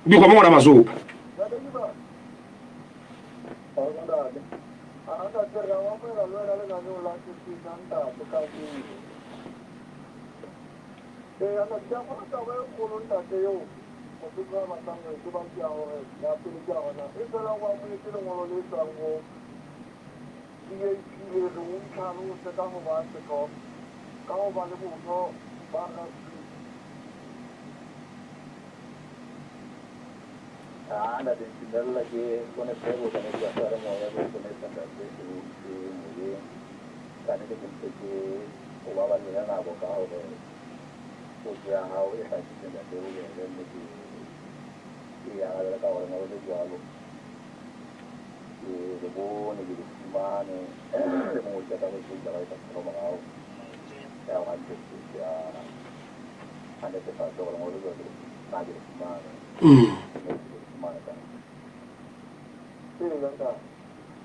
Dikgomo ngwana Masopa. Ah, ntate ntumella ke bone phebo ka nete ya seyalemoya ke hlonepha ntate ke o itse moyeng ka nete ke ntse ke o baballe nako ka hore potso ya hao e hlakile ntate bobebe mme ke ke e arabele ka hore ne ho le jwalo ke le bone ke le fumane le mongwe ka taba e taba e sa morao ya hore a ntse a netefatse hore ne ho le jwalo na ke le fumane. Ee, ntate.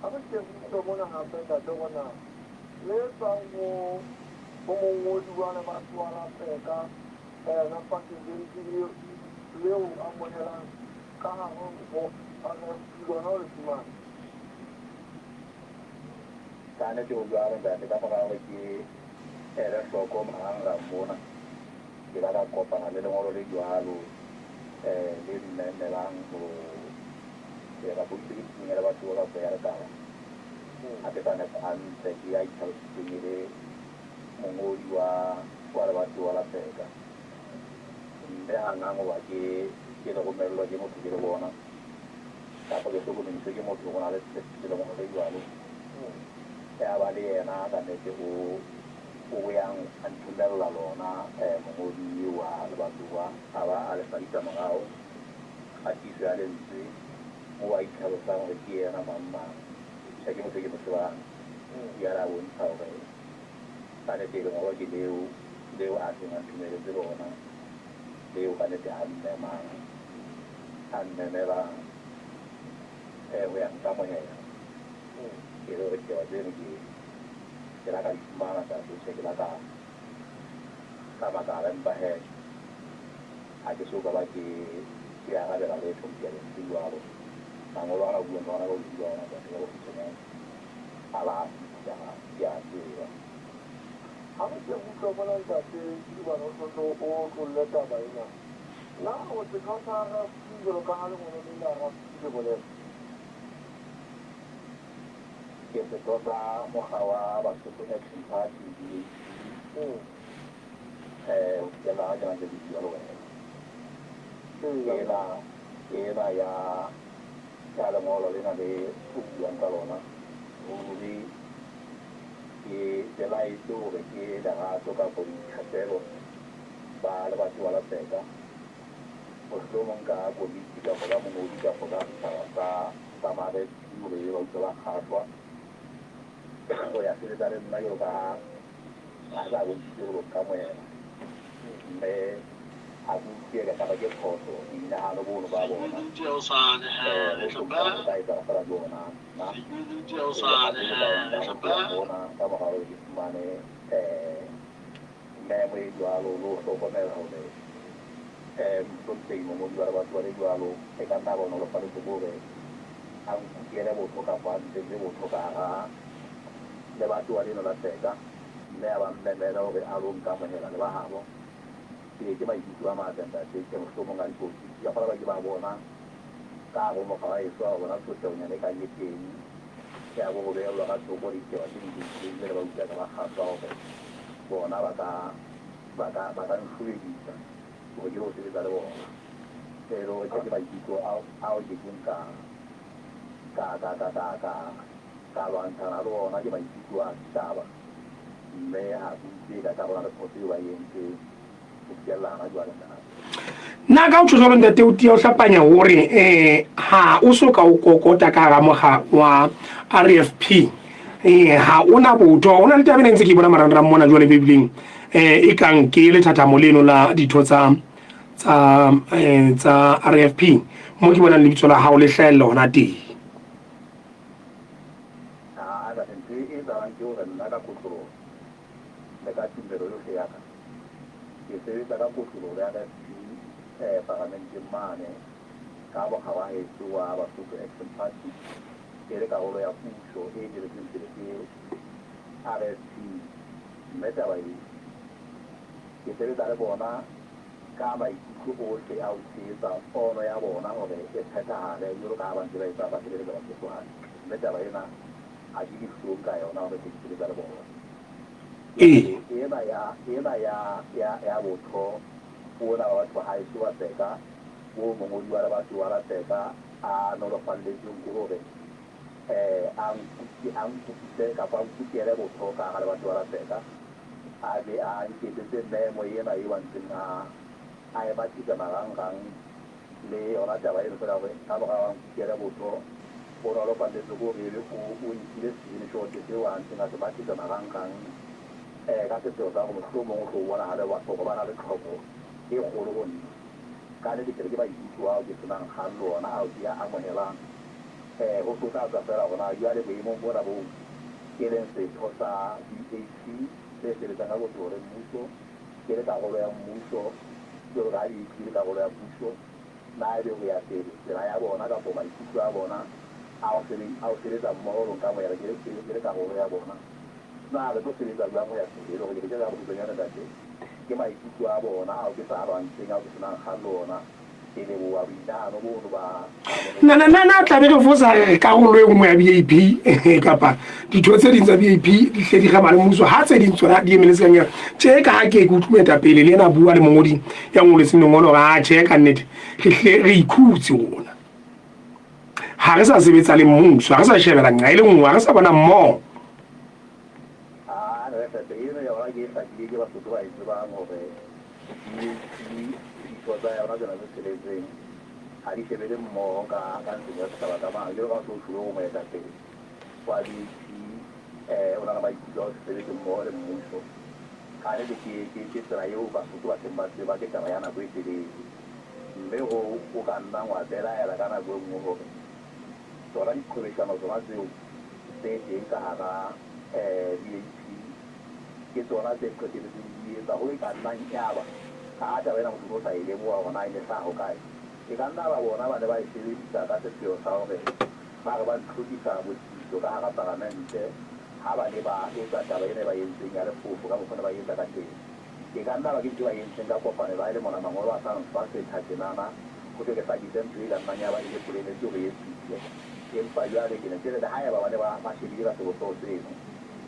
Ha re ke re utlwe mona hape, ntate, hore na le tswang ho, ho mongodi wa lebatowa la Peka, yena Presidente leo amohelang ka hare ho RFP, lona o le fumane? Ka nete ho jwalo, ntate. Ka mora hore ke ele hloko marangrang mona, Ke la ka kopana le lengolo le jwalo le mmemelang ho kapa ke tshimong ya lebatowa kapa ya lekala. Ha ke sa nepa hantle, ke ya itlhalositseng e le mongodi wa lebatowa la Peka. Mme hanghang hoba ke le romellwa ke motho ke le bona kapa ke hlokomediswe ke motho hore ho na le lengolo le jwalo, ya ba le yena kannete o O yang a nthomella lona, mongodi eo wa lebatowa a ba a le fa ditlamorao, kgatiso ya lentswe, moo a itlhalosang hore ke yena mang-mang. Tjhe, ke motho e ke mo tsebang. Yare a bontsha hore ka nete lengolo ke leo, leo a seng a nthomeletse lona, leo ka nete a mmemang, a mmemela ho ya nkamohela. E le hore ditaba tseno ke Ke la ka di fumana ntate, tjhe ke la ka ka makala empa he ha ke so ka ba ke ke arabela letho ditabeng tse jwalo. Mangolo ana o buang ka ona ka bobedi ba ona ntate ka bokgutshwanyane a ba a fihla ke a tseba. Ha re ke re utlwe mona ntate Tsidibane o sontso o otlolle taba ena. Na o setho sa RFP jwalo ka ha lengolo le la RFP le bolela? Ke setho sa mokga wa Basotho Action Party, BAP, ho fihlela ha jana ntse ke bua le wena. Ke ena, ke ena ya, ya lengolo lena le o buang ka lona. Ruri ke belaetse hore ke lerato kapa boithatelo ba lebatowa la Tseka, mohlomong ka komiti kapa ka mongodi kapa ka setjhaba sa sa ma-rescue hore ba utlwe ba kgahlwa ho ya sebetsa le nna jwalo ka ha a sa bontshitse ho lo nkamohela. Mme ha ke utlwe eka ekaba ke phoso boinahano bono ba bona. Mohlomong ho ka etsahala feela ke ona nna e le haholo ka nkang ho tloha mona ka mora hore ke fumane memo e jwalo le ho hlokomela hore Mohlomphehi mongodi wa lebatowa le jwalo e ka nna a ba nolofaletse ke hore a nkukele botho kapa a ntsetse botho ka hara lebatowa leno la Tseka mme a ba mmemele hore a lo nkamohela le ba habo. Ee, ke maikutlo a matle ntate, tjhe mohlomong a dikotsi. Ke a kgolwa ba ke ba bona ka hare ho mokga wa heso, ba bona tsotlehonyana e kang e teng ya bo ho behellwa ka thoko ditaba tse ding tse itseng, jwale ba utlwa ka ba kgahlwa hore bona ba ka ba ka ba ka nhlobedisa hore ke lo sebetsa le bona. E le hore tjhe ke maikutlo ao ao ke keng ka ka ka ka ka ka ka lwantshana le ona, ke maikutlo a setjhaba. Mme ha ke utlwe eka ka hona le phoso eo ba e entseng ho fihlella hana jwale ntate. Na ka o tjho jwalo ntate o tia o hlapanya hore eh ha o so ka o kokota ka hara mokga wa RFP eh ha ona botho o na le taba ena ntse ke bona marangrang mona jwale Bibeleng eh e kang ke lethathamo leno la ditho tsa tsa eh, tsa RFP mo ke bonang lebitso la hao le hlahella hona teng. Ah, ntho e etsahalang ke hore nna ka kotloloho le ka tumelo yohle ya ka, ke sebetsa ka kotloloho le RFP. Paramenteng mane ka mokga wa heso wa Basotho Action Party, e le karolo ya puso e eteletsweng pele ke RFP. Mme taba e, ke sebetsa le bona ka maikutlo ohle a ho tshehetsa pono ya bona hore e phethahale jwalo ka ha ba ntse ba etsa, ba sebeletsa Basotho hantle. Mme taba ena ha ke dihlong ka yona hore ke sebetsa le bona. Ena ya ena ya ya ya botho bona ba batho ba haeso ba Tseka, boo mongodi wa lebatowa la Tseka a nolofalletsweng ke hore a a nkopise kapa a nkukele botho ka hara lebatowa la Tseka, a be a nketsetse memo ena eo a ntseng a a e mathisa marangrang le yona taba eno feela hore ka mora hore a nkukele botho, o nolofalletswe ke hore ebe o o nkile screenshot seo a ntseng a se mathisa marangrang ka sepheo sa hore mohlomong o tlo bonahale hore ba na le tlhoko e kgolo ho nna. Ka nnete ke re ke maikutlo ao ke se nang kgang le ona ao ke a amohelang. Ho se ho tla tswa feela hore na jwale boemong bona boo ke leng setho sa BAC se sebetsang ka kotloloho le mmuso, ke le karolo ya mmuso jwalo ka ha BAC e le karolo ya puso, na ebe ho ya pele tsela ya bona kapo maikutlo a bona a ho sebetsa mmoho le ho nkamohela ke le karolo ya bona, na re tlo sebetsa jwang ho ya pele? E le hore ke re ke ka bokgutshwanyane ntate, ke maikutlo a bona ao ke sa a lwantsheng, ao ke se nang kgang le ona. Ke leboha boinahano bono ba Na na na na tla be re fosa re re karolo e nngwe ya BAP kapa ditho tse ding tsa BAP di hle di gama le mmuso ha tse ding tsona di emeletse kang ena. Tjhe ka ha ke ke utlwe moetapele le yena a bua le mongodi ya ngoletseng lengolo hore a tjhe ka nnete re hle re ikhutse rona. Ha re sa sebetsa le mmuso, ha re sa shebela nqa e le nngwe, ha re sa bona mmoho. Aa Resete eno yona ke e hlakile ke Basotho ba e tsebang hore BAP ditho tsa yona tsena tse tsheletseng ha di shebele mmoho ka ka ntlong ya setjhaba ka mane. Jwalo ka ha o so tjhulo hore moetapele wa BAP o na le maikutlo a ho se sebetse mmoho le mmuso. Ka nnete ke ke ke tsela eo Basotho ba seng ba tseba ke taba ya nako e telele. Mme hoo o ka nnang wa belaela ka nako e nngwe hore tsona diqhwebeshano tsona tseo tse teng ka hara BAP ke tsona tse qetelletseng di etsa ho e ka nnang eaba ka ha taba ena motho o ne o sa e lemoha hore na e ne hlaha hokae. E ka nna ba bona ba ne ba e sebedisa ka sepheo sa hore ba re ba ntlhokisa botsitso ka hara paramente ha ba ne ba etsa taba ena e ba entseng ya lefofo ka mokgwa o ne ba e etsa ka teng. E ka nna ba ke ntho e ba entseng ka kopanelo ha e le mona mangolo a sa nfa setha tjenana ho thwe ke hlakise ntho e ka nnang ya ba e le poleletse hore e etsitswe. Empa jwale ke ne ke re le haeba ba ne ba ba shebile ka sebopeho seno,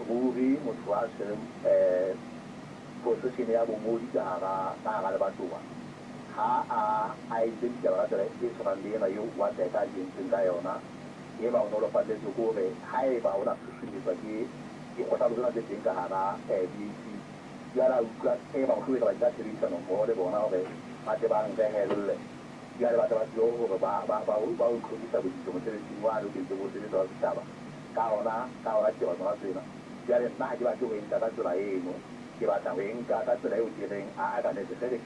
ruri motho a tshwereng position ya bongodi ka hara ka hara lebatowa ha a a entse ditaba ka tsela e tshwanang le ena eo wa Tseka a di entseng ka yona, eba o nolofalletswe ke hore haeba o na susumetswa ke dikgohlano tsena tse teng ka hara BAC, Jwale a utlwa eba mohlomong ekaba ke ka tshebedisano mmoho le bona hore ba tle ba nrehelle. Jwale ba tle ba tsebe hore ba, ba, ba, ba o ntlhokisa botsitso mosebetsing wane o ke ntseng o sebetsa wa setjhaba ka ona, ka ona ditaba tsona tsena. Jwale nna ha ke batle ho e nka ka tsela eno. Ke batla ho e nka ka tsela eo ke reng, Aa, ka nnete, kgele,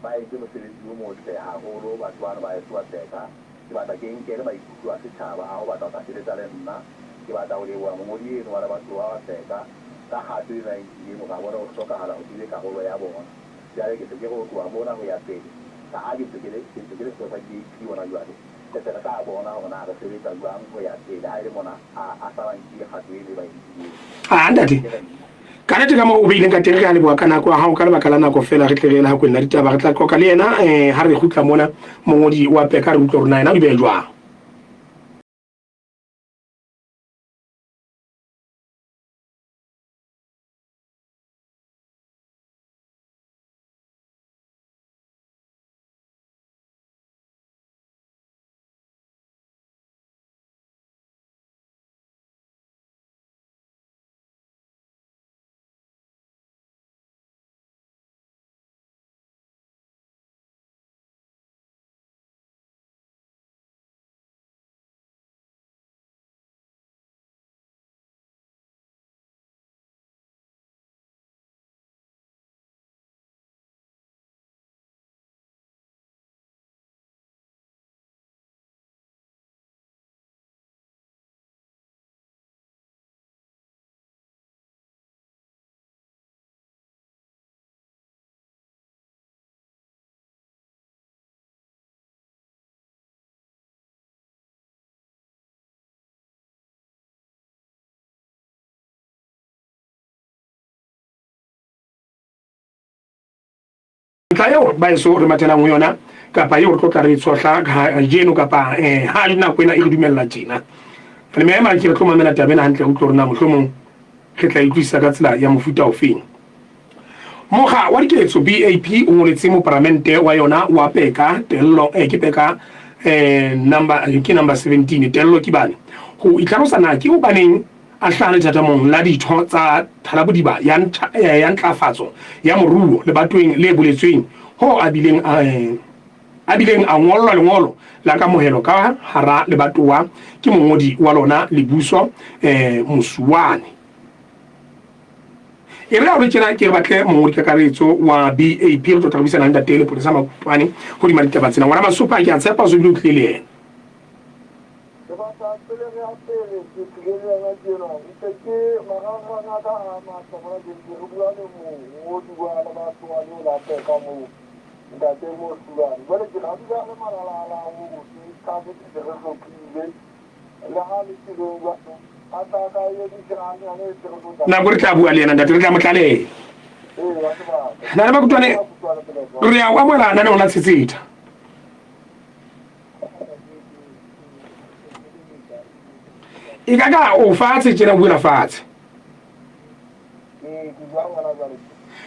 ba entse mosebetsi o motle haholo batho bano ba heso ba Tseka. Ke batla ke nkele maikutlo a setjhaba a ho batla ho tla sebetsa le nna. Ke batla ho leboha mongodi eno wa lebatowa wa Tseka ka kgato eno a e nkileng hore a bone ho hlokahala hore ke be karolo ya bona. Jwale ke se ke re ho tloha mona ho ya pele, ka ha ke ntse ke le, ke ntse ke le setho sa BAP hona jwale, re se re tla bona hore na re sebetsa jwang ho ya pele ha e le mona a, a sa ba nkile kgato eno e ba e nkileng. Ah, ntate. Ke re nna. Ka nnete ka moo o beileng ka teng re a leboha ka nako ya gago ka lebaka la nako fela re tle re ela gakong la ditaba re tla qoqa le yena ha re kgutla mona mongodi wa peka re utlwe hore na yena o di beha jwang. Ntlha eo baeso re mathelang ho yona kapa eo re tlo tla re tshohla kajeno kapa eh, ha nako ena e re dumella tjena. Re meema ke re tlo mamela taba ena hantle re utlwe hore na mohlomong re tla utlwisisa ka tsela ya mofuta ofeng. Mokga wa diketso BAP o ngoletse moparamente wa yona wa Peka Tello eh, ke Peka eh, number ke number 17 Tello Kibane ho itlhalosa na ke hobaneng a hlaha lethathamong la ditho tsa Thalabodiba ya, eh, ya ntlafatso ya moruo lebatoweng le boletsweng hoo a bileng a, eh, a bileng a ngollwa lengolo la kamohelo ka hara lebatowa ke mongodi wa lona Lebuso eh, Mosuwane. E re ha o le tjena ke re batle mongodi kakaretso wa BAP re tlo tla re buisana le ntate Lepolesa Makutwane hodima ditaba tsena. Ngwana Masopa ke a tshepa o so bile o tlile le yena. Ke batla pele re ya pele ke tlile le yena tjena ntse ke marangrang a ka a matla mona ke ntse re bua le mongodi wa lebatowa leo la Peka moo ntate Mohlulane jwale ke ra dula le malalaala ohle ka ke se re hlophile le ha le tseleng jwalo a tla ka emisa hanyane e se re tlo tla Nako re tla bua le yena ntate re tla mo tlaleha. ee wa sebaka Nana Makutwane re a o amohela naneong la Tshetsetha. E ka ka o fatshe tjena o buela fatshe.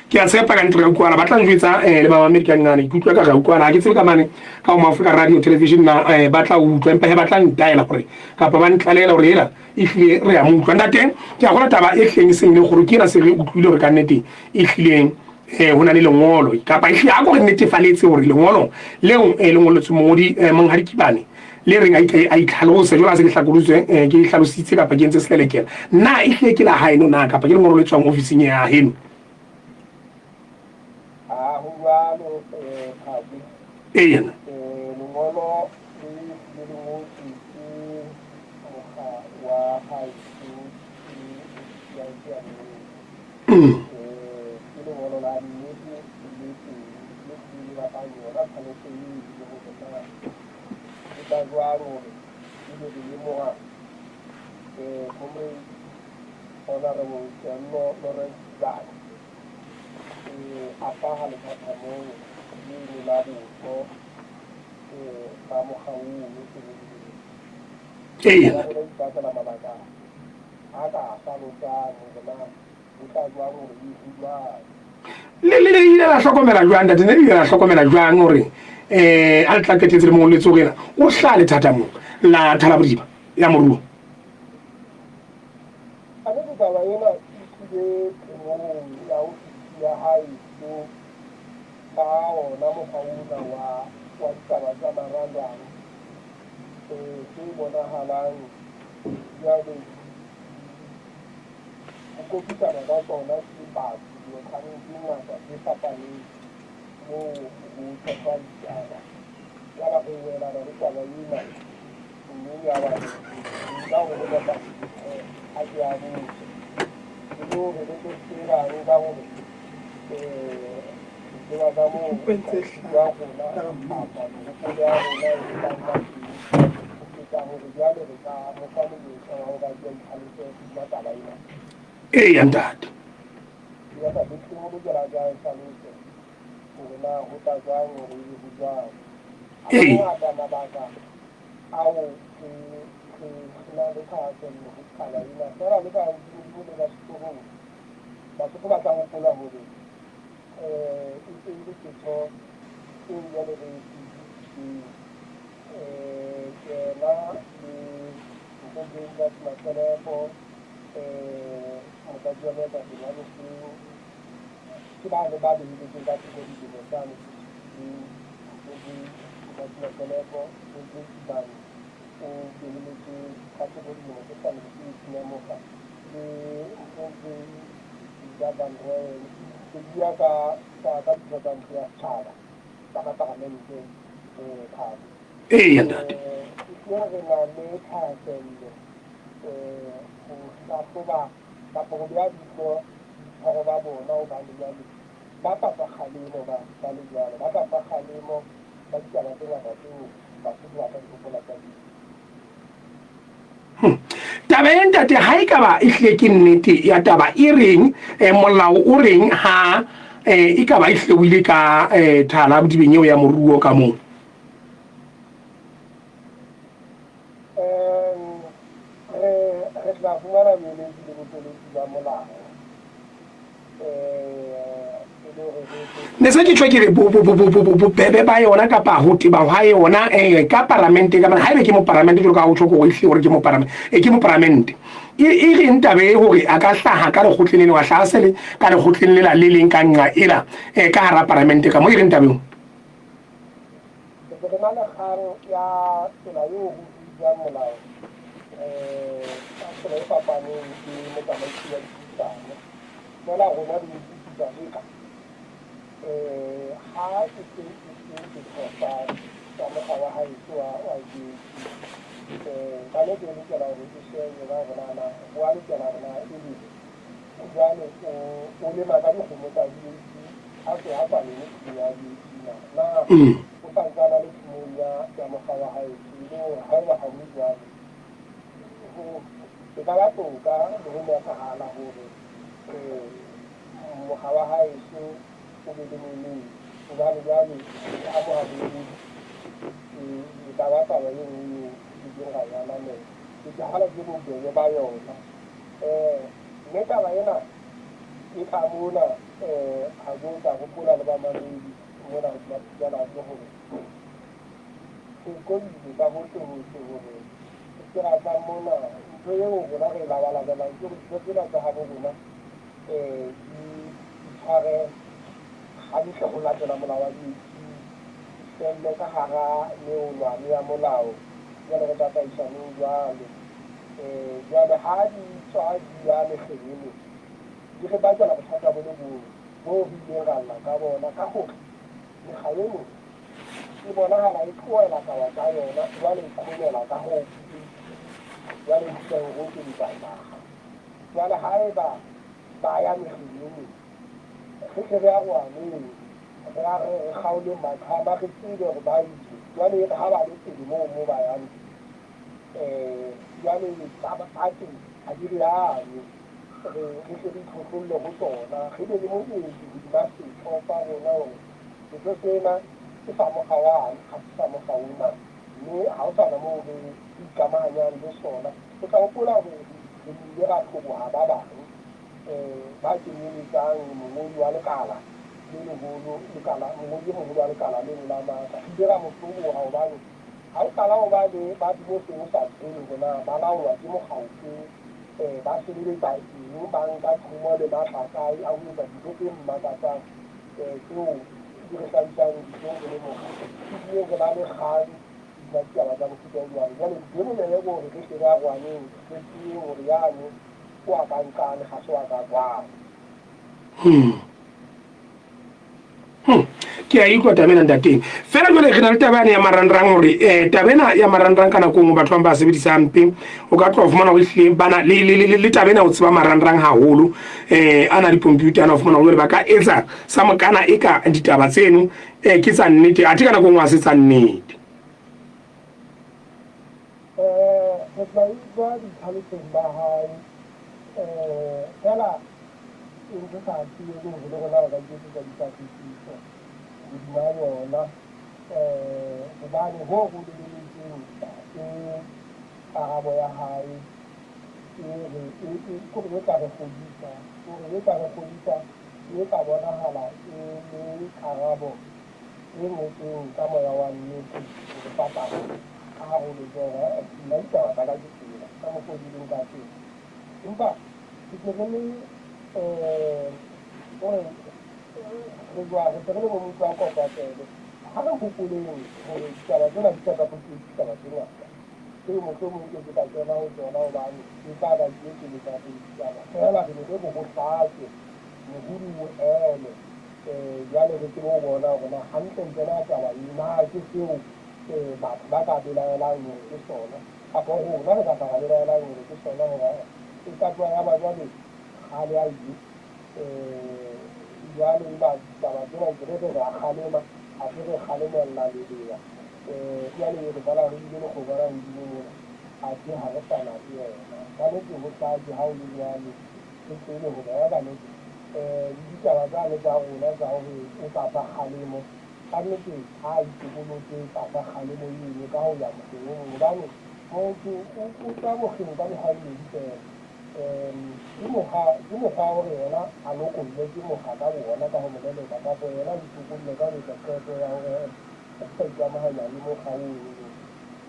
Ke a tshepa ka ntlo re utlwana ba tla njwetsa eh, le bamamedi ka nqane ke utlwa ka re utlwana ha ke tsebe ka mane ka ho Africa Radio Television na eh, ba tla utlwa empa he ba tla ntaela gore kapa ba ntlalela gore ela e hlile re ya mo utlwa ntate ke a gola taba e hleng e seng le gore ke ena se re utlwile gore ka nnete e hlileng eh ho na le lengolo kapa ehlile a ko re netefaletse hore lengolo leo eh, le ngoletswe mongodi eh, monghadi Kibane le reng a itlhalose jwalo a se ke hlakolositse eh, ke hlalositse kapa ke entse selelekela na ehlile ke la haeno na kapa ke lengolo le tswang ofising ya heno? Ha ho jwalo eh, Phabi. Eya. Eh, lengolo le le le ngotswe ke mokga wa haeso ke ya ke ya Ke lengolo la nnete le teng le tlile le batlang yona tlhaloso eo le hore na e tla jwang hore ebe re lemoha Comrade Honorable Tello Lawrence Thibane a hlaha lethathamong leno la botho ba mokga ono sebeleng. Eya. Ba ipatlela mabaka a ka hlalosang hore na ho tla jwang hore e ho jwang. Le le ile la hlokomela jwang ntate? Ne le ile la hlokomela jwang hore eh a le tla qetetse le mongoletse hore ena o hlaha lethathamong la Thalabodiba ya moruo? A ke taba ena e tlile temong ya ofisi ya haeso ka ona mokgwa ona wa wa ditaba tsa marangrang tse bonahalang jwale ho kopisana ka tsona ke batho dikgang tse ngata tse fapaneng moo ho tshohlwang ditaba. Yaba re welana le taba ena mme yaba re nka hore ho nepahetse hore a ke a botse e le hore re tlo tsebang ka hore re tseba ka moo maikutlo a rona kapa mehopolo ya rona e tlang ka teng ho feta hore jwale re ka mo fa monyetla wa hore a ke a itlhalose hodima taba ena. Eya ntate. Ya ntate, o lokela a ke a e hlalose hore na ho tla jwang hore ebe ho jwang. Ha mangata mabaka ao re re nang le thahasello ho taba ena feela le ka hodimo le ka sehloohong Basotho ba tla hopola hore e se e le setho seo jwale re se utlwisitseng. Yena le Nkomphehi Ntate Matselepo, motlatsi wa moetapele wa mehleng, ke bane ba behelletseng ka thoko dilemo tsane tse supileng. Nkomphehi Ntate Matselepo, Nkomphehi Tibane o behelletse ka thoko dilemo tse hlano mosebetsing wa mokga le Nkomphehi Ida Van Rooyen. Ke bua ka ka ka ditho tsa ntlo ya setjhaba tsa ka paramente Thabo. Eya ntate. Ehlile re na le thahasello ho hlahloba kapa ho beha leihlo boitshwaro ba bona hobane jwale ba tla fa kgalemo ba ba le jwalo, ba tla fa kgalemo ba ditaba tse ngata tseo Basotho ba tla di hopola tsa pele. Taba e ntate ha e kaba e hlile ke nnete ya taba e reng eh, molao o reng ha e ka ba e hlewile ka thala bodibeng eo ya moruo ka moo? Re tla fumana boeletsi le botsweletsi ba molao. Ne se ke tjho ke re bobebe ba yona kapa ho teba hwa yona ka paramente ka haebe ke moparamente jwalo ka ha o tjho gore ehlile gore ke moparamente ke moparamente e e reng tabe e hore a ka hlaha ka lekgotleng le leng a hlaha se le ka lekgotleng lela le leng ka nqa ela ka hara paramente ka mo e reng tabeng. Re se re na le kgang ya tsela eo ho bitswang molao ka tsela e fapaneng le motsamaisi wa dipuisano. Feela rona re utlwisisa eka ha e se e se setho sa mokga wa haeso wa JC, kannete e lokela hore e shejwe ka hore na ho a lokela hore na ebe jwale o lema ka dikgomo tsa JC a se a sa leme tshimo ya JC na? Na o sa ntse a na le tshimong ya mokga wa haeso? E le hore haeba ha ho jwalo, e ka ba toka le ho nepahala hore mokga wa haeso o be le moemedi, hobane jwale o amoha boemedi, e ka ba taba e nngwe eo re ileng ra e ananela. Ke hala ke bobebe ba yona. Mme taba ena e tla mona, ha ke o tla hopola le bamamedi mona hodima Phutjalake hore re koile ka hohle hohle hore re se ra tla mona. Ntho eo rona re e labalabelang ke hore dintho tsena tsa habo rona di tshware hantle ho latela molao wa BAT, di felle ka hara meolwane ya molao jwale re tataisaneng jwalo. Jwale ha di tswa di ya mekgeng e meng, di re bakela bothata bo le bong boo re ileng ra lla ka bona ka hore mekga e meng e bonahala e tlohela taba tsa yona jwale e qhomela ka ho jwale e fihla e rokeletsa naha. Jwale haeba ba ya mekgeng e meng, re tle re arohaneng, re re kgaoleng maqhama, re tsebe hore ba ile. Jwale e re ha ba le pele moo mo ba yang teng, jwale taba tsa teng ha di re ame, re re hle re itlhohlolle ho tsona, re be le moedi hodima setho sa rona hore setho sena ke sa mokga wane, ha se sa mokga ona, mme ha ho sa na moo re ikamahanyang le sona. O tla hopola hore re ile ra hloboha ba bang ba kenyeletsang mongodi wa lekala le leholo, lekala, mongodi e moholo wa lekala leno la matla. Re ile ra mo hloboha hobane ha o qala ho ba le batho bo seng o sa tsebe hore na ba laolwa ke mokga ofe, ba sebeletsa eng, ba nka thomo le matla kae a ho etsa dintho tse mmakatsang tseo di re hlabisang dihlong re le mokga, ehlile re ba le kgang hodima ditaba tsa mofuta o jwalo. Jwale ntho e bobebe ke hore re hle re arohaneng, re tsebeng hore yane ke wa ka nqane, ha se wa ka kwano. Ke a utlwa taba ena ntateng. Fela jwale re na le taba yane ya marangrang hore taba ena ya marangrang ka nako e nngwe batho ba bang ba sebedisa hampe. O ka tloha o fumana hore ehlile ba na le taba ena ho tseba marangrang haholo. Ana di-computer ana o fumana hore jwale ba ka etsa sa mokana e ka ditaba tseno ke tsa nnete, athe ka nako e nngwe ha se tsa nnete. Re tla utlwa ditlhalosong ba hae fela e ntse sa tsebe hore le rona re ka iketsetsa dipatlisiso hodima yona hobane hoo re lebeletseng ke karabo ya hae e re kore e tla re kgodisa kore e tla re kgodisa e tla bonahala e le karabo e ngotsweng ka moya wa nnete ho re fa taba ka hare ho letsoho, e-e, nna ditaba tsa ka ke tsena, ka mokgwa o di leng ka teng. Empa re se re le hore re jwang, re se re le bo motho wa kopa-tsebe. Ha re hopoleng hore ditaba tsena di pota-potilwe ke ditaba tse ngata, tseo mohlomong nke ke ka kena ho tsona hobane e tla ba ke ekeletsa pele ditaba. Feela re ne re re ho hlake, mohodi o eme. Jwale re tsebe ho bona hore na hantlentle na taba ee na ke seo batho ba ka belaelang hore ke sona, kapa rona re ka tla ra belaelang hore ke sona, hore e ka tloha ya ba jwale kgale a ile. Jwale eba ditaba tsena ntse re re re a kgalema, athe re kgalemella lelea. Jwale re bona re ile lekgobana hodimo mona, athe ha re sa na le yena. Ka nete ho hlake ha ho le jwalo, re tsebe hore ka nete. Le ditaba tsane tsa rona tsa hore o tla fa kgalemo, kannete ha a itokolotse tlasa kgalemo eno ka ho ya mokgeng o mong, hobane motho o tswa mokgeng ka mekgwa e medi feela. Ke mokgwa, ke mokgwa wa hore yena a lokollwe ke mokga ka boona ka ho mo leleka, kapa yena a itokolle ka ho etsa qeto ya hore he-e, ha ke sa ikamahanya le mokga ono.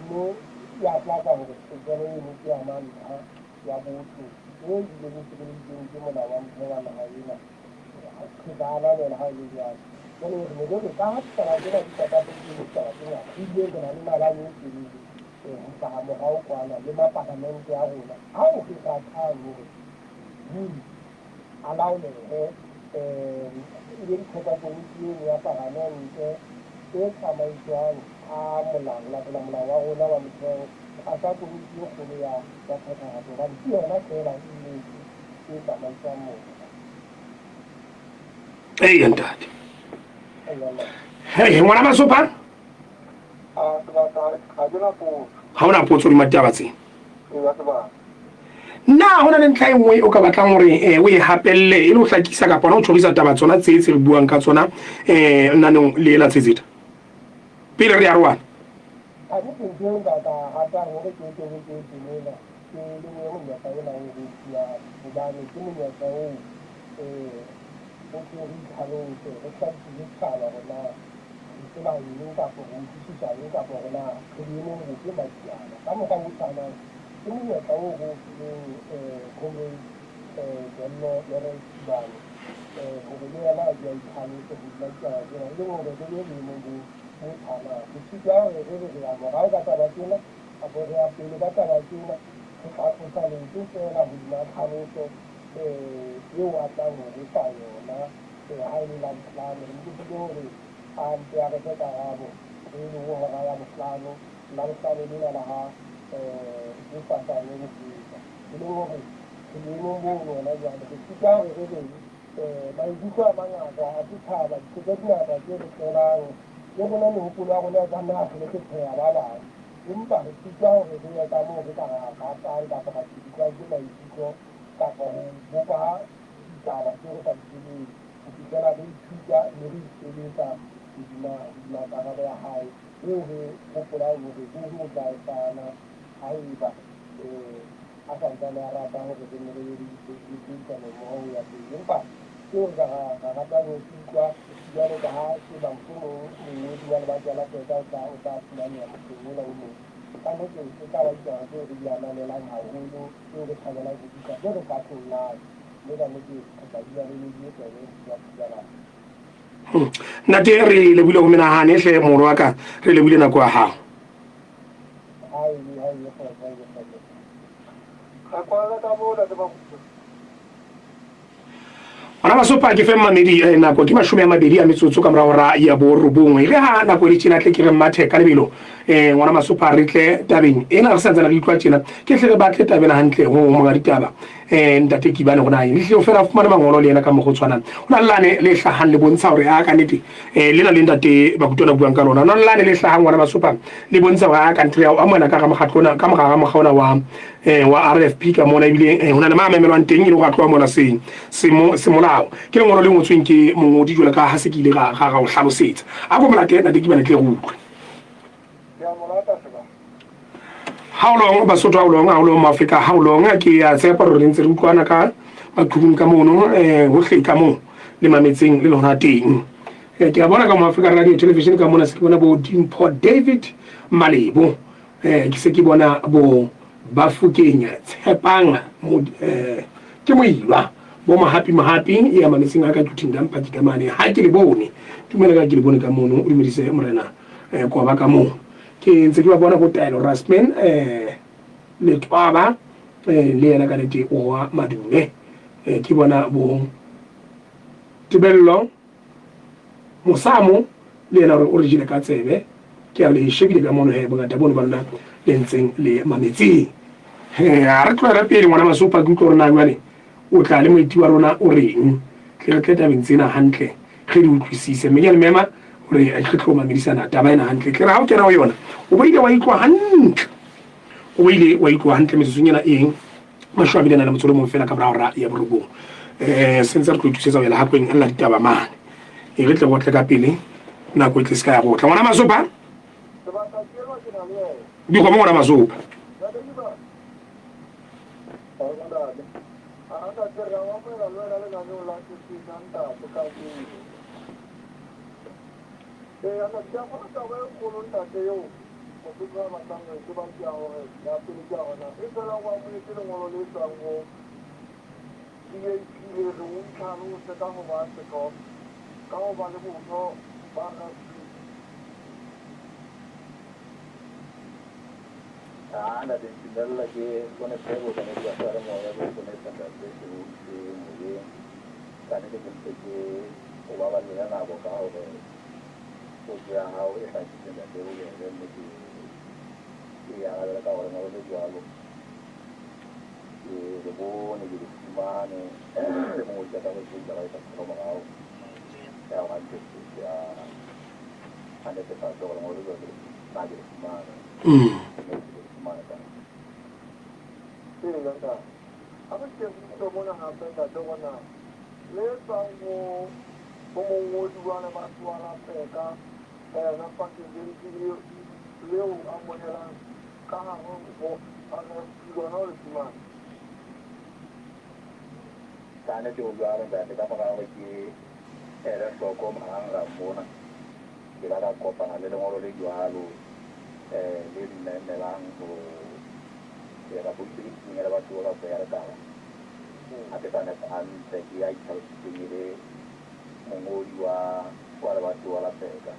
Mme ya tlatsa hore tokelo eno ke ya mantlha ya botho e bileng e sireleditsweng ke molao wa motheo wa naha ena. Re tla ananela ha ho le jwalo. Jwale re ne re re kaha ditaba tsena di patapetswe le ditaba tse ngata, ebile re na le nalane e telele ho hlaha morao kwana le mapalamente a rona ao re ratang hore ruri a laolehe, e be ditho tsa komiti eno ya palamente e tsamaiswang ka molao, ho latela molao wa rona wa motheo tlasa komiti e kgolo ya ya phethahatso, hobane ke yona feela e nnete e tsamaisang mokga. Eya ntate. Hey, ngwana Masopha? Ha ona potso di mataba tse. Na ho na le ntlha e nngwe o ka batlang hore o e hapelle e le ho hlakisa kapa hona ho tjhorisa taba tsona tse tse re buang ka tsona nanong le ela tsetseta? Pele re arohana. Ha ke ntho eo nka ka ratang hore ke tobetse mona ke lebohe monyetla ona oo re o fuwang, hobane ke monyetla oo o tleng re itlhalose, re hlakisetse setjhaba hore na re tseba eng kapa re utlwisisa eng kapa hore na re boemong bofe matsi ana. Ka mokgwa o tshwanang, ke monyetla oo re o fileng Comrade Jello Lawrence Thibane hore le yena a ke a itlhalose hodima ditaba tsena, e leng hore re be boemong bo bo tshwanang. Re sitwa hore re re re ya morao ka taba tsena kapa re ya pele ka taba tsena, re tla tlosa leoto feela hodima tlhaloso eo a tlang ho re fa yona ha e le Labohlano. Re mo kopile hore a mpe a re fe karabo pele ho hora ya bohlano Labohlano lena la ha hosasane ho feta. E leng hore re boemong bono hona jwale, re sitwa hore re reng. Maikutlo a mangata a setjhaba, ditho tse dingata tse re tlelang, le rona mehopolo ya rona e ka nna ya kgelekgetheha ba bang, empa re sitwa hore re ye ka moo re ka ratang kapa ra tsukutlang ke maikutlo kapa ho bopa ditaba tseo re sa di tsebeng ho fihlela re ithuta mme re itshebetsa hodima hodima karabo ya hae eo re hopolang hore ruri o tla e fana haeba a sa ntsane a rata hore re nne re be le puisano-mmoho ho ya pele. Empa seo re ka ra ratang ho se utlwa, jwalo ka ha eba mohlomong mongodi wa lebatowa la Peka o tla o tla fumaneha mohleng ona o mong, ka nnete e tla ba ditaba tseo re di ananelang haholo, tseo re thabelang ho di utlwa, tse re hlahlollang, mme ka nnete re tla dula re behile tsebe hodima phukanana. Ntate, re lebohile ho menahane hle, moro wa ka, re lebohile nako ya hao. Gona Basopa ke fe mmamedi nako ke 20 a metsotso ka morago ra ya borobongwe. E re ha nako e le tjena tle ke re mathe ka lebelo ngwana Masopa re tle tabeng ena re santsane re utlwa tjena ke tle re batle tabeng hantle ho monga ditaba ntate Kibane gona eng le fela fumana mangolo le yena ka mo go tshwanang. Ho na le lane le hlahang le bontsha hore a ka nete lena le ntate Bakutwana buang ka lona. Ho na le lane le hlahang ngwana Masopa le bontsha hore a ka ntle ya ho amohela ka hara mokgatlo ona ka mogara mokga ona wa wa RFP ka mona ebile ho na le ma memelwang teng e le go a tloha mona se semolao. Ke lengolo le ngotsweng ke mongodi jwalo ka ha se ke ile ra ra o hlalosetsa. A ko molate ntate Kibane tle re utlwe. How long Basotho, how long, how long Maafrika, how long. Ke a tshepa hore re ntse re utlwana ka maqhubung ka mono hohle ka moo le mametseng le lona teng. Ke a bona ka mo Afrika Radio Television ka mona se ke bona bo Dimpho David Malebo, ke se ke bona bo Bafokeng Tshepang ke Moilwa, bo Mohapi Mohapi ya mametseng a ka Quthing ka Mpati ka mane. Ha ke le bone, dumela ka ke le bone ka mono, o dumedise morena Koba ka moo. Ke ntse ke ba bona bo Taelo Rasman Letwaba le yena ka nete oa Madume. Ke bona bo Tebello Mosamo le yena o re jele ka tsebe. Ke a le shebile ka mono he bongata bono ba lona le ntseng le mametseng. Ha re tlohele pele ngwana Masopa ke utlwe hore na jwale o tla le moeti wa rona o reng. Tle re tle tabeng tsena hantle re di utlwisise. Mme ke a le mema hore re tlo mamedisana taba ena hantle. Tle re ha o kena ho yona o bo ile wa itlwa hantle. O bo ile wa itlwa hantle metsotsong ena eng 21 le motso o le mong fela ka mora hora ya borobong. Um sentse re tlo ithusetsa ho ela hakweng a lla ditaba mane. E re tle re otle ka pele nako e tle se ka ya rotla. Ngwana Masopa? Dikgomo ngwana Masopa. DAP le re o itlhalose ka ho ba setho ka ho ba le botho ba rugby. Ah, ntate ntumella ke bone phebo ka nete ya seyalemoya ke hlonephe ntate ke o ise moyeng. Ka nete ke ntse ke o baballe nako ka hore potso ya hao e hlakile ntate bobebe mme ke ke e arabele ka hore lengolo le jwalo. Ke le bone, ke le fumane le mongodi a ka re ba etsa tsholo morao ya hore a ntjwetse a netefatse hore lengolo le jwalo ke le na ke le fumane. Mme ke le fumane ka Ee, ntate. Ha re ke re utlwe mona hape ntate hore na le tswang ho ho mongodi wa lebatowa la Peka yena Pakeng leo amohelang ka hare ho RFP lona o le fumane? Ka nnete ho jwalo ntate, ka mora hore ke ele hloko marangrang mona, ke la ka kopana le lengolo le jwalo le mmemelang ho kapa itse ke tshimong ya lebatowa kapa ya lekala. Ha ke sa nepa hantle, ke ya itlhalositseng e le mongodi wa lebatowa la Peka.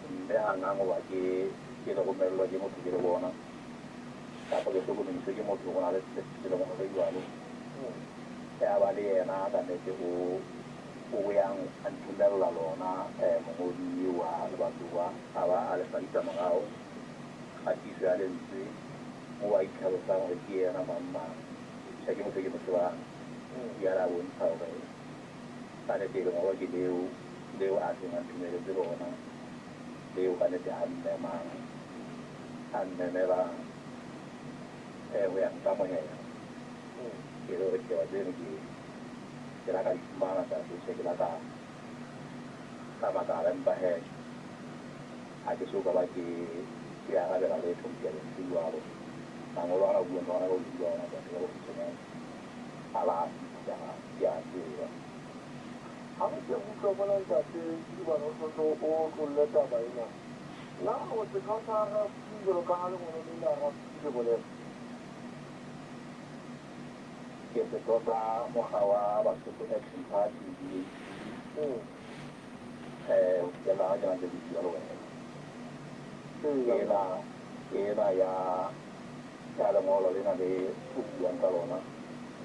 Mme hanghang hoba ke ke le romellwa ke motho ke le bona, kapa ke hlokomediswe ke motho ho na le lengolo le jwalo, ya ba le yena ka nnete o o yang a nthomella lona mongodi eo wa lebatowa, a ba a le hlahisa morao kgatiso ya lentswe moo a itlhalosang hore ke yena mang mang. Tjhe, ke motho e ke mo tsebang. Yare a bontsha hore ka nnete lengolo ke leo, leo a seng a ntumeletse lona, leo ka nnete a mmemang, a mmemela ho ya nkamohela. Ke le hore ditaba tseno ke, ke la ka di fumana ntate, tjhe ke la ka, ka makala empa hee ha ke so ka ba ke, ke arabela letho ditabeng tse jwalo. Mangolo ana o buang ka ona ka bobedi ba ona ntate ka bokgutshwanyane a ba a fihla, ke a tseba. Ha re ke re utlwe mona ntate Tsidibane o hlotse o otlolle taba ena. Na o setho sa RFP jwalo ka ha lengolo le la RFP le bolela? Ke setho sa mokga wa Basotho Action Party, BAP, ho fihlela ha ke na ke bua le wena. Ena, ena ya, ya lengolo lena le o buang ka lona,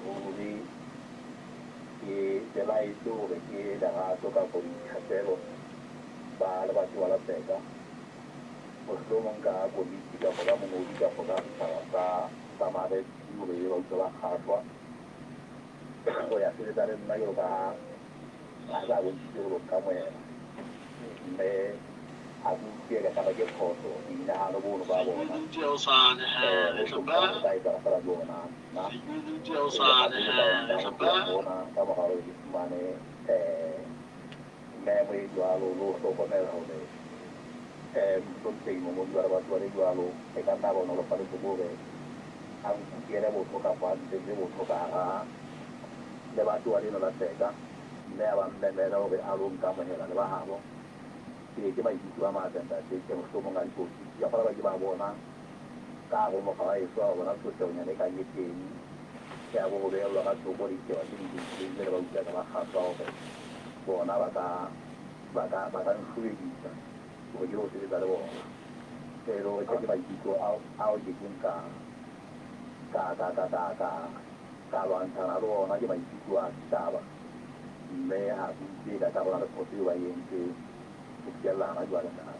ruri Ke belaetse hore ke lerato kapa boithatelo ba lebatowa la Tseka, mohlomong ka komiti kapa ka mongodi kapa ka setjhaba sa sa Maretsi hore ebe ba utlwa ba kgahlwa ho ya sebetsa le nna jwalo ka ha a se a bontshitse ho lo nkamohela. Mme ha ke utlwe eka ekaba ke phoso boinahano bono ba bona ho ka etsahala feela ke ona nna bona ka mora hore ke fumane memo e jwalo le ho hlokomela hore mohlomphehi mongodi wa lebatowa le jwalo e ka nna ba nolofaletswe ke hore a nkukele botho kapa a ntsetse botho ka hara lebatowa leno la Tseka mme a ba mmemele hore a lo nkamohela le ba habo. Ee, ke maikutlo a matle ntate, tjhe mohlomong a dipolotiki. Ka fela ba ke ba bona ka hare ho mokga wa heso, ba bona tsotlehonyana e kang e teng ya bo ho behellwa ka thoko le ditaba tse ding tse itseng, jwale ba utlwa ka ba kgahlwa hore bona ba ka ba ka ba ka nhlobedisa hore ke lo sebetsa le bona. E le hore tjhe ke maikutlo ao ao ke keng ka ka ka ka ka ka ka lwantshana le ona, ke maikutlo a setjhaba. Mme ha ke utlwe eka ka ho na le phoso eo ba e entseng ho fihlella hana jwale ntate.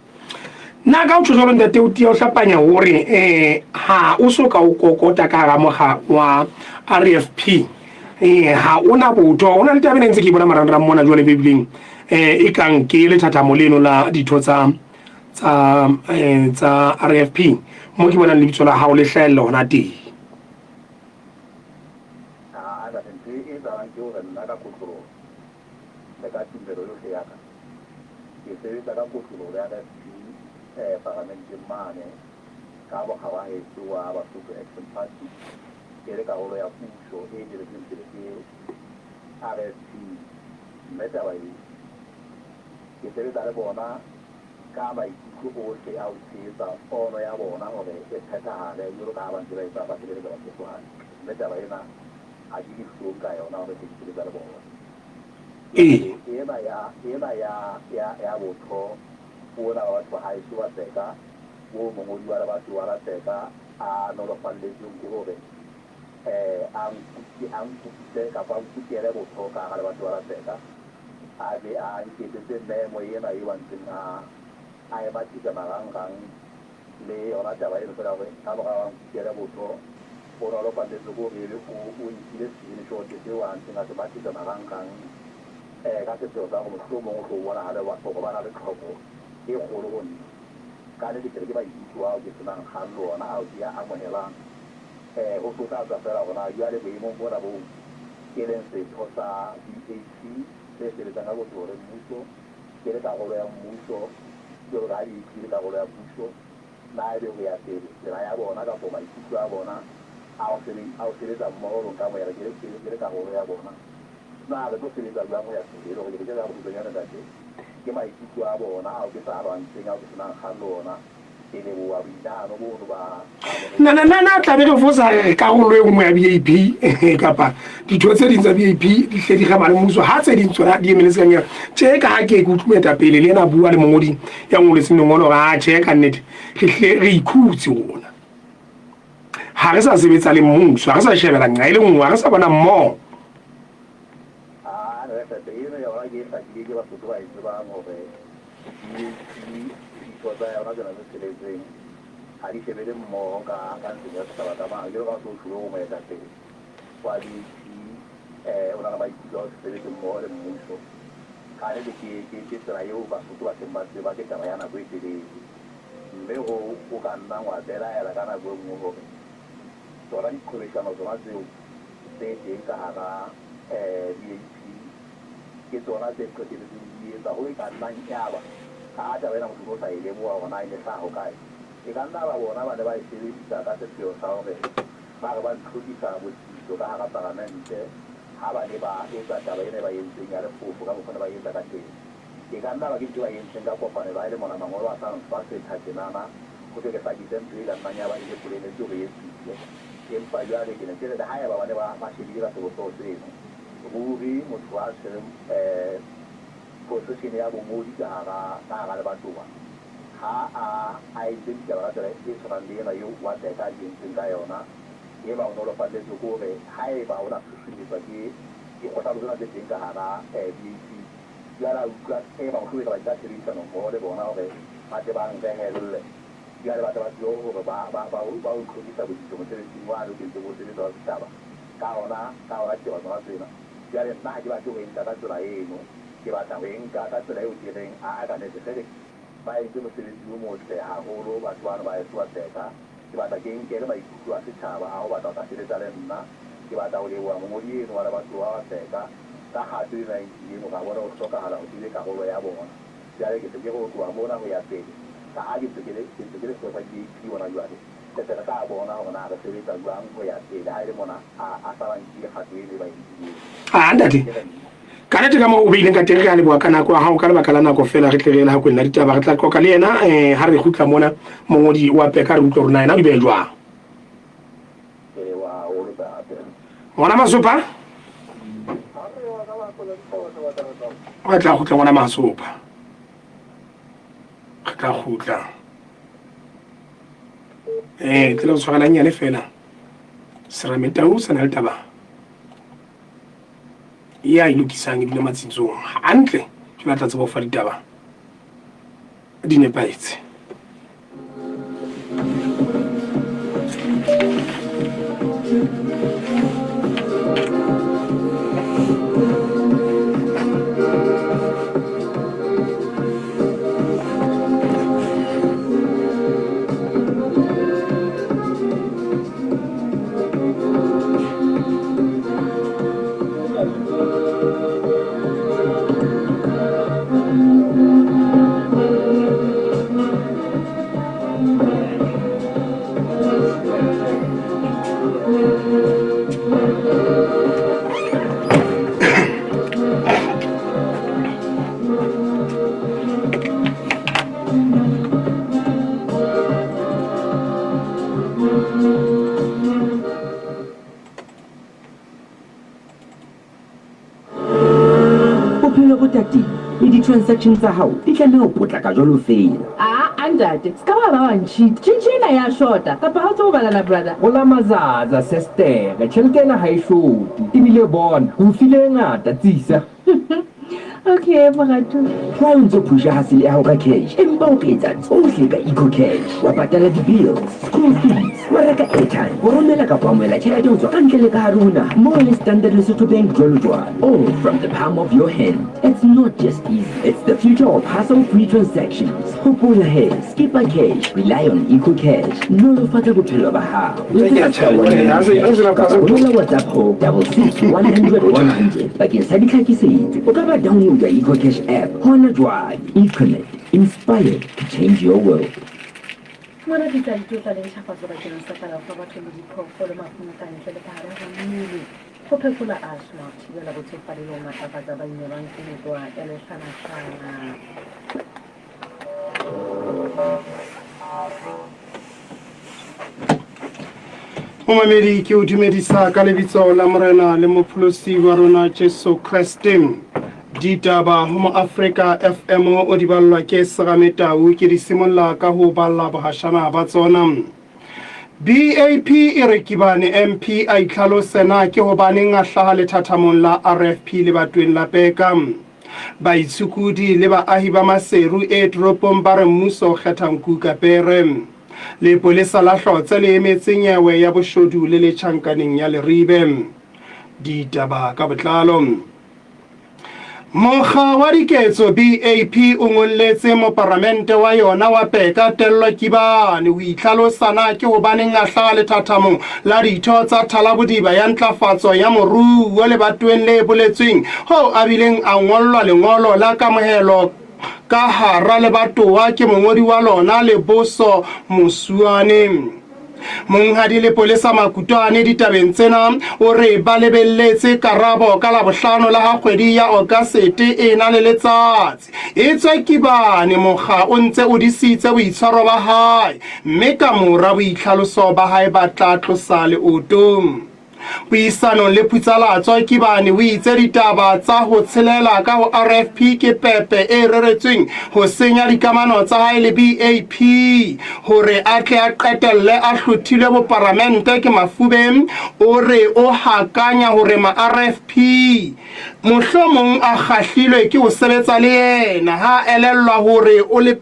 Nna ka o tjho jwalo ntate o tia o hlapanya hore eh ha o so ka o kokota ka hara moga wa RFP eh ha ona botho o na le taba ena ntse ke bona marangrang mona jwale bebileng eh e kang ke lethathamo leno la ditho tsa tsa eh, tsa RFP mo ke bonang lebitso la hao le hlahella hona teng. Ah, ntate ntho e etsahalang ke ka kotloloho le ka tumelo yohle ya ka, ke sebetsa ka kotloloho le RFP paramenteng mane ka mokga wa heso wa Basotho Action Party, e le karolo ya puso e eteletsweng pele ke RFP. Mme taba e, ke sebetsa le bona ka maikutlo ohle a ho tshehetsa pono ya bona hore e phethahale jwalo ka ha ba ntse ba etsa ba sebeletsa Basotho hantle. Mme taba ena ha ke dihlong ka yona hore ke sebetsa le bona. Ena ya ena ya ya ya botho bona ba batho ba haeso ba Tseka, boo mongodi wa lebatowa la Tseka a nolofalletsweng ke hore a a nkutise kapa a nkutele botho ka hara lebatowa la Tseka, a be a nketsetse memo ena eo a ntseng a a e mathisa marangrang le yona taba eno feela hore ka mora hore a nkutele botho, o nolofalletswe ke hore ebe o o nkile screenshot seo a ntseng a se mathisa marangrang ka sepheo sa hore mohlomong o tlo bonahale hore ba na le tlhoko e kgolo ho nna. Ka nnete ke re ke maikutlo ao ke senang kgang le ona ao ke a amohelang. Ho so tla tswa feela hore na jwale boemong bona boo ke leng setho sa BAC se sebetsang ka kotloloho le mmuso, ke le karolo ya mmuso, jwalo ka ha BAC e le karolo ya puso, na ebe ho ya pele tsela ya bona kapo maikutlo a bona a ho sebetsa mmoho le ho nkamohela ke le karolo ya bona, na re tlo sebetsa jwang ho ya pele? E le hore ke be ke re ka bokgutshwanyane ntate, ke maikutlo a bona ao ke sa a lwantsheng, ao ke se nang kgang le ona. Ke leboha boinahano bono ba Na na na na tla be re fosa re re karolo e nngwe ya BAP kapa ditho tse ding tsa BAP di hle di kgema le mmuso ha tse ding tsona di emeletse kang ena. Tjhe ka ha ke ke utlwe moetapele le yena a bua le mongodi ya ngoletseng lengolo hore a tjhe ka nnete re hle re ikhutse rona. Ha re sa sebetsa le mmuso, ha re sa shebela nqa e le nngwe, ha re sa bona mmoho. Aa Resete eno yona ke e hlakile ke Basotho ba e tsebang hore BAP ditho tsa yona tsena tse tsheletseng ha di shebele mmoho ka ka ntlong ya setjhaba ka mane. Jwalo ka ha o so tjhulo hore moetapele wa BAP o na le maikutlo a ho se sebetse mmoho le mmuso. Ka nnete ke ke ke tsela eo Basotho ba seng ba tseba ke taba ya nako e telele. Mme hoo o ka nnang wa belaela ka nako e nngwe hore tsona diqhwebeshano tsona tseo tse teng ka hara BAP ke tsona tse qetelletseng di etsa ho e ka nnang eaba ka ha taba ena motho o sa e lemoha hore na e ne hlaha hokae. E ka nna ba bona ba ne ba e sebedisa ka sepheo sa hore ba re ba ntlhokisa botsitso ka hara paramente ha ba ne ba etsa taba ena e ba entseng ya lefofo ka mokgwa ne ba etsa ka teng. E ka nna ba ke ntho e ba entseng ka kopanelo ha e le mona mangolo a sa nfa setha tjenana ho thwe ke hlakise ntho e ka nnang ya ba e le poleletswe hore e etsuwe. Empa jwale ke ne ke re le haeba ba ne ba ba shebile ka sebopeho seno, ruri motho a tshwereng position ya bongodi ka hara ka hara lebatowa ha a a entse ditaba ka tsela e tshwanang le ena eo wa Tseka a di entseng ka yona, eba o nolofalletswe ke hore haeba o na susumetswa ke dikgohlano tsena tse teng ka hara BAC, Jwale a utlwa eba mohlomong ekaba ke ka tshebedisano mmoho le bona hore ba tle ba nrehelle. Jwale ba tle ba tsebe hore ba, ba, ba, ba o ntlhokisa botsitso mosebetsing wane o ke ntseng o sebetsa wa setjhaba ka ona, ka ona ditaba tsona tsena. Jwale nna ha ke batle ho e nka ka tsela eno. Ke batla ho e nka ka tsela eo ke reng, Aa, ka nnete, kgele, ba entse mosebetsi o motle haholo batho bano ba heso ba Tseka. Ke batla ke nkele maikutlo a setjhaba a ho batla ho tla sebetsa le nna. Ke batla ho leboha mongodi eno wa lebatowa wa Tseka ka kgato eno a e nkileng hore a bone ho hlokahala hore ke be karolo ya bona. Jwale ke se ke re ho tloha mona ho ya pele, ka ha ke ntse ke le, ke ntse ke le setho sa BAP hona jwale, re se re tla bona hore na re sebetsa jwang ho ya pele ha e le mona a, a sa ba nkile kgato eno e ba e nkileng. Ah, ntate, Ke re nna. ka nnete ka moo o beileng ka teng re a leboha ka nako ya gago ka lebaka la nako fela re tle re ela gakong la ditaba re tla qoqa le yena um ha re gutla mona mongodi wa peka re utlwa gore na yena o di behe jwang. Ke leboha haholo ntate. Ngwana Masopa re tla kgutla ngwana Masopa re tla kgutla eh tle le go tshwarela nyane fela serametau se na le taba ya e lokisang e dula matsitsong hantle ke batla tsebo fa ditaba di nepahetse. tatile, le di-transaction tsa hao di tlameha ho potlaka jwalo feela. Aa ntate, ska ba ba wa ntšhita. Tjhentjhe ena ya shota, kapa ha o tsebe ho bala na brother? Hola mazaza sestere, tjhelete ena ha e shote. Ebile bona, ke o file e ngata, tsisa. Okay, moratuwa. Try o ntso phusha hasele ya hao ka cash, empa o ka etsa tsohle ka EcoCash. Wa patala di-bills, school fees, wa reka airtime, wa romela kapa amohela tjhelete ho tswa ka ntle le ka hare ho naha, mmoho le Standard Lesotho Bank jwalo jwalo. All from the palm of your hand. It's not just easy, it's the future of hassle-free transactions. Hopola he, skipa cash, rely on EcoCash. Nolofatsa bophelo ba hao. Letsetsa star 199 kapa romela WhatsApp ho 66 100 100 bakeng sa ditlhakisetso. O ka ba downloada EcoCash app hona jwale. Econet, inspired to change your world. Mona bitsa ditlotla le ntjhafatso bakeng sa kalafo ya batho le diphoofolo mafung a ka ntle le ka hare ho mmele, ho phekola asthma, ho thibela botsofadi le ho matlafatsa ba imelwang ke metwa ya lehlanahlana. Momamedi, ke o dumedisa ka lebitso la Morena le Mopholosi wa rona Jesu Kreste. Ditaba ho Moafrika FM o di ballwa ke Serame Tau, ke di simolla ka ho balla bohashana ba tsona. BAP e re Kibane MP a itlhalose na ke hobaneng a hlaha lethathamong la RFP lebatoweng la Peka. Baitshokodi le baahi ba Maseru e toropong ba re mmuso o kgetha nku ka pere. Lepolesa la Hlotse le emetse nyewe ya boshodu le le tjhankaneng ya Leribe. Ditaba ka botlalo. Mokga wa diketso BAP o ngolletse moparamente wa yona wa Peka Tello Kibane ho itlhalosa na ke hobaneng a hlaha lethathamong la ditho tsa Thalabodiba ya Ntlafatso ya Moruo lebatoweng le boletsweng hoo a bileng a ngollwa lengolo la kamohelo ka hara lebatowa ke mongodi wa lona Leboso Mosuane. Monghadi Lepolesa Makutwane ditabeng tsena o re ba lebelletse karabo ka Labohlano la ha kgwedi ya August e na le letsatsi. Etswe Kibane mokga o ntse o disitse boitshwaro ba hae mme ka mora boitlhaloso ba hae ba tla tlosa leoto. Puisanong le Phutsalatso, Kibane o itse ditaba tsa ho tshelela ka ho RFP ke pepe e reretsweng ho senya dikamano tsa hae le BAP hore a tle a qetelle a hlothilwe boparamente ke mafube. O re o hakanya hore ma-RFP Mohlomong a kgahlilwe ke ho sebetsa le yena ha a elellwa hore o le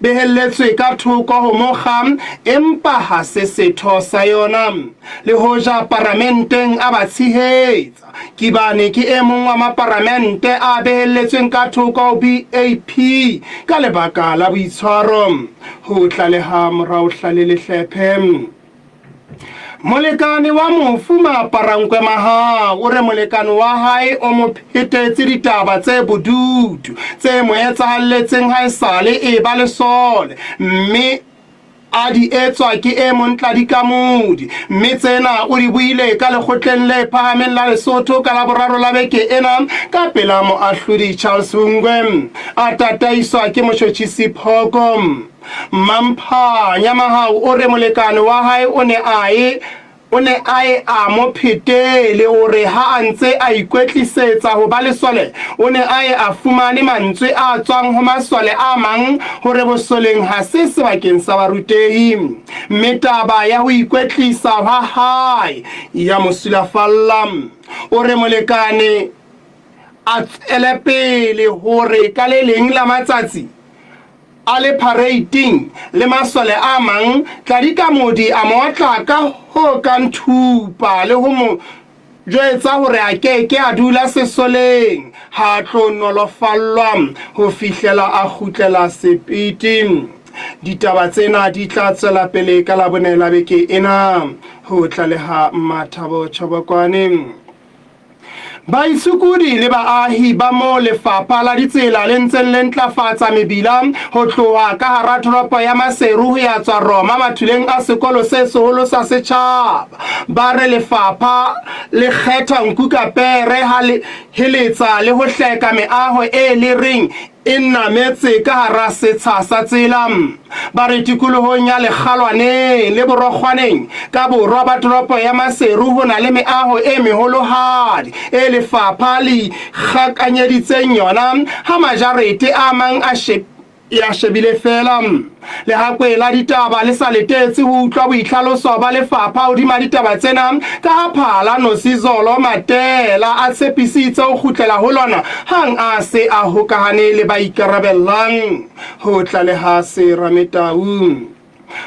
behelletswe ka thoko ho mokga empa ha se setho sa yona. Le hoja paramenteng a ba tshehetsa, Kibane ke e mong wa maparamente a behelletsweng ka thoko ho BAP ka lebaka la boitshwaro. Ho tlaleha Morao Hlale Lehlephe. Molekane wa mofu Maaparankwe Mahao o re molekane wa hae o mo phetetse ditaba tse bodutu tse mo etsahalletseng haesale e ba lesole mme a di etswa ke e mong Tladi Kamodi mme tsena o di buile ka lekgotleng le phahameng la Lesotho ka Laboraro la beke ena ka pela moahlodi Charles Hungwe a tataiswa ke motjhotjhisi Phoko. Mmamphanya Mahau o re molekane wa hae o ne a e o ne a e a mo phetele o re ha a ntse a ikwetlisetsa ho ba lesole o ne a ye a fumane mantswe a tswang ho masole a mang hore bosoleng ha se sebakeng sa barutehi mme taba ya ho ikwetlisa hwa hae ya mo sulafalla. O re molekane a tswele pele hore ka le leng la matsatsi A le pareiting le masole a mang, Tladi Kamodi a mo otla ka ho kang thupa le ho mo jwetsa hore a ke ke a dula sesoleng ha a tlo nolofallwa ho fihlela a kgutlela Sepiti. Ditaba tsena di tla tswela pele ka Labone la beke ena, ho tlaleha Mmathabo Chobokwane. Baitshokodi le baahi ba moo lefapha la ditsela le ntseng le ntlafatsa mebila ho tloha ka hara toropo ya Maseru ho ya tswa Roma mathuleng a sekolo se seholo sa setjhaba ba re lefapha le kgetha nku ka pere ha le heletsa le ho hleka meaho e le reng e nametse ka hara setsha sa tsela. Ba re tikolohong ya Lekgalwaneng le Borokgwaneng ka borwa ba toropo ya Maseru ho na le meaho e meholohadi e lefapha le ikgakanyeditseng yona ha majarete a mang a ya shebile feela. Lehakwe la ditaba le sa letetse ho utlwa boitlhaloso ba lefapha hodima ditaba tsena ka ha Phala Nosizolo Matela a tshepisitse ho kgutlela ho lona hang a se a hokahane le ba ikarabellang. Ho tlaleha Serame Tau.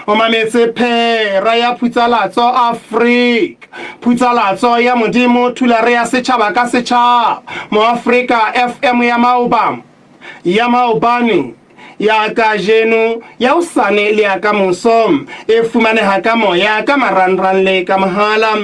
O mametse phera ya Phutsalatso Afrika. Phutsalatso ya Modimo Thulare ya setjhaba ka setjhaba. Moafrika FM ya maoba. Ya maobane, ya kajeno, ya hosane le ya kamoso. E fumaneha ka moya, ka marangrang le ka mohala.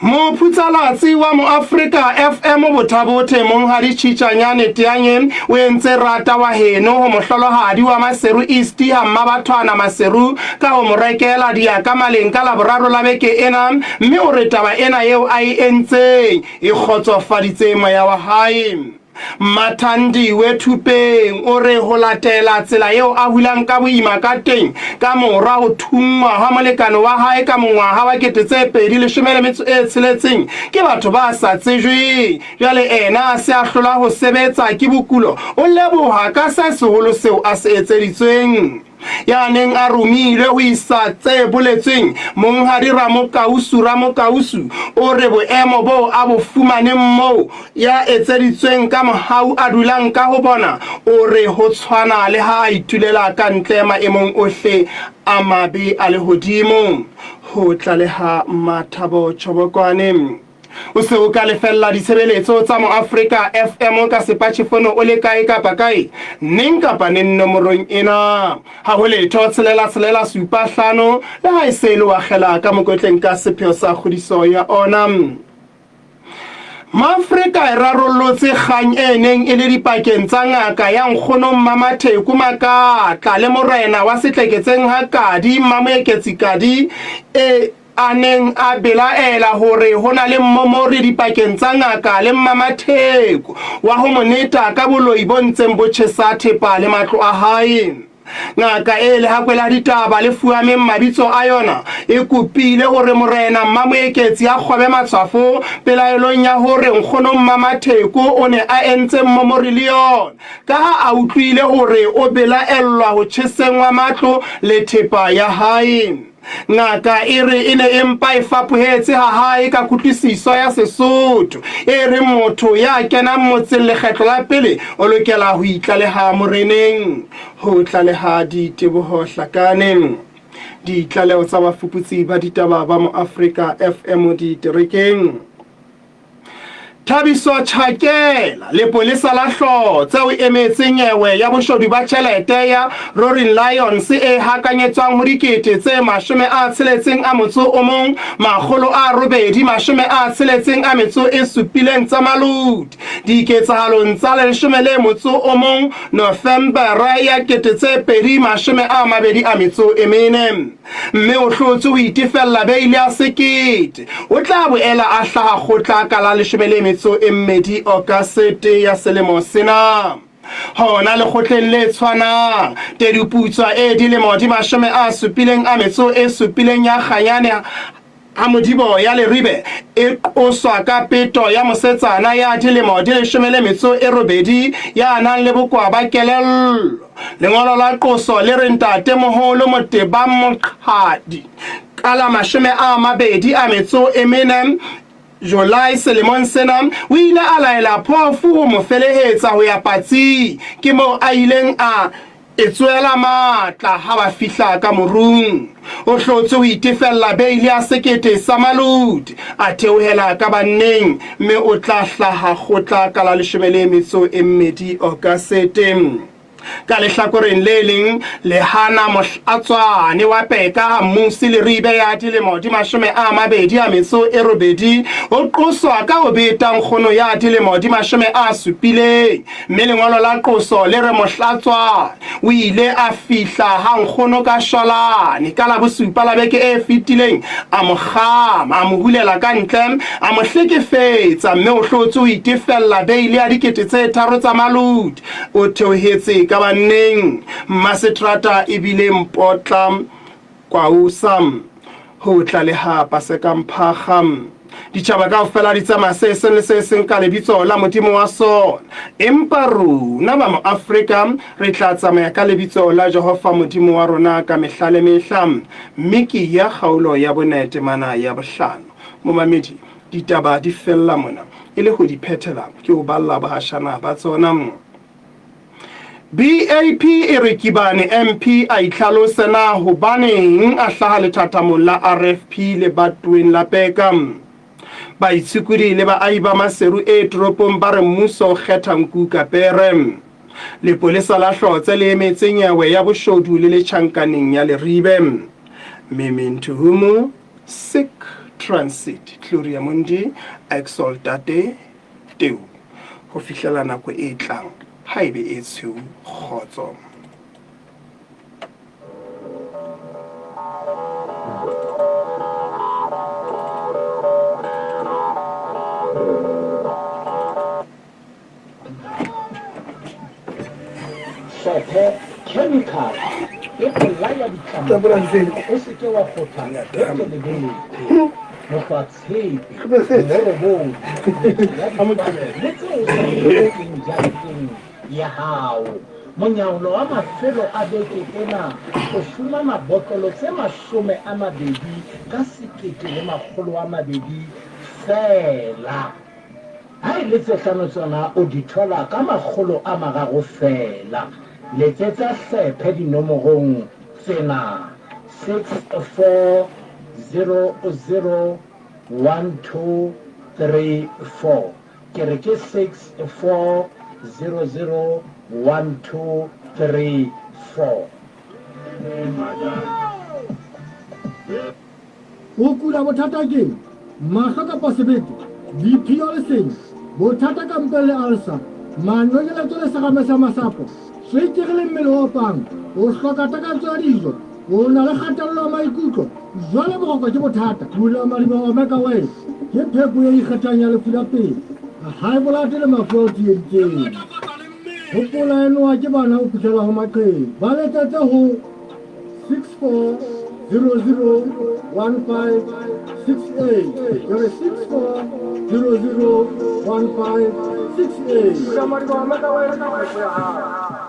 Mophutsalatsi wa Moafrika FM Bothabothe Monghadi Tjhitjanyane Teanye o entse rata wa heno ho mohlolohadi wa Maseru East ha Mmabathwana Maseru ka ho mo rekela diyakamaleng ka Laboraro la beke ena mme o re taba ena eo a e entseng e kgotsofaditse moya wa hae. Mmathandiwe Thupeng o re ho latela tsela eo a hulang ka boima ka teng ka mora ho thunngwa hwa molekane wa hae ka mongwaha wa 2016 ke batho ba sa tsejweng, jwale ena a se a hlola ho sebetsa ke bokulo, o leboha ka se seholo seo a se etseditsweng. Ya neng a romilwe ho isa tse boletsweng, Monghadi Ramokausu Ramokausu o re boemo boo a bo fumaneng moo ya etseditsweng ka mohau a dulang ka ho bona, o re ho tshwana le ha a itulela ka ntle maemong ohle a mabe a lehodimo. Ho tlaleha Mathabo Chobokwane. O se o ka lefella ditshebeletso tsa Moafrika FM ka sepatjhefono o le kae kapa kae, neng kapa neng nomorong ena. Ha ho letho tshelela tshelela supa hlano, le ha e se e le wa kgela ka mokotleng ka sepheo sa kgodiso ya ona. Maafrika e rarollotse kgang e neng e le dipakeng tsa ngaka ya nkgono Mmamatheku Makatla le morena wa Setleketseng ha Kadi Mmamoeketsi Kadi e a neng a belaela hore ho na le mmomori dipakeng tsa ngaka le Mmamatheko wa ho mo neta ka boloi bo ntseng bo tjhesa thepa le matlo a hae. Ngaka e lehakwe la ditaba le fuameng mabitso a yona e kopile hore morena Mmamoeketsi a kgobe matshwafo pelaelong ya hore nkgono Mmamatheko o ne a entse mmomori le yona ka ha a utlwile hore o belaellwa ho tjheseng matlo le thepa ya hae. Ngaka e re e ne e mpa e fapohetse ha hae ka kutlwisiso ya Sesotho e reng motho ya kenang motseng lekgetlo la pele o lokela ho itlaleha moreneng. Ho tlaleha Diteboho Hlakane. Ditlaleho tsa bafuputsi ba ditaba ba Moafrika FM diterekeng. Thabiso Chakela, lepolesa la Hlotse o emetse nyewe ya boshodu ba tjhelete ya Roaring Lions e hakanyetswang ho 661,867 tsa malodi diketsahalong tsa 11 Nofembere ya 2024. Mme o hlotse ho itefella beile ya sekete. O tla boela a hlaha kgotla ka la 12 Okasete ya selemo sena. Hona lekgotleng le tshwanang, teduputswa e dilemo di 77 ya Kganyane ha Modibo ya Leribe e qoswa ka peto ya mosetsana ya dilemo di 18 ya nang le bokowa ba kelello. Lengolo la qoso le re ntatemoholo Motebang Moqhadi ka la 24 July selemong sena o ile a laela phofu ho mo felehetsa ho ya patsing. Ke moo a ileng a e tsoela matla ha ba fihla ka morung. O hlotse ho itefella beile ya sekete sa malodi, a theohela ka banneng mme o tla hlaha kgotla ka la 12 Okasete. Ka lehlakoreng le leng, Lehana Mohlatswane wa Peka Mmusi Leribe ya dilemo di 28 o qoswa ka ho beta nkgono ya dilemo di 70, mme lengolo la qoso le re Mohlatswane o ile a fihla ha nkgono ka shwalane ka Labosupa la beke e fetileng, a mo kgama, a mo hulela ka ntle, a mo hlekefetsa mme o hlotse ho itefella beile ya 3000 tsa malodi. O theohetse ka banneng. Mmaseterata e bile Mpotla Kwausa. Ho tlaleha Paseka Mphakga. Ditjhaba kaofela di tsamaya se seng le se seng ka lebitso la modimo wa sona, empa rona ba Moafrika re tla tsamaya ka lebitso la Jehova Modimo wa rona ka mehla le mehla. Mme ke ya kgaolo ya bone temana ya bohlano. Momamedi, ditaba di fella mona. E le ho di phethela, ke o balla bohashana ba tsona. BAP e re Kibane MP a itlhalose na hobaneng a hlaha lethathamong la RFP lebatoweng la Peka. Baitshokodi le baahi ba Maseru e toropong ba re mmuso o kgetha nku ka pere. Lepolesa la Hlotse le emetse nyewe ya boshodu le le tjhankaneng ya Leribe. Mimi Nthuhumu, Sic Transit, Gloria Mundi, Exaltate, Teu. Ho fihlela nako e tlang, ha e be e tshweu, kgotso. Hlophe chemical e bolaya ditlamong, o se ke wa kgotha beke le beke. Mohlwatshepe, morobong, ya le tseo o sa di hlokeng jareteng ya hao. Monyaolo wa mafelo a beke ena o fumana botlolo tse 20 ka 1200 feela. Ha e le tse hlano tsona o di thola ka 300 feela. Letsetsa Hlephe dinomorong tsena, 64001234. Ke re ke 64001234. O kula bothata keng? Mahlo kapa sebete? Diphio le senya? Bothata ka mpeng le ulcer? Manonyeletso le serame sa masapo? Tswekere le mmele o opang? O hloka takatso ya dijo? O na le kgatello ya maikutlo? Jwale boroko ke bothata? Pula madiboho Omega Oil ke pheko e ikgethang ya lefu la pelo, high blood le mafu a o tsieditseng. Hopola enoa ke bana ho fihlela ho maqheku. Ba letsetse ho 64001568. Ke re 64001568. Pula madiboho Omega Oil ke pheko ya hao.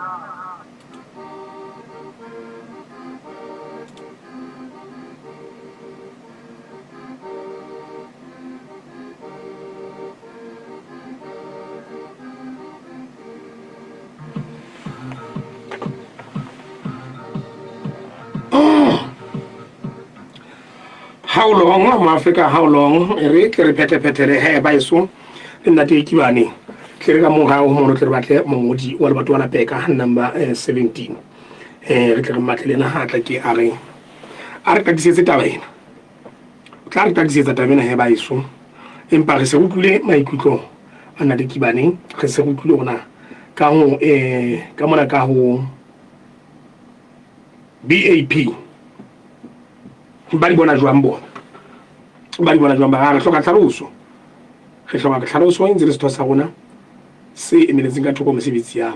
How long moafrika how long e re tle re phethephethele he baeso le nna te kibane tle re ka moo ga o mono tle re batle mongodi wa lebato wa lapeka number 17 eh re tle re mmatle le ena ha tla ke a re a re qaqisetse taba ena o tla re qaqisetsa taba ena he baeso empa re se re utlwile maikutlo a nna le kibaneng re se re utlwile hore na ka ho eh ka mona ka ho BAP ba di bona jwang bona ba di bona jwang ba re hloka tlhaloso re hloka tlhaloso e ntse le setho sa rona se emeletseng ka thoko mesebetsi ya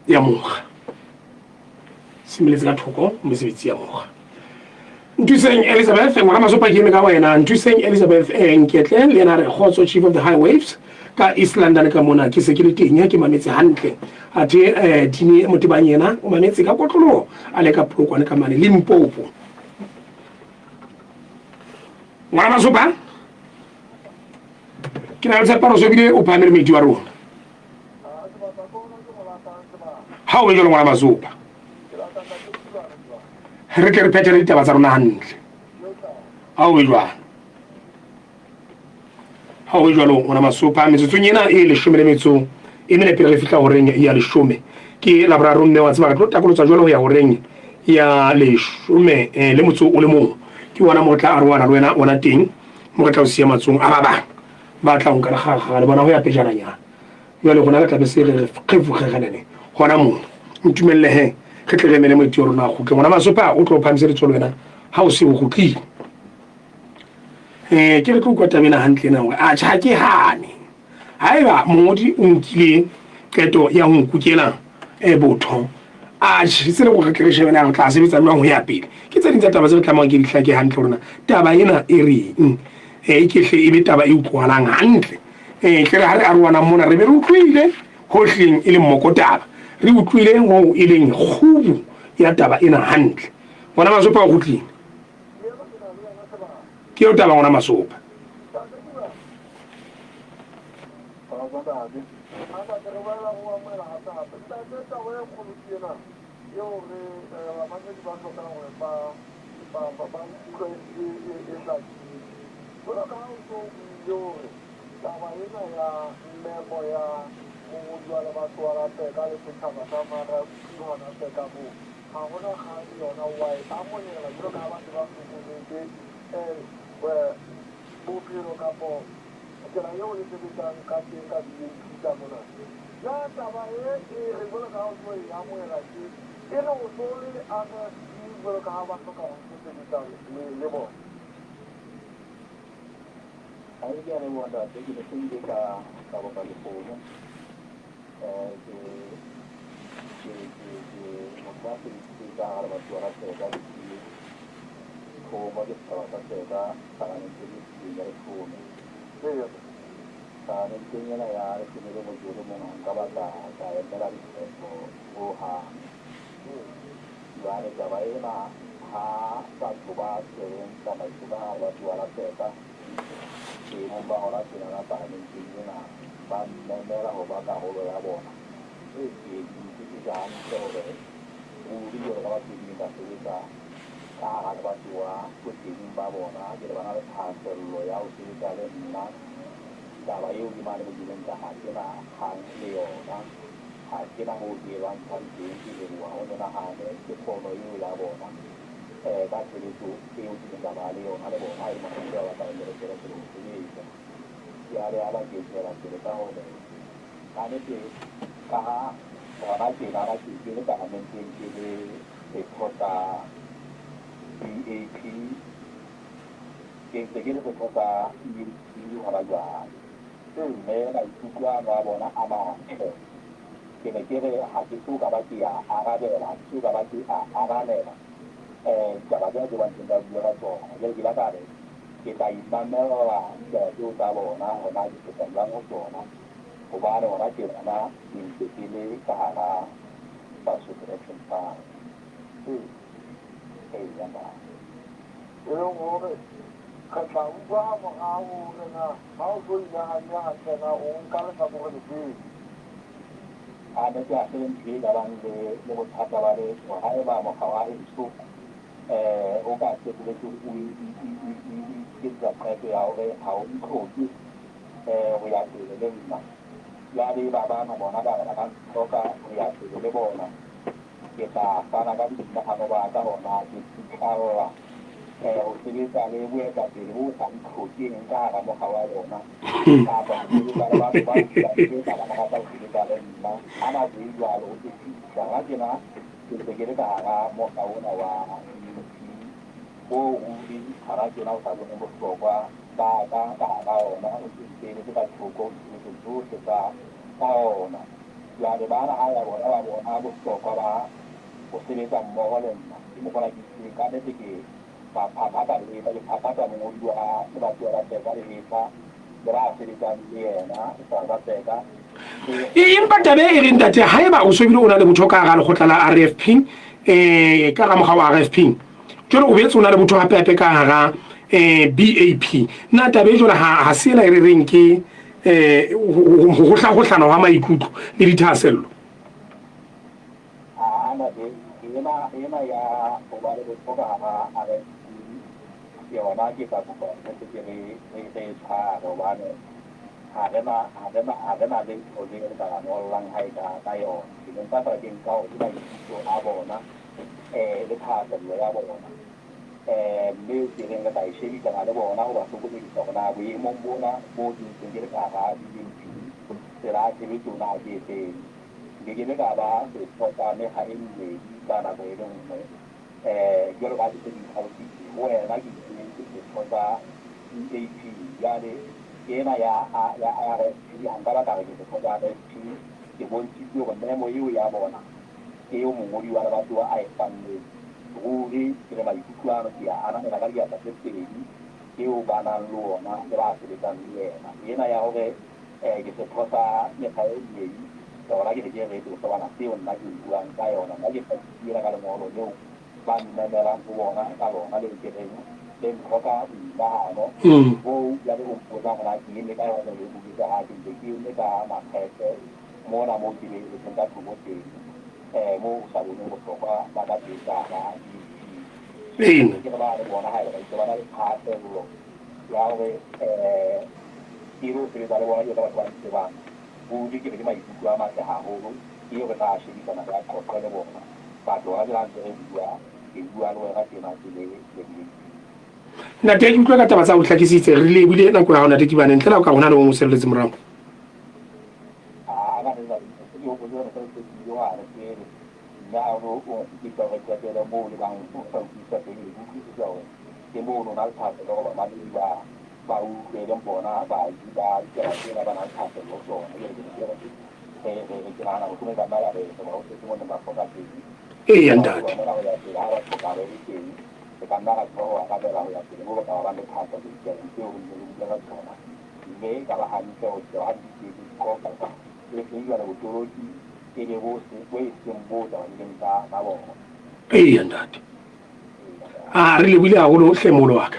ya mokga se emeletse ka thoko mesebetsi ya mokga Nthuseng Elizabeth ngwana Masopa ke eme ka wena Nthuseng Elizabeth eh, Nketle le yena re kgotso chief of the high waves ka East London ka mona ke se ke le teng ke mametse hantle athe eh, Dini Motebang yena o mametse ka kotloloho a le ka Polokwane ka mane Limpopo ngwana Masopa ke na le tshepo gore ebile o phahame le moeti wa rona ha o be jalo ngwana Masopa re tle re phethele ditaba tsa rona hantle ha o be jwalo ha o be jwalo ngwana Masopa metsotsong ena e leshome le metso E mene pele re fihla horeng ya leshome. Ke Laboraro mme wa tseba re tlo takolotsa jwale ho ya horeng ya leshome le motso o le mong. Ke ona mo re tla arohana le wena ona teng, mo re tla o siya matsong a ba bang ba tla o nka lekgarakgara le bona ho ya pejananyana. Jwale rona re tla be se re re kgefukgegenene hona moo. Ntumelle he re tle re emele moeti wa rona a kgutle. Ngwana Masopa o tlo o phahamise letsoho le wena ha o se o kgutlile. Ke re tlo utlwa taba ena hantle ena hore atjhe ha ke hane. Haeba mongodi o nkile qeto ya ho nkukela botho, atjhe se le gore re tle re shebe na re tla sebetsa jwang ho ya pele. Ke tse ding tsa taba tse re tlamehang ke di hlake hantle hore na taba ena e reng. E ke hle e be taba e utlwahalang hantle. Tle re ha re arohanang mona re be re utlwile ho hlileng e leng mokotaba. Re utlwile hoo e leng kgubu ya taba ena hantle. Ngwana Masopa o kgutlile. Ke eo taba ngwana Masopa. Bophelo kapo tsela eo le sebetsang ka teng ka BAP ka mona. Na taba e e re jwalo ka ha o tlo e amohela tje, e re o so le RFP jwalo ka ha ba hloka ho tlo sebetsa le, le bona? Ha ke a leboha ntate, ke ne se ile ka ka boka lekgomo. Ke ke ke ke motho a sebeditseng ka hara lebatowa la Tseka ke thomo ke setjhaba sa Tseka parlamenteng e fetileng ya leshome. Parlamenteng ena ya leshome le motso o le mong ha nka ba ka ka emela dikgetho ho hang. Jwale taba ena ha batho ba tshwereng tsamaiso ka hara lebatowa la Tseka boemong ba hona tjenana parlamenteng ena ba mmemela ho ba karolo ya bona, ke ye ke utlwisisa hantle hore ruri jwalo ka batho ke neng ba sebetsa ka hara lebatowa boteng ba bona, jwale ba na le thahasello ya ho sebetsa le nna. Taba eo ke mane mo ke ileng ka ha ke na kgang le yona, ha ke na moo ke e lwantshang teng, ke leboha ho menahane ke pono eo ya bona ka tshebetso eo ke ileng ka ba le yona le bona ha e le mona ba batla re tswele pele ho sebetsa. Jwale yaba ke tswela pele ka hore ka nnete ka ha hona tjenana ke ke le paramenteng ke le setho sa BAP, ke ntse ke le setho sa EAP hona jwale. Mme maikutlo ano a bona a matle. Ke ne ke re ha ke so ka ba ke a arabela, ha ke so ka ba ke a ananela ditaba tsena tseo ba ntseng ba bua ka tsona. Jwale ke ile ka re Ke tla imamella ditaba tseo tsa bona hore na ke feta jwang ho tsona, hobane hona tjenana ke ntse ke le ka hara Basotho Action Party. Eya, ntate. E leng hore re tla utlwa ha morao hore na ha o so inahanne hantle na o nka lehlakore lefeng. A ne ke a se ntho e ka bang le le bothata ba letho haeba mokga wa heso o ka qetelletse o iketsetsa qeto ya hore ha o ntlhoke ho ya pele le nna. Jwale ba bana bona ba re ba ka ntlhoka ho ya pele le bona, ke tla fana ka boinahano ba ka hore na ke tsitlalla ho sebetsa le boetapele bo sa ntlhokeng ka hara mokga wa bona kapa ho sebetsa le batho ba dulang tje ka ba rata ho sebetsa le nna. Ha nako e jwalo e fihla, hona tjena Ke ntse ke le ka hara mokga ona wa UP oo ruri hara tjena o sa boneng bohlokwa ba ka ka hara ona, o ntse o ipeheletse ka thoko ditshebetso tsohle tsa tsa ona. Jwale bana ha ya bona ba bona bohlokwa ba ho sebetsa mmoho le nna, ke mokgwa ona ke itseng ka nnete ke ba phaphatha lehetla, ke phaphatha mongodi wa lebatowa la Tseka lehetla le ba sebetsang le yena Sara Tseka. Empa taba e reng ntate, haeba o so bile o na le botho ka hara lekgotla la RFP, ka hara mokga wa RFP, jwale o boetse o na le botho hape hape ka hara BAP. Na taba e jwale ha se ena e re reng ke ho hlahohlana hwa maikutlo le dithahasello? Aa ntate, ena ya ho ba le botho ka hara RFP yona ke tla kopa re se ke re e tshware hobane. Ha re na, ha re na, ha re na letho le re ka la ngollang ha e ka ka yona. Ke ne mpa feela ke nka hore ke maikutlo a bona, le thahasello ya bona. Mme ke reng re tla e shebisana le bona ho ba hlokomedisa hore na boemong bona boo ke ntseng ke le ka hara BAP, tsela ya tshebetso na ke e feng. Nke ke be ka ba setho sa mekga e mmedi ka nako e le nngwe. Jwalo ka ha ke se ke itlhalositse ho wena, ke itse ke setho sa EAP. Jwale ke ena ya, ya RFP, ha nka ba ka re ke setho sa RFP, ke bontshitse hore memo eo ya bona eo mongodi wa lebatowa a e fanneng, ruri ke re maikutlo ano ke a ananela ka diatla tse pedi, eo ba nang le ona le ba sebetsang le yena. Ena ya hore ke setho sa mekga e mmedi, hona ke ne ke re ho shebana seo nna ke buang ka yona. Nna ke hlakisitse ka lengolo leo ba mmemelang ho bona ka lona, leo ke reng le ntlhoka boinahano boo. Jwale o mpotsa hore na ke eme ka yona jwale, o botsa ha ke ntse ke eme ka makgethe mona moo ke behetseng ka thoko teng, moo o sa boneng bohlokwa ba ka teng ka hara DP. Ke re ba le bona haeba ba itse ba na le thahasello ya hore ke ilo sebetsa le bona jwalo ka batho ba ntsebang. Ruri ke re ke maikutlo a matle haholo eo re tla shebisana re a qoqe le bona. Batho hona jwale ha ntse re bua, ke bua le wena tjena ke le WP. Ntate, ke utlwa ka taba tsa o hlakisitse. Re lebohile nako ya hao, Ntate Kibane. Ntle le ha o ka re ho na le o mong o salletse morao. Eya, ntate. Mme e ka ba hantle ho sheba ha di di qoqa e seng jwale botoloki e be bo se bo e seng bo tsamayileng ka ka bona. Eya ntate. A re lebohile haholo hle moholo wa ka.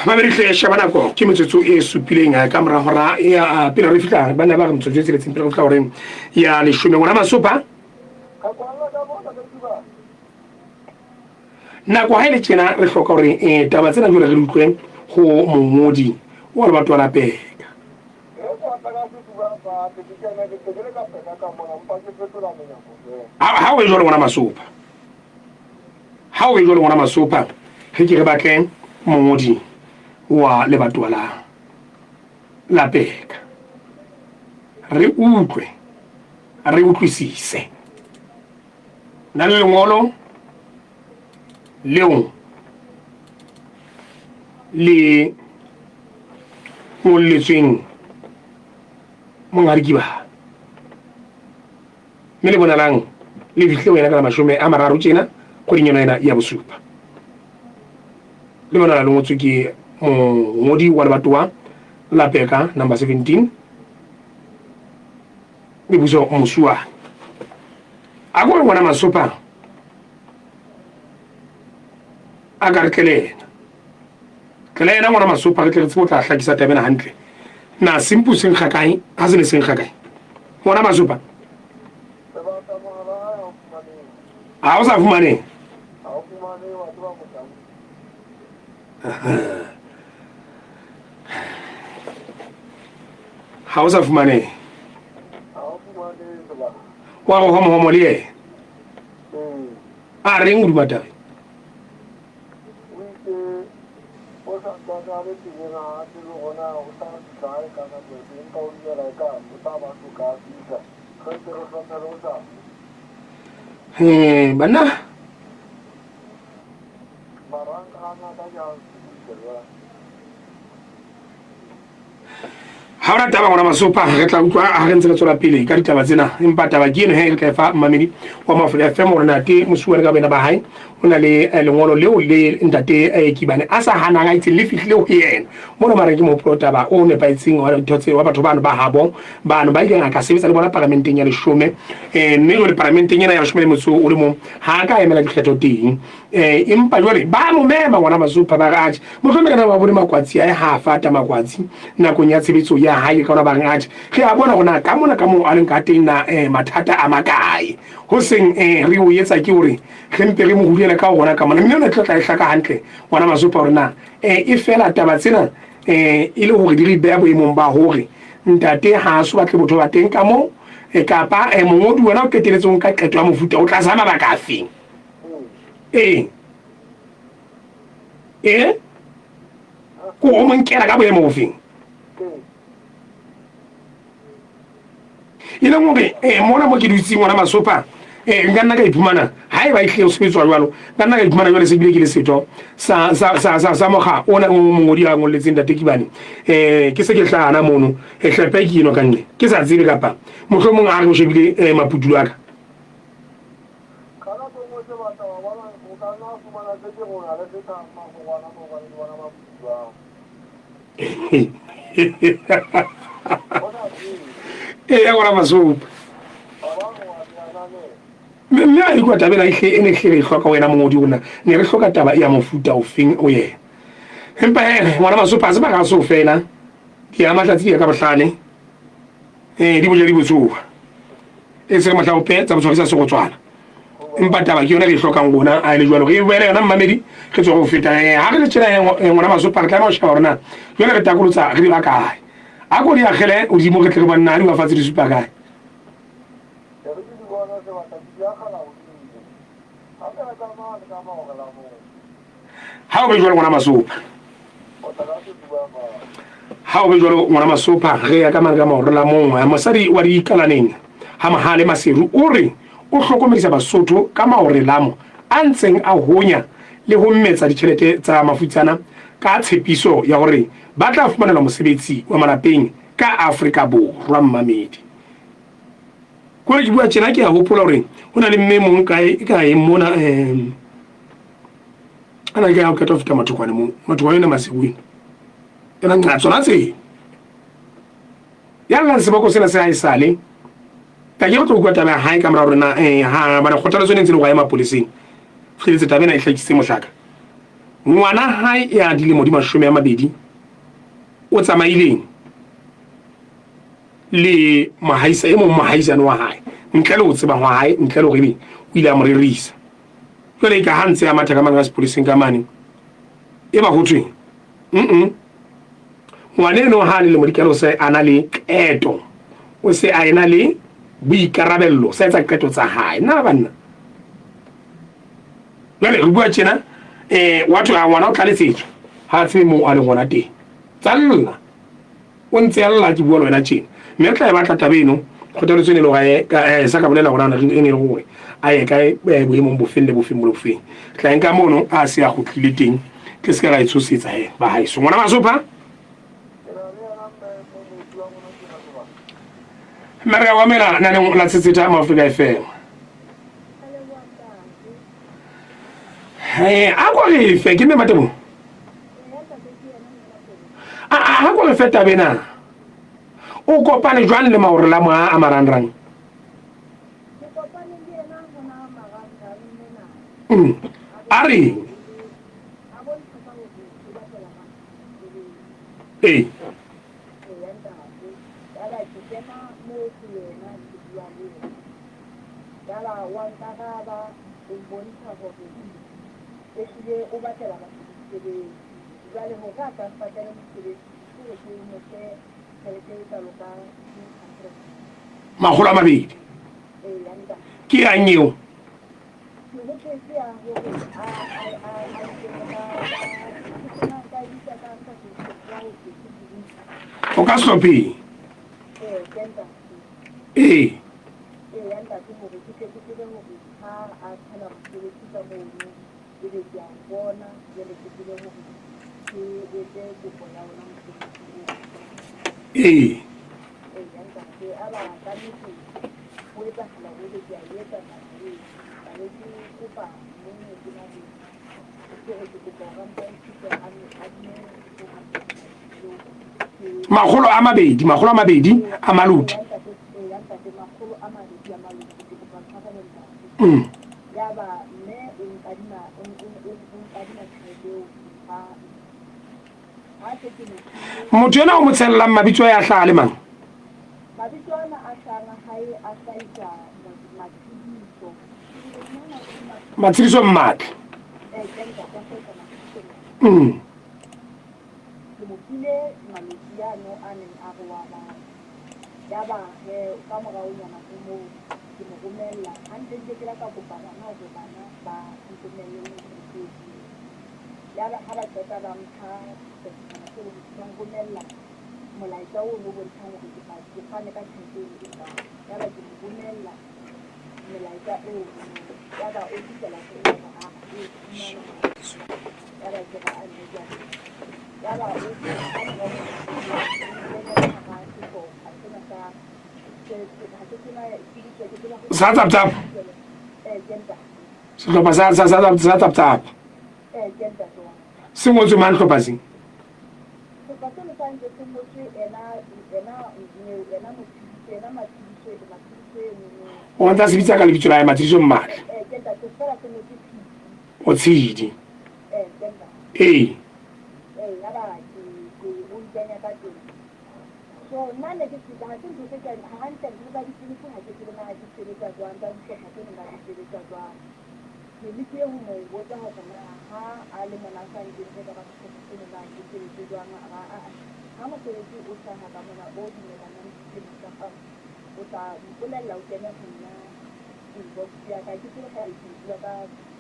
Mamedi hle sheba nako ke metsotso e supileng ka mora hora ya pele re fihla ba ne ba re metsotso e tsheletseng pele re fihla horeng ya leshome ngwana Masopa. Nako ha e le tjena re hloka hore eh, taba tsena jwale re di utlwe ho mongodi wa lebatowa la Peka. Ha o e jwalo ngwana Masopa, ha o e jwalo ngwana Masopa, re ke re batle mongodi wa lebatowa la la Peka, re utlwe re utlwisise. Na le lengolo leo le ngolletsweng monghadi Kibane, mme le bonalang le fihlile ho yena ka la 30 tjena kgweding yona ena ya bosupa. Le bonala le ngotswe ke mongodi wa lebatowa la Peka number 17 Mebuso Mosuane. A ko re ngwana Masopa a ka re tle le yena. Tle le yena ngwana Masopa re tle re tsebe o tla hlakisa taba ena hantle. Na sempu se nkga kae ha se ne se nkga kae? Ngwana Masopa. Ha o sa fumaneng? Ha o sa fumanehe? Wa go homohomo le yena. A reng o duma tabe? Banna. Ha ona taba ngwana Masopa, re tla utlwa ha re ntse re tswela pele ka ditaba tsena. Empa taba ke eno he, re tla e fa mmamedi wa Mafula FM hore ntate Mosuwane ka boena ba hae o na le eh, lengolo leo le ntate eh, Kibane a sa hanang a itseng le fihlile ho yena. Mono mara ke mohopolo taba o nepahetseng wa dintho tse wa batho bano ba habo bano ba ileng a ka sebetsa le bona paramenteng ya leshome eh, mme jwale paramenteng ena ya leshome le motso o le mong ha a ka emela dikgetho teng. Eh, empa jwale ba mo mema ngwana Masupha ba re atjhe mohlomong ka nako ba bone makwatsi ae ha a fata makwatsi nakong ya tshebetso ya hae ka ona ba reng atjhe re a bona hore na ka mona ka moo a leng ka teng na eh, mathata a makae ho seng eh, re o etsa ke hore re mpe re mo hulele ka hona ka mona mme yona e tlo tla e hlaka hantle ngwana Masupha hore na eh, e fela taba tsena um e le hore di re beha boemong ba hore ntate ha a so batle botho ba teng ka moo e kapa um mongodi wena o qeteletse o nka qeto ya mofuta o tlasa mabaka a feng ee ee ko o mo nkela ka boemo bofeng e leng gore ee mona mo ke dutseng ngwana masopa ee nka nna ka iphumana ha e ba ehlile o sebetswa jwalo nka nna ka iphumana jwale se bile ke le setho sa sa sa sa sa mokga ona o mongodi a ngolletseng ntate Kibane um ke se ke hlahana mono e hlepe ke eno ka nne ke sa tsebe kapa mohlomong a re o shebile um maputulo a ka. Ka nako e nngwe sebata wa bona o ka nna wa fumana se ke rona le feta magorwana mo hobane ke bona maputulo ao. Eya ngwana Masopa. Mme a ikwa taba ena ehle e ne hle re e hloka wena mongodi ona ne re hloka taba ya mofuta ofeng o yena. Empa he ngwana Masopa ha se maka so fela. Di ama tlatsi di ka bohlale. Eh di boja di botsoa. E se mohla ope tsa botshwarisa segotswana. Empa taba ke yona re e hlokang rona a e le jwalo re e boele yona mmamedi re tswe go feta eh ha re le tjena eh, ngwana Masopa re tlameha ho sheba hore na jwale re takolotsa re di ba kae. A ko di akgele hodimo re tle re bone na di ba fatshe di supa kae. E re ke di bone sebata ke di akgela hodimo. Gape re ka mane ka maogela moo. Ha o be jwalo ngwana Masopa. O tla ka sefuba fatshe. Ha o be jwalo ngwana Masopa re ya ka mane ka maorela mong. Mosadi wa dikalaneng ha Mohale Maseru o re o hlokomedisa Basotho ka maorelamo a ntseng a honya le ho metsa ditjhelete tsa mafutsana ka tshepiso ya hore ba tla fumanelwa mosebetsi wa malapeng ka Afrika Borwa. Mmamedi. Kore ke bua tjena ke a hopola hore ho na le mme mong kae kae mona um ana ke ya ho qeta ho feta mathokwane moo mathokwane ena maserueng ena nqa tsona tse ya llang seboko sena se ha e sale ka ke re tlo utlwa taba ya hae ka mora hore na eh, ha bana kgothaletso e ne ntse le go ya mapoleseng fihleletse taba ena e hlakisitse mohlaka ngwana hae ya dilemo di 20 o tsamaileng le mohaisa e mong mohaisane wa hae ntle le ho tseba hwa hae ntle le hore ebe o ile a mo rerisa jwale ka ha ntse a matha ka mane ka sepoleseng ka mane e ba ho thweng mm ngwana eno ha a le lemo di o se a na le qeto o se a ena le boikarabello sa etsa qeto tsa hae na banna jwale re bua tjena um wa thwe a ngwana o tlaletsetswe ha a tsebe moo a leng gona teng tsa lla O ntse a lla ke bua le wena tjena. Mme re tla e batla taba eno, kgothaletso e ne e le hore a ye ka, eh, sa ka bolela hore ana e ne e le hore a ye kae eh, boemong bofeng le bofeng bo le bofeng. Re tla e nka mono a se a kgutlile teng, ke se ke ra e tshosetsa he ba haeso. Ngwana Masopha. Mme re a o amela naneng la Tshetsheta mo Afrika FM. Eh, a ko re fe ke mme Matebo. A a ko re fe taba ena. O kopane jwang le maorolamo a a marangrang? Mm. A re ee. Jwale hore a ka mpatlela mosebetsi ke hore ke mo fe tjhelete e kalo ka 200. 200. Eya ntate. Ke yang eo? Ke hopotse ya hore a a a a nkene ka ka ke na nka e bitsa ka ntate ya ho ke ke O ka sehlopheng? Ee, ke ntate. Ee. Eya ntate hore ke tle ke tsebe hore ha a thola mosebetsi ka mono Ebe ke a o bona, jwale ke tsebe hore ke etse kopo ya ona mosebetsi oo. Ee. Eya ntate, a ba ka nnete ho etsahala hore ebe ke a e etsa taba eo. Ka be ke kopa mong ke na le ena, ke re ke kopa hore a mpe a nthuse a adime 200 eo ke 200, 200 a maloti. Eya ntate, eya ntate, 200 a maloti. Ke kopa tshwarelo ntate. Mm. Yaba mme o nkadima, o, o, o, o nkadima tjhelete eo ha, ha se ke mo file. Motho ena o mo tshellang mabitso a ya hlaha le mang? Mabitso ana a hlahang a hae a hlahisa Matshediso. Matshediso Mmatli. Eh, ke ntate, a hlahisa Matshediso Mmatli. Mm. Ke mo file Maloti yano a neng a re wa batla. Yaba he ka moraonyana ho moo ke mo romella hantlentle ke la ka kopa bana hore bana ba nromelle le tjhelete eo. Yaba ha ba qeta ba mpha sehlophana seo ba nromella molaetsa ono o bontshang hore ke ke fane ka tjhelete eno e kaalo. Yaba ke mo romella melaetsa eo yaba o kgutlela ho nna hore aa o e fumane yaba ke re a nne ke a leboha. Yaba o ka mora moo o hara sehlopha sena sa ha ke tseba ke tseba Sa Tap Tap. Ke ntate. Sehlopha sa Tap Tap. Ke ntate wa ka. Se ngotswe mang hlopha se? Sehlopha seno sa ntse se ngotswe ena ena eo ena Motshediso ena Matshediso Matshediso eno. O ntsa se bitsa ka lebitso la hae Matshediso Mmatla. Ke ntate fela se ngotswe Tshidi. O Tshidi. Ke ntate. Ee. Yaba ke ke o nkenya ka teng. So nna ne ke se ha se ntho tse ke hantle ntho tsa dipilisi ha ke tsebe na di sebetsa jwang tsa dihlopha tseno na di sebetsa jwang. Ke lekile ho mo botsa hore na ha a le mona a sa nkentse ka ba sehlopha seno na ke sebetse jwang a re aa ha mosebetsi o hlaha ka mona o dumellanang le dilemo tsa hao o tla mpolella o kene ho nna inbox ya ka ke tsebe ha ke bua ka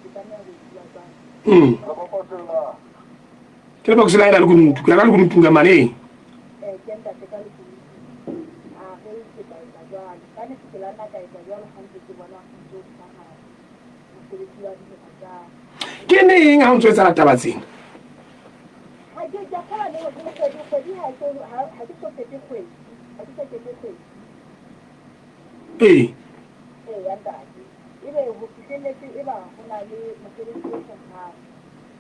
ke tlameha ho e bua jwang. Ke lebokose la ena lekunutu, ke la ka lekunutung ka mane. Ke ntate ka lekunutu a re ke tla etsa jwalo ka nete ke la nna ka etsa jwalo ha ntse ke bona ho ntse ho hlaha mosebetsi wa dihlopha tsa Ke neng ha o ntso etsahala taba tsena? Ha ke ke a kgolwa le hore kgwedi kgwedi ha e so ha ke so fete kgwedi ha ke so fete kgwedi. Ee. Ee ya ntate ebe ho fihlelletse eba ho na le mosebetsi o hlahang.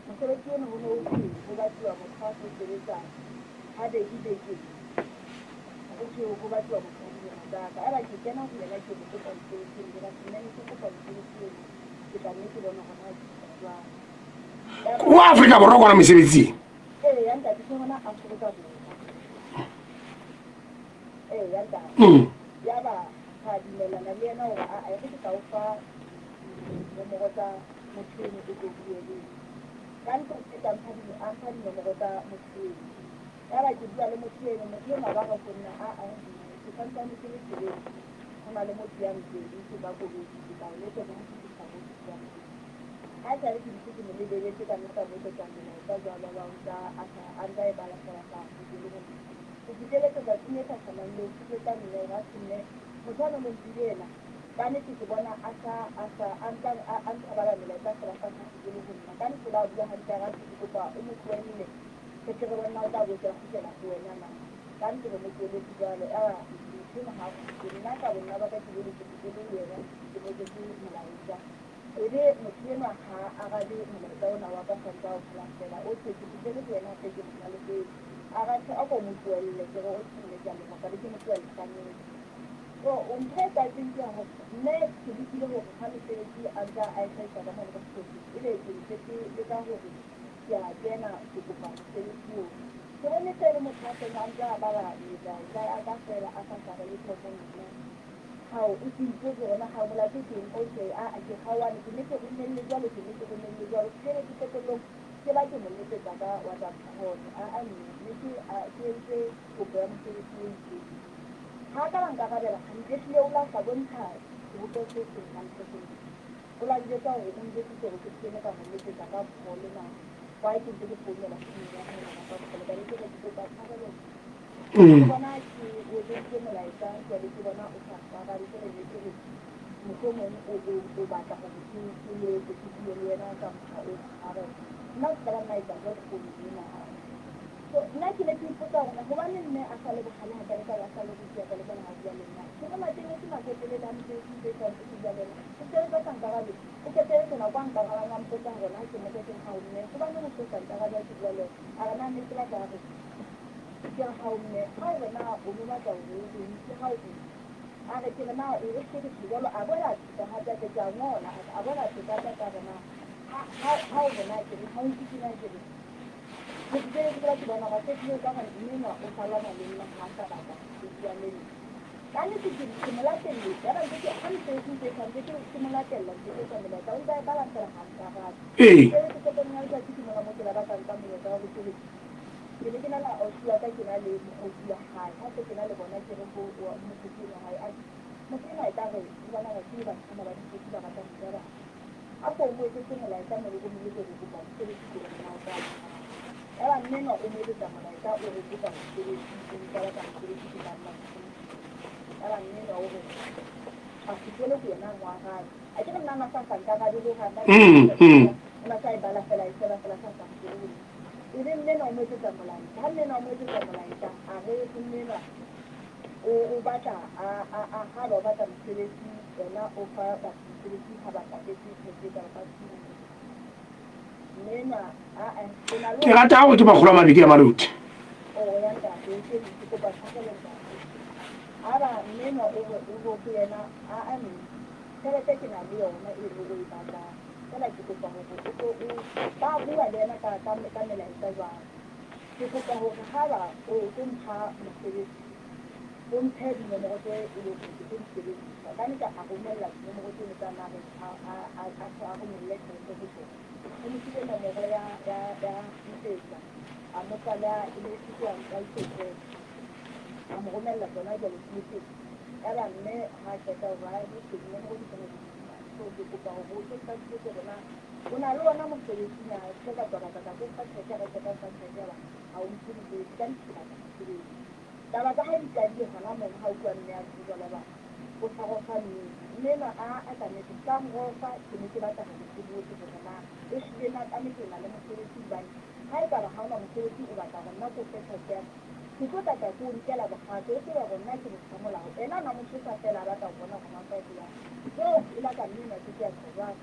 Mosebetsi ono ho ne ho thwe ho batluwa motho a tlo sebetsa habedi bekeng. Ho thwe ho batluwa motho wa dilemo tsa ka. Yaba ke kena ho yena ke mo kopa mosebetsi ono. Ke re nna ne ke kopa mosebetsi ono ke tla nne ke bone hore na ke etsa jwang. Yaba Wa Afrika Borwa kwana mesebetsing. Ee ya ntate ke hona Afrika Borwa. Ee ya ntate. Yaba ra dumellana le yena hore aa e re ke tla o fa dinomoro tsa motho eno o tlo bue le ena. Ka ntate a mpha a mpha dinomoro tsa motho eno. Yaba ke bua le motho eno, motho eno a ba re ho nna aa ke santsane ke le tseleng ho na le motho ya nteng ke ka koloi ke tla o letsetsa ha ke fihla moo ke dulang teng. Ha esale ke dutse ke mo lebeletse ka nna ka mo etsetsa melaetsa jwalo jwalo a ntsa a ntsa e bala fela sa kgutlele ho nna. Ho fihleletse tsatsing le hlahlamang leo ke jwetsa mme hore atjhe mme motho ano mo mpile ena ka nnete ke bona a sa a sa a ntsa a ntsa bala melaetsa fela sa kgutlele ho nna. Ka nnete la bua hantle a re atjhe ke kopa o mo tlohelle re tle re bone na o tla boetse a kgutlela ho wena na. Ka nnete re mo tlohelletse jwalo yaba motho enwa ha a kgutle. Nna ka bonna ba ka ke boele ke kgutlele ho yena ke mo etsetse molaetsa. Ebe motho enwa ha a arabe molaetsa ona wa ka sa ntse a o bala feela. Okay, ke kgutlele ho yena hape ke mo hlalosetse. A re atjhe a ko mo tlohelle. Ke re okay mme ke a leboha. Ka be ke mo tlohella ka nnete. So ntho e etsahetseng ke ya hore mme ke lekile hore ha mesebetsi a ntse a e hlahisa ka mane ka sehlopheng ebe ke ntse ke leka hore ke a kena ke kopa mosebetsi oo. Ke bone se le motho a seng a ntse a bala melaetsa ya ka feela a sa hlabe letho ho nna. Hao, o se ipotse hore na hao molato ke eng. Okay, aa ke kgaohane, ke ne ke romelle jwalo, ke ne ke romelle jwalo. Jwale ke qetellong ke ba ke mo letsetsa ka WhatsApp call. Aa mme, ne ke a ke entse kopo ya mosebetsi o itseng. Ha a ka ba nkarabela hantle, ehlile o la sa bontsha sebopeho se seng hantle ho nna. O la njwetsa hore o njwetsitse hore ke se kene ka mo letsetsa ka call mara why ke ntse ke founela founung ya hae mara ka call. Ka be ke re ke kopa tshwarelo mme. Ke bona ke o etseditse molaetsa jwale ke bona o sa nkarabe ke re ne ke re mohlomong o batla hore ke ke letse ke bue le wena ka mokgwa o a re nna o ska ba nna etsa jwalo founung ena a re so nna ke ne ke ipotsa hore hobaneng mme a sa le bohale hakale-kale a sa le ruti hakale-kale ha bua le nna ke re matengetse nako e telele a ntse ntse e ntse ke bua le ena o sebetsa sa nkarabe o qetelletse nako a nkarabang a mpotsa hore na ke mo ke re hao mme hobaneng o so sa nkarabe ha ke bua le wena a re na ne ke batla re Ke re, Hao mme, ha o re na o no batla hore o reng, ke ha o reng? A re, Ke re na o re hlekefetsa jwalo? A boela a pheta hape, a re, Ke a ngola. A re, A boela a pheta hape, a re na ha, ha, ha o re na ke reng, ha o nkutlwe na ke reng? Ke ntse ke ba ke bona hore se o ka re mme enwa o sa lwana le nna ha a sa batla ho bua le nna. Ka nnete ke, ke mo latelletse. Yaba ntse ke, ha mesebetsi ntse e tla, ntse ke, ke mo latella, ntse ke etsa melaetsa. O ntse a e bala feela ha a nkarabe. Ee. Jwale qetellong ya letsatsi ke mona moo ke la ba ka nka monyetla wa hore ke re, Ke ne ke na le ausi wa ka, ke na le mokgotsi wa hae. Ha se ke na le bona ke re ho mokgotsi enwa wa hae, atjhe, motho enwa ekare o bonahala ke batho bana ba ditsotsi ba ratang ho ja batho. A ko o mo etsetse molaetsa mole o mo jwetse hore ke kopa mosebetsi ke hore na o tla jwang. Yaba mme enwa o mo etsetsa molaetsa o re kopa mosebetsi, o ntse a batla mosebetsi ke mang mang. Yaba mme enwa o re a kgutlele ho yena a mo arabe. Akere nna a na sa sa nkarabe ho hang, o na sa e bala fela a e sheba fela sa sa kgutlele ho nna. Ebe mme enwa o mo etsetsa molaetsa. Ha mme enwa a mo etsetsa molaetsa, a re ho mme enwa o o batla a a a haeba o batla mosebetsi, yena o fa batho mosebetsi ha ba patetse tjhelete e kalo ka 200. Mme enwa a-e o na le Ke rata hore ke makgolo a mabedi a maloti. Oh ya ntate, ke ke kopa tshwarelo ntate. Aba mme enwa o re o re ho yena a-e mme tjhelete ke na le yona eno o e batlang. Feela ke kopa hore o tlo o, ba bua le yena ka, ka, ka melaetsa jwalo. Ke kopa hore haeba o tlo mpha mosebetsi, o mphe dinomoro tse e leng hore ke tlo di sebedisa. Ka ne ka a romella dinomoro tseno tsa na reng a, a, a, a, a romelle tjhelete ho tsona. O mo file nomoro ya, ya, ya Mfetsa, a mo fa le ya e ne e tswa Nkaisetse. A mo romella tsona jwale di le pedi. Yaba mme ha a qeta hore a di dinomoro di tsona di So ke kopa hore o tlo hlakisetse hore na o na le ona mosebetsi na, se ka tswa ka tla ka tlo fa tjhelete ya ka qeta ho fa tjhelete ya ba ha o mphe mosebetsi ka nnete ke batla mosebetsi. Taba tsa hae di qadile hona mono ha utlwa mme a bua jwalo ba o sa rofa mme enwa. Mme enwa a a ka nnete ska nrofa ke ne ke batla hore ke botse hore na ehlile na ka nnete o na le mosebetsi hobane ha ekaba ha ona mosebetsi o batla hore nna ke o fe tjhelete ya ka ke tlo tla tla ke o nkela bohato o tsebe hore nna ke motho wa molao. Ena o na mo tshosa feela a batla ho bona hore na o tla etsang. Jo, e la ka mme enwa ke ke a tjho jwang.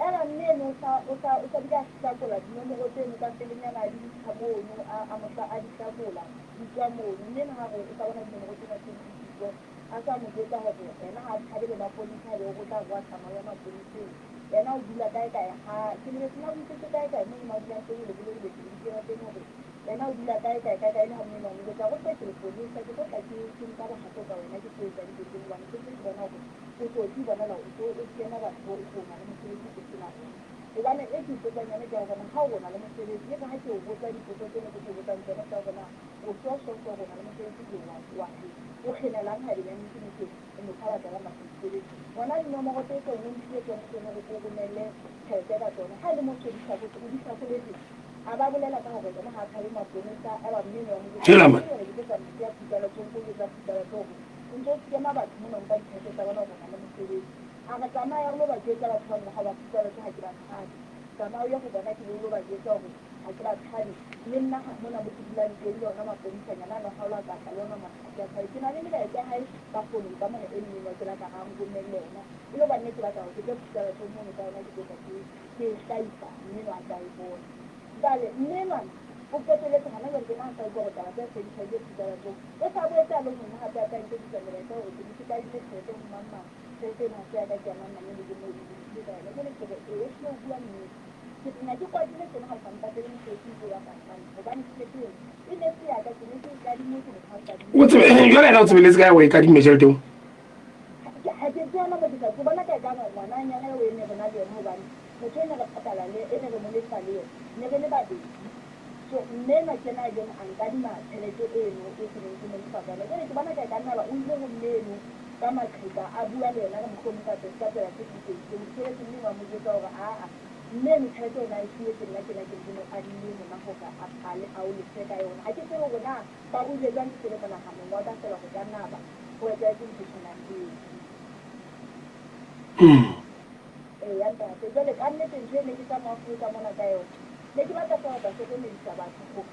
Eba mme eno o sa, o sa, o sa bile a hlakola dinomoro tseno ka pelenyana a di ntsha mono, a, a mohla a di hlakola, di tswa mono. Mme ena ha re o sa bona dinomoro tsena tse di siko, a sa mo jwetsa hore ena ha a tshabe le maponesa, ebe o tla re wa tsamaya o ya maponeseng. Yena o dula kae kae ha, ke lebetse na o itse kae kae mono mo a dulang teng, o le bolelletse lebitso la teng hore yena o dula kae kae kae kae le ha mme enwa a mo jwetsa hore o tle ke leponesa, ke tlo tla ke, ke nka bohato ka wena ke tlo etsa dintho tseno hobane ke ntse ke bona hore o tsotsi o bonahala o so o kena batho o re o na le mosebetsi o se na ona. Hobane e ke ipotsang yona ke ya hore na ha o re o na le mosebetsi e re ha ke o botsa dipotso tseno tse ke o botsang tsona tsa hore na o sure sure sure hore o na le mosebetsi ke wa wa he o kgenelang haebe nyaneng ke motho o motho a batlelang batho mosebetsi. Hona dinomoro tse tseng o mphile tsona tseno hore ke o romelle tjhelete ka tsona ha e le mo so di hlakotse o di hlakoletse a ba bolela ka hore ena ha a tshabe maponesa eba mme enwa wa mo jwetsa Hela man. hore ke tlo tsamaya ke ya Phutalatsong ke o jwetsa Phutalatsong hore o ntso o scammer batho mona o nka ditjhelete tsa bona hore o na le mosebetsi. A re tsamaya o lo ba jwetsa batho bano ha ba Phutalatsong ha ke ba tshabe. Tsamaya o ye ho bona ke be o lo ba jwetsa hore ha ke ba tshabe. Le nna ha mona mo ke dulang teng le ona maponesanyana ano ha o la ka tla le ona mona ha ke a tshabe. Ke na le melaetsa ya hae ka fonong ka mona e mmeng wa ke la ka ra nromelle yona. E le hoba nne ke batla hore ke tle Phutalatsong mono ka yona ke tlo tla ke ke e hlahisa mme enwa a tla e bona. Jwale mme enwa o qetelletse hona jwale tjena a sa utlwa hore taba tsa se di hlahile Phutalatsong. O sa boetse a le ho nna hape a tla nketsisa melaetsa hore ke ne ke kadimme tjhelete ho mang mang, tjhelete eno ha se ya ka ke ya mang mang eno ke moo e lokile ka yona. Jwale ke re ee ehlile o bua nnete. Ke tena ke kwatile tjena ha o sa mpatele mosebetsi o ntso o bapala ka nna hobane tjhelete eno e ne se ya ka ke ne ke e kadimme ke motho a nkadimmeng. O tsebe jwale yena o tsebeletse kae o e kadimme tjhelete eo? Ha ke tsona mo ke sa ke bona ka ekare ngwananyana eo e ne re na le yena hobane motho e ne re patala le e ne re mo lefa le yena ne re le babedi. So mme enwa ke yena a ileng a nkadima tjhelete eno e ke neng ke mo lefa ka yona. Jwale ke bona ka e ka nna ba o ile ho mme eno ka maqheka a bua le yena re mohlomong ka ka tsela tse ding tse mo tjhelete mme wa mo jwetsa hore aa mme eno tjhelete o na e fuwe ke nna tjena ke ne ke mo adimme yona hore a a o lefe ka yona. Ha ke tsebe hore na ba ruile jwang ke tsebe monahanong wa ka fela hore ka nna ba ho etsahetse ntho e tshwanang le eo. Eya ntate, jwale ka nnete ntho e ne ke tla mo Afrika mona ka yona, ne ke batla fela ho tla hlokomedisa batho hore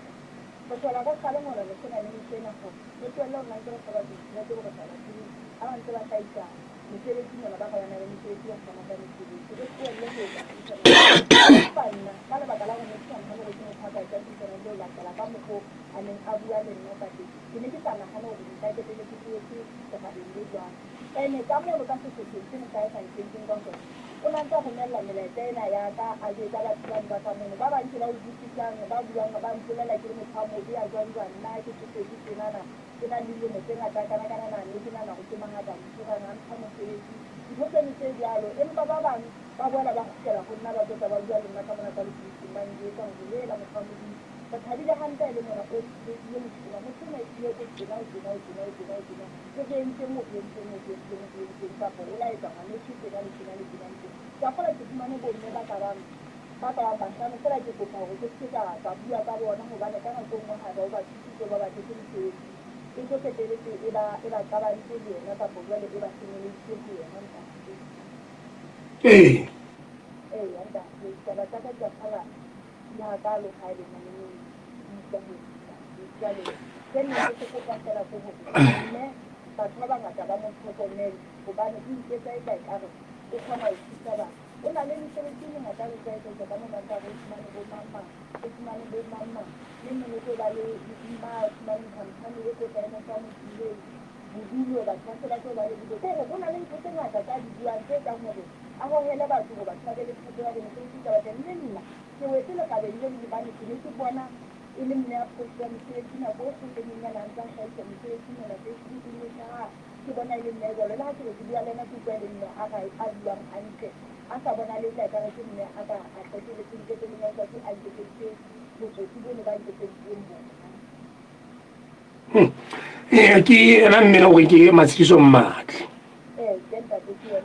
re hlola re kgalengwa re sena le ntho ena hore re tlohelle ho nna ntse re fa batho ditjhelete hore re sa ba tsebe ha ba ntse ba hlahisa mesebetsi mona ba re ba na le mesebetsi ba fana ka mesebetsi re tlohelle ho etsa ntho tshwanang le ena. Empa nna ka lebaka la hore ne ke sa nahane hore ke motho a ka etsang ntho tshwanang le ho latela ka mokgo a neng a bua le nna ka teng, ke ne ke sa nahane hore nka qetelletse ke wetse lerabeng le jwalo. Ene ka mono ka sehlopheng seno sa hae sa nkentseng ka sona, o na ntse a romella melaetsa ena ya ka, a jwetsa batho bano ba ka mono. Ba bang ke ba utlwisisang, ba buang ba mpolela ke le motho a mobe, a jwang-jwang, nna ke tsofetse tjenana, ke na le dilemo tse ngata kana-kana na, ne ke nahana hore ke mohats'a Mthurang a mpha mosebetsi, ntho tseno tse jwalo. Empa ba bang ba boela ba kgutlela ho nna ba tlo tla ba bua le nna ka mona ka lekunutung, ba njwetsa hore, Hela motho wa Modimo! Re thabile hampe ha e le mona o tlile motho enwa. Motho enwa ehlile o tjena, o tjena, o tjena, o tjena, o tjena. Re re entseng o re entseng, o re entseng, o re entseng, kapa o laetsa ngwaneso tjena le tjena le tjena le tjena. Ke a kgolwa ke fumane bomme ba ka bang, ba ka bang bahlano, feela ke kopa hore ke se ke ka, ka bua ka bona hobane ka nako e nngwe haeba o ba thusitse o ba batletse mosebetsi, e tlo qetelletse e ba, e ba qabantse le yena kapa jwale e ba senyeleditse ho yena ntate. Ee. Eya ntate, ditaba tsa ka ke a kgolwa di hakaalo ha e le mononong di utlwahetse ntate. Jwale se nna ke se kopa feela ke hore mme batho ba bangata ba mo hlokomele hobane o iketsa eka ekare o kgona ho thusa batho. O na le mesebetsi e mengata a etsa etsa ka mona ntse a re o fumane bo mang mang, o fumane bo mang mang. Neng neng o tlo ba le ma fumane khamphani e tlo tla e mo fa motileng bodulo, batho ba se ba tlo ba le bodulo. Ke hore ho na le ntho tse ngata tsa di buang tse etsang hore a hohele batho hore batho ba be le tshepo ya hore mosebetsi o tla ba teng. Mme nna ke wetse lerabeng leno hobane ke ne ke bona e le mme a phoso ya mosebetsi nako e kgolo e nyenyane a ntse a hlahisa mesebetsi mona Facebook e hlaha ke bona e le mme jwalo le ha ke re ke bua le yena ke utlwa e le mme a a buang hantle a sa bonale eka ekare ke mme a ka a qetelletseng qetellong ya letsatsi a nketseditse botsotsi bono ba nketseditseng bona. Ee, ke ena mme le gore ke Matshidiso Mmatle.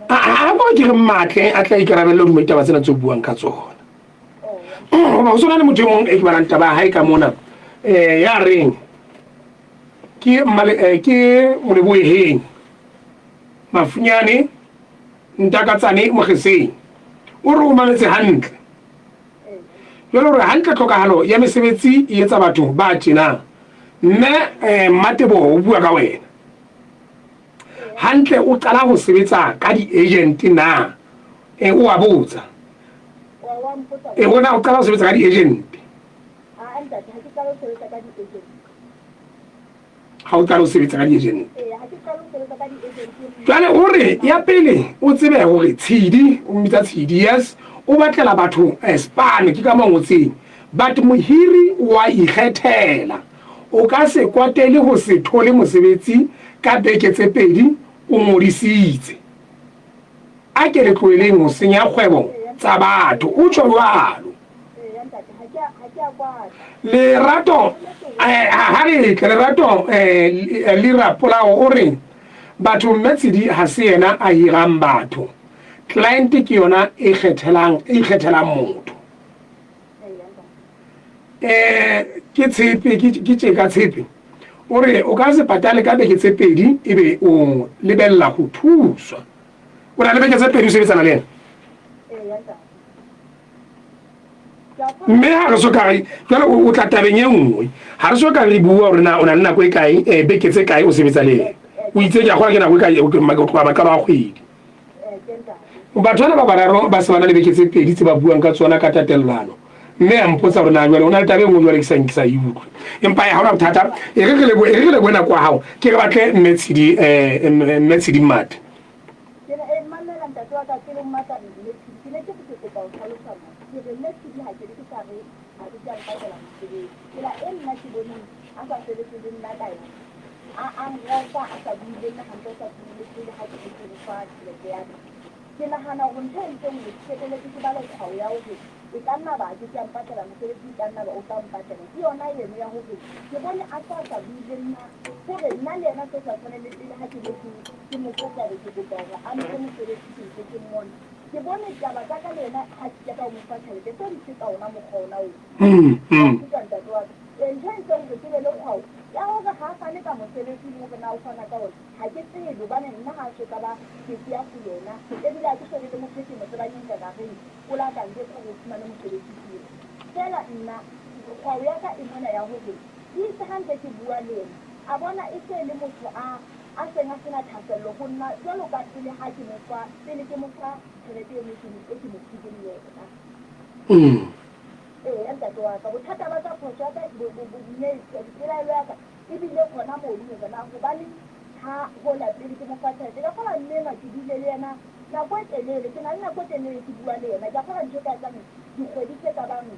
A kwa ke re Mmatle a tla ikarabella hodimo ditaba tsena tse o buang ka tsona. Goba go swana le motho e mongwe e ke balang taba ya hae ka mona um ya reng ke ke Moleboheng Mafunyane Ntakatsane Mogeseng o re o mametse hantle jalo gore hantle tlhokagalo ya mesebetsi e etsa batho ba tjena mme um Mmateboho o bua ka wena hantle o qala ho sebetsa ka di-agent na e o a botsa e rona o qala ho sebetsa ka di-agent ga o qala ho sebetsa ka di-agent jale o re ya pele o tsebe gore tshedi o mmitsa tshedi yes o batlela batho eh, spane ke ka mo ngotseng but mohiri wa ikgethela o ka se kwatele go se thole mosebetsi ka beke tse pedi o ngodisitse A ke re tloheleng ho senya kgwebo tsa batho, o tjho jwalo. Lerato eh, ha re tle Lerato eh, Lira Polao o re batho mme Tshidi ha se yena a hirang batho, client ke yona e kgethelang e ikgethelang motho. Eh ke tshepe ke ke tjeka tshepe o re o ka se patale ka beke tse pedi ebe o lebella ho thuswa. O na le beke tse pedi o sebetsana le ena? Mme ha re so ka re jwale o tla tabeng e nngwe ha re so ka re bua hore na o na le nako e kae eh, beke tse kae o sebetsa le ena. O itse ke a kgola ke nako e kae o tloha maqalo a kgwedi. Batho bana ba bararo ba se ba na le beke tse pedi tse ba buang ka tsona ka tatellano mme a mpotsa gore na jwale o na le taba e nngwe jwale ke sa ke sa e utlwe empa ha ona bothata e re re lebohe e re re lebohe nako ya gago ke re batle mme Tshidi eh, mme Tshidi Mmate. Ke ne eh, mamela ntate wa ka pele o mmatla mme Tshidi ke ne ke re ke kopa ho tlhalosa mo ke re mme Tshidi ha ke ne ke sa re ha ke ke a mpatela mosebetsi tsela e nna ke boneng a sa sebetse le nna ka yona a a nrofa a sa bue le nna hantle o sa bue le pele ha ke ne ke mo fa tjhelete ya ka ke nahana hore ntho e entseng hore ke qetelletse ke ba le tshwao ya hore e ka nna ba ke ke a mpatela mosebetsi e ka nna ba o tla mpatela ke yona eno ya hore ke bone a sa sa bue le nna hore nna le yena se sa tshwane le pele ha ke ne ke ke mo kopa hore ke kopa hore a mphe mosebetsi ke ntse ke mmona ke bone taba tsa ka le yena ha ke qeta ho mo fa tjhelete se di se ka ona mokgwa ona oo utlwa ntate wa ka e ntho e entseng hore ke be le kgwao ya hore ha a fane ka mosebetsi le hore na o fana ka ona ha ke tsebe hobane nna ha so ka ba ke ke ya ho yena ebile ha ke so be le motho e ke mo tsebang e nka ka reng o la ka njwetsa hore o fumane mosebetsi ke ena feela nna kgwao ya ka e mona ya hore ke itse ha ntse ke bua le yena a bona e se le motho a a seng a sena thahasello ho nna jwalo ka pele ha ke mo fa pele ke mo fa tjhelete eno e ke mo e ke mo fileng yona. Eya ntate wa ka bothata ba ka phoso ya ka pelaelo ya ka ebile hona mono hore na hobaneng ha hola pele ke mo fa tjhelete ka kgola mme enwa ke buile le yena nako e telele ke na le nako e telele ke bua le yena ke a kgola ntho e ka etsang dikgwedi tse ka bang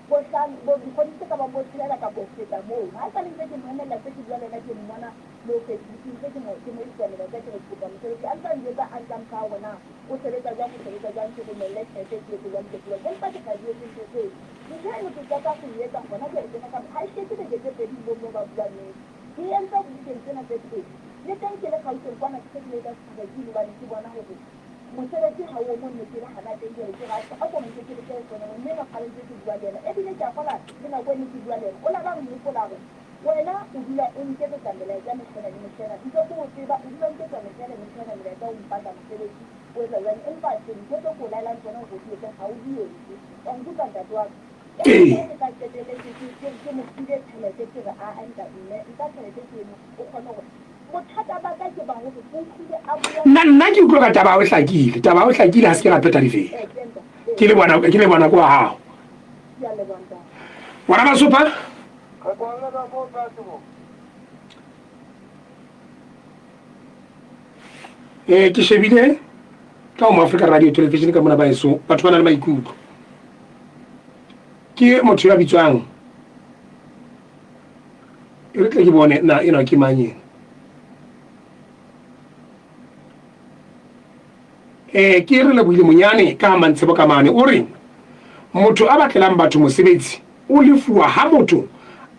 Bo hlano, bo dikgwedi tse ka bang bo tshelela kapa ho feta moo. Ha esale ntse ke mo emella, se ke bua le yena, ke mmona moo Facebook-ing, se ke mo, ke mo isa melaetsa ke re ke kopa mosebetsi. A ntse a njwetsa, a ntse a mpha hore na o sebetsa jwang, o sebetsa jwang, ke romelle tjhelete, ke etse jwang, ke etse jwang. Empa ke sa di etse ntho tseo. Ntho eno ke qeta ho e etsa hona jwale tjena ka, ha e fete beke tse pedi bomme ba bua nnete. Ke e entse dibekeng tsena tse pedi. Le teng ke le Gauteng kwana ke se ke le etsa setjhaba hobane ke bona hore mosebetsi ha o mo nne ke le hana teng jwale ke re atjhe a ko nke ke leke ho founela mme enwa kgale ntse ke bua le yena ebile ke a kgola le nako e ne ke bua le yena o la ba nhopola hore wena o dula o nketsetsa melaetsa mehlena le mehlena ntse ke o tseba o dula o nketsa mehlena le mehlena melaetsa o mpatla mosebetsi o etsa jwang empa tje ntho tse ke o laelang tsona hore o di etse ha o di etse wa nkutlwa ntate wa ka. Ee. Ke ka qetelletse ke ke mo file tjhelete ke re aa mme nka tjhelete ke eno o kgone hore bothata ba ka ke ba hore ke utlwile a bua. Nna nna ke utlwa ka taba ya hao e hlakile. Taba ya hao e hlakile ha se ke ra phetha difela. Ke le bona ke le bona kwa hao. Ke a leboha ntate. Ngwana Masopha? Re kwalle ka moo tlase mo. Eh ke shebile ka ho Africa Radio Television ka mona baeso batho ba na le maikutlo. Ke motho ya bitswang e re tle ke bone na enwa ke mang ena. Eh ke re lebohile monyane ka Mantshebo ka mane o re motho a batlelang batho mosebetsi o lefuwa ha motho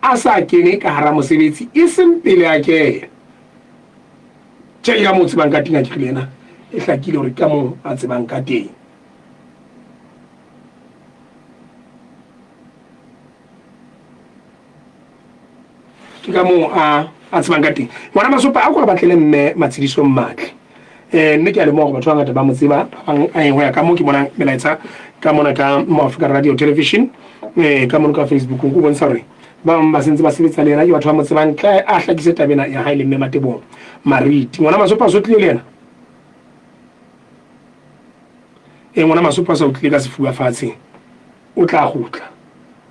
a sa kene ka hara mosebetsi e seng pele a kena. Tjhe ka moo tsebang ka teng a ke le ena e hlakile hore ka moo a tsebang ka teng. Ke ka moo a a tsebang ka teng. Ngwana Masopa a ko re batlele mme Matshidiso Mmatle. Eh mme ke a lemoha hore batho ba bangata ba mo tseba ba bang eh, ho ya ka moo ke bonang melaetsa ka mona ka mo Africa Radio Television eh ka mono ka Facebook go bontsha hore ba bang ba sentse ba sebetsa le yena ke batho ba mo tsebang tla a hlakise taba ena ya hae le mme Matebong Mariti. Ngwana Masopa o so tlile le yena? E ngwana Masopa sa o tlile ka sefuba fatshe. O tla kgutla.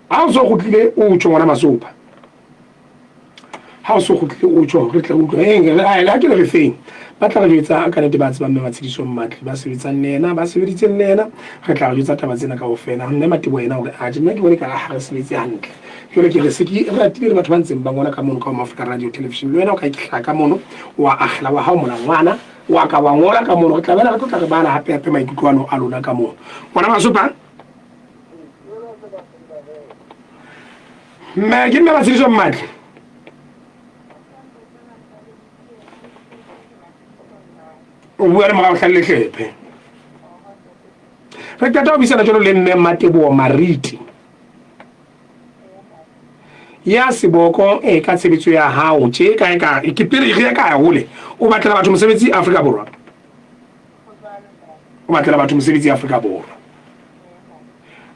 Ha o so kgutlile o tjho ngwana Masopa. Ha o so kgutlile o tjho re tle re utlwe. Eh le ha ke le re feng. Ba tla re jwetsa ka nete ba tsebang mme Matshediso Mmatli ba sebetsang le yena ba sebeditseng le yena re tla re jwetsa taba tsena kaofela. Mme Matebo yena hore atjhe nna ke bone ka ha re sebetse hantle. Jwale ke re se ke ratile le batho ba ntseng ba ngola ka mono ka ho Africa Radio Television. Le wena o ka ke hlaha ka mono wa akgela wa hao molangwana wa ka wa ngola ka mono re tla bela re tlo tla re bala hape hape maikutlo ano a lona ka mono. Ngwana Masopa Mme ke mme Matshediso Mmatli. O bua le morago tlhale letlephe. Re qeta ho buisana jalo le mme Mateboho Mariti. Ya seboko e ka tshebetso ya hao tje kae ka ke pele re ya ka hole o batlela batho mosebetsi Afrika Borwa. O batlela batho mosebetsi Afrika Borwa.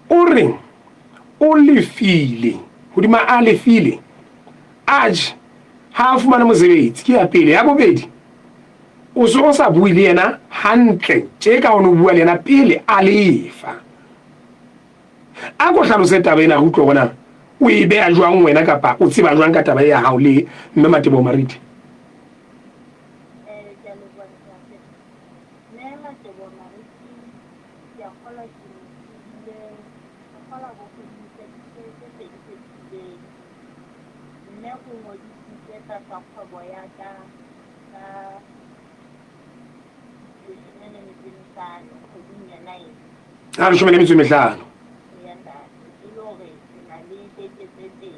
O re o lefile hodima a lefile aj ha a fumane mosebetsi ke ya pele ya bobedi o se o sa bue le yena hantle tje ka o ne o bua le yena pele a lefa a ko hlalose taba ena re utlwe hore na o e beha jwang wena kapa o tseba jwang ka taba e ya hao le mme Mateboho Mariti. Eh, ke a leboha ntate. Mme Mateboho Mariti, ke a kgolwa ke mo tsebile, ke kgolwa bo kgweding tse tse tse pedi tse fetileng. Mme o ngodisitse tlasa kgwebo ya ka ka 15 kgweding yona ena. A 15. Eya ntate, e le hore ke na le beke tse pedi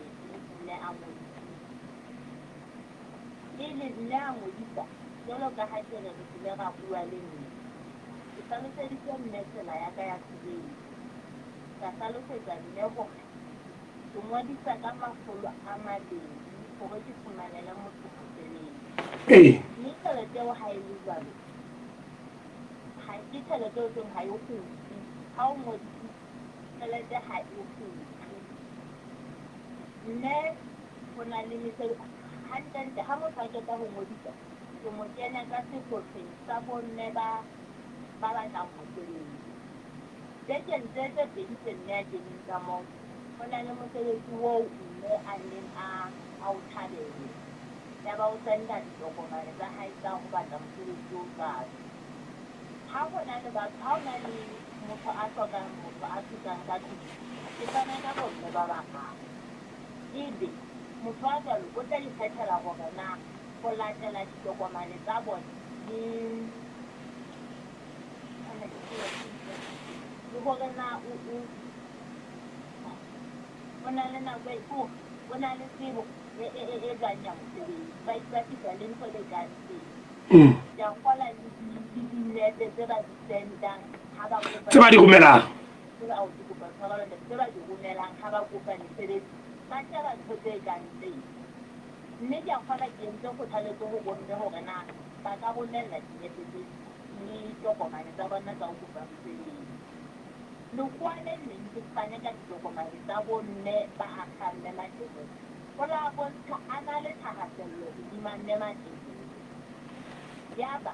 mme a ngodisitse. Pele mme a ngodisa, jwalo ka ha ke re re kile ra bua le mme, ke hlaloseditse mme tsela ya ka ya tshebetso. Ka hlalosetsa mme hore ke ngodisa ka 200 hore ke fumanele motho mosebetsi. Ee. Mme tjhelete eo ha e le jwalo, ha ke tjhelete eo teng ha e kgutle. Ha o ngodisitse, tjhelete ha e kgutle. Mme ho na le hantlentle ha motho a qeta ho ngodisa, ke mo kenya ka sehlopheng sa bomme ba ba batlang mosebetsi. Bekeng tse tse pedi tse mme a keneng ka moo, ho na le mosebetsi oo mme a neng a a o thabela. Yaba o senda ditokomane tsa hae tsa ho batla mosebetsi o jwalo. Ha ho na le batho, ha ho na le motho a hlokang motho a thusang ka tlung, ke fana ka bomme ba bararo. Ebe motho a jwalo o tla ikgethela hore na ho latela ditokomane tsa bona le le hore na o o o na le nako e o o na le tsebo e e e e jwang ya mosebetsi. Ba ipapisa le ntho le kang tseo. Ke a kgola le di le dinepe tse ba di sendang ha ba kopa Tse ba di romelang. Tse ba ao ke kopa tshwarelo ntate, tse ba di romelang ha ba kopa mesebetsi, ba sheba ntho tse kang tseo. Mme ke a kgola ke entse kgothaletso ho bomme hore na ba ka romella dinepe tse le ditokomane tsa bona tsa ho kopa mosebetsi. Lekgowa le leng ke fane ka ditokomane tsa bomme ba akgang Mme Mateboho. O la bontsha a na le thahasello hodima Mme Mateboho. Yaba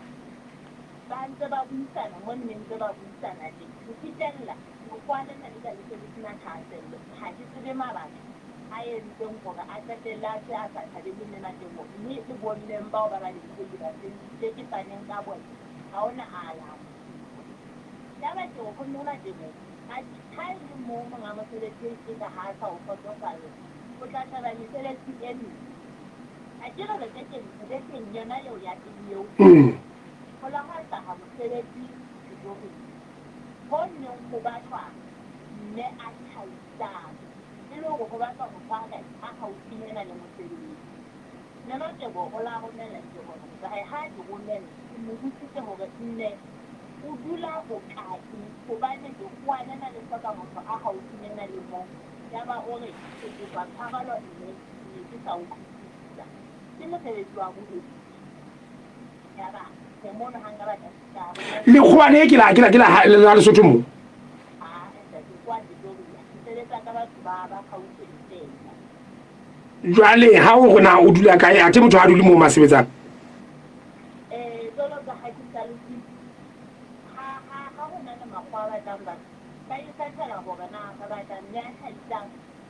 ba ntse ba buisana mo nne ntse ba buisana teng ho fihlella lekgowa lena le ka le se le sena thahasello. Ha ke tsebe mabaka a entseng hore a qetelle a se a sa thabele Mme Mateboho mme le bommeng bao ba babedi be ke ba senditse ke faneng ka bona ha hona a la. Yaba ke re ho Mme Mateboho, Atjhe, ha e le moo monga mosebetsi e ka ha a sa o kgotsofalla, o tla sheba mesebetsi e meng. A ke re re bekeng, bekeng yona eo ya pele eo, ho la hwa hlaha mosebetsi Pretoria, ho neng ho batlwa mme a tjhaisang, e le hore ho batlwa motho a kae, a haufinyana le mosebetsi. Mme Mateboho o la romella ditokomane tsa hae. Ha a di romella, ke mo botsitse hore, Mme, o dula hokae? Hobane lekgowa lena le hloka motho a haufinyana le moo. Yaba o re, Ke kopa tshwarelo mme, ke ne ke sa utlwisisa. Ke mosebetsi wa bobedi. Yaba ke mono ha nka ba ka fihla a romella. Lekgowa le ke la, ke la, ke la, la Lesotho moo? Aa, ntate, kwa Pretoria. Ke sebetsa ka batho ba, ba Gauteng feela. Jwale ha o re na o dula kae, athe motho ha dule moo ma sebetsang? Eh, jwalo ka ha ke hlalositse, ha, ha, ha ho na le makgowa a batlang batho, ba ikgethela hore na ba batla mme a hlahisang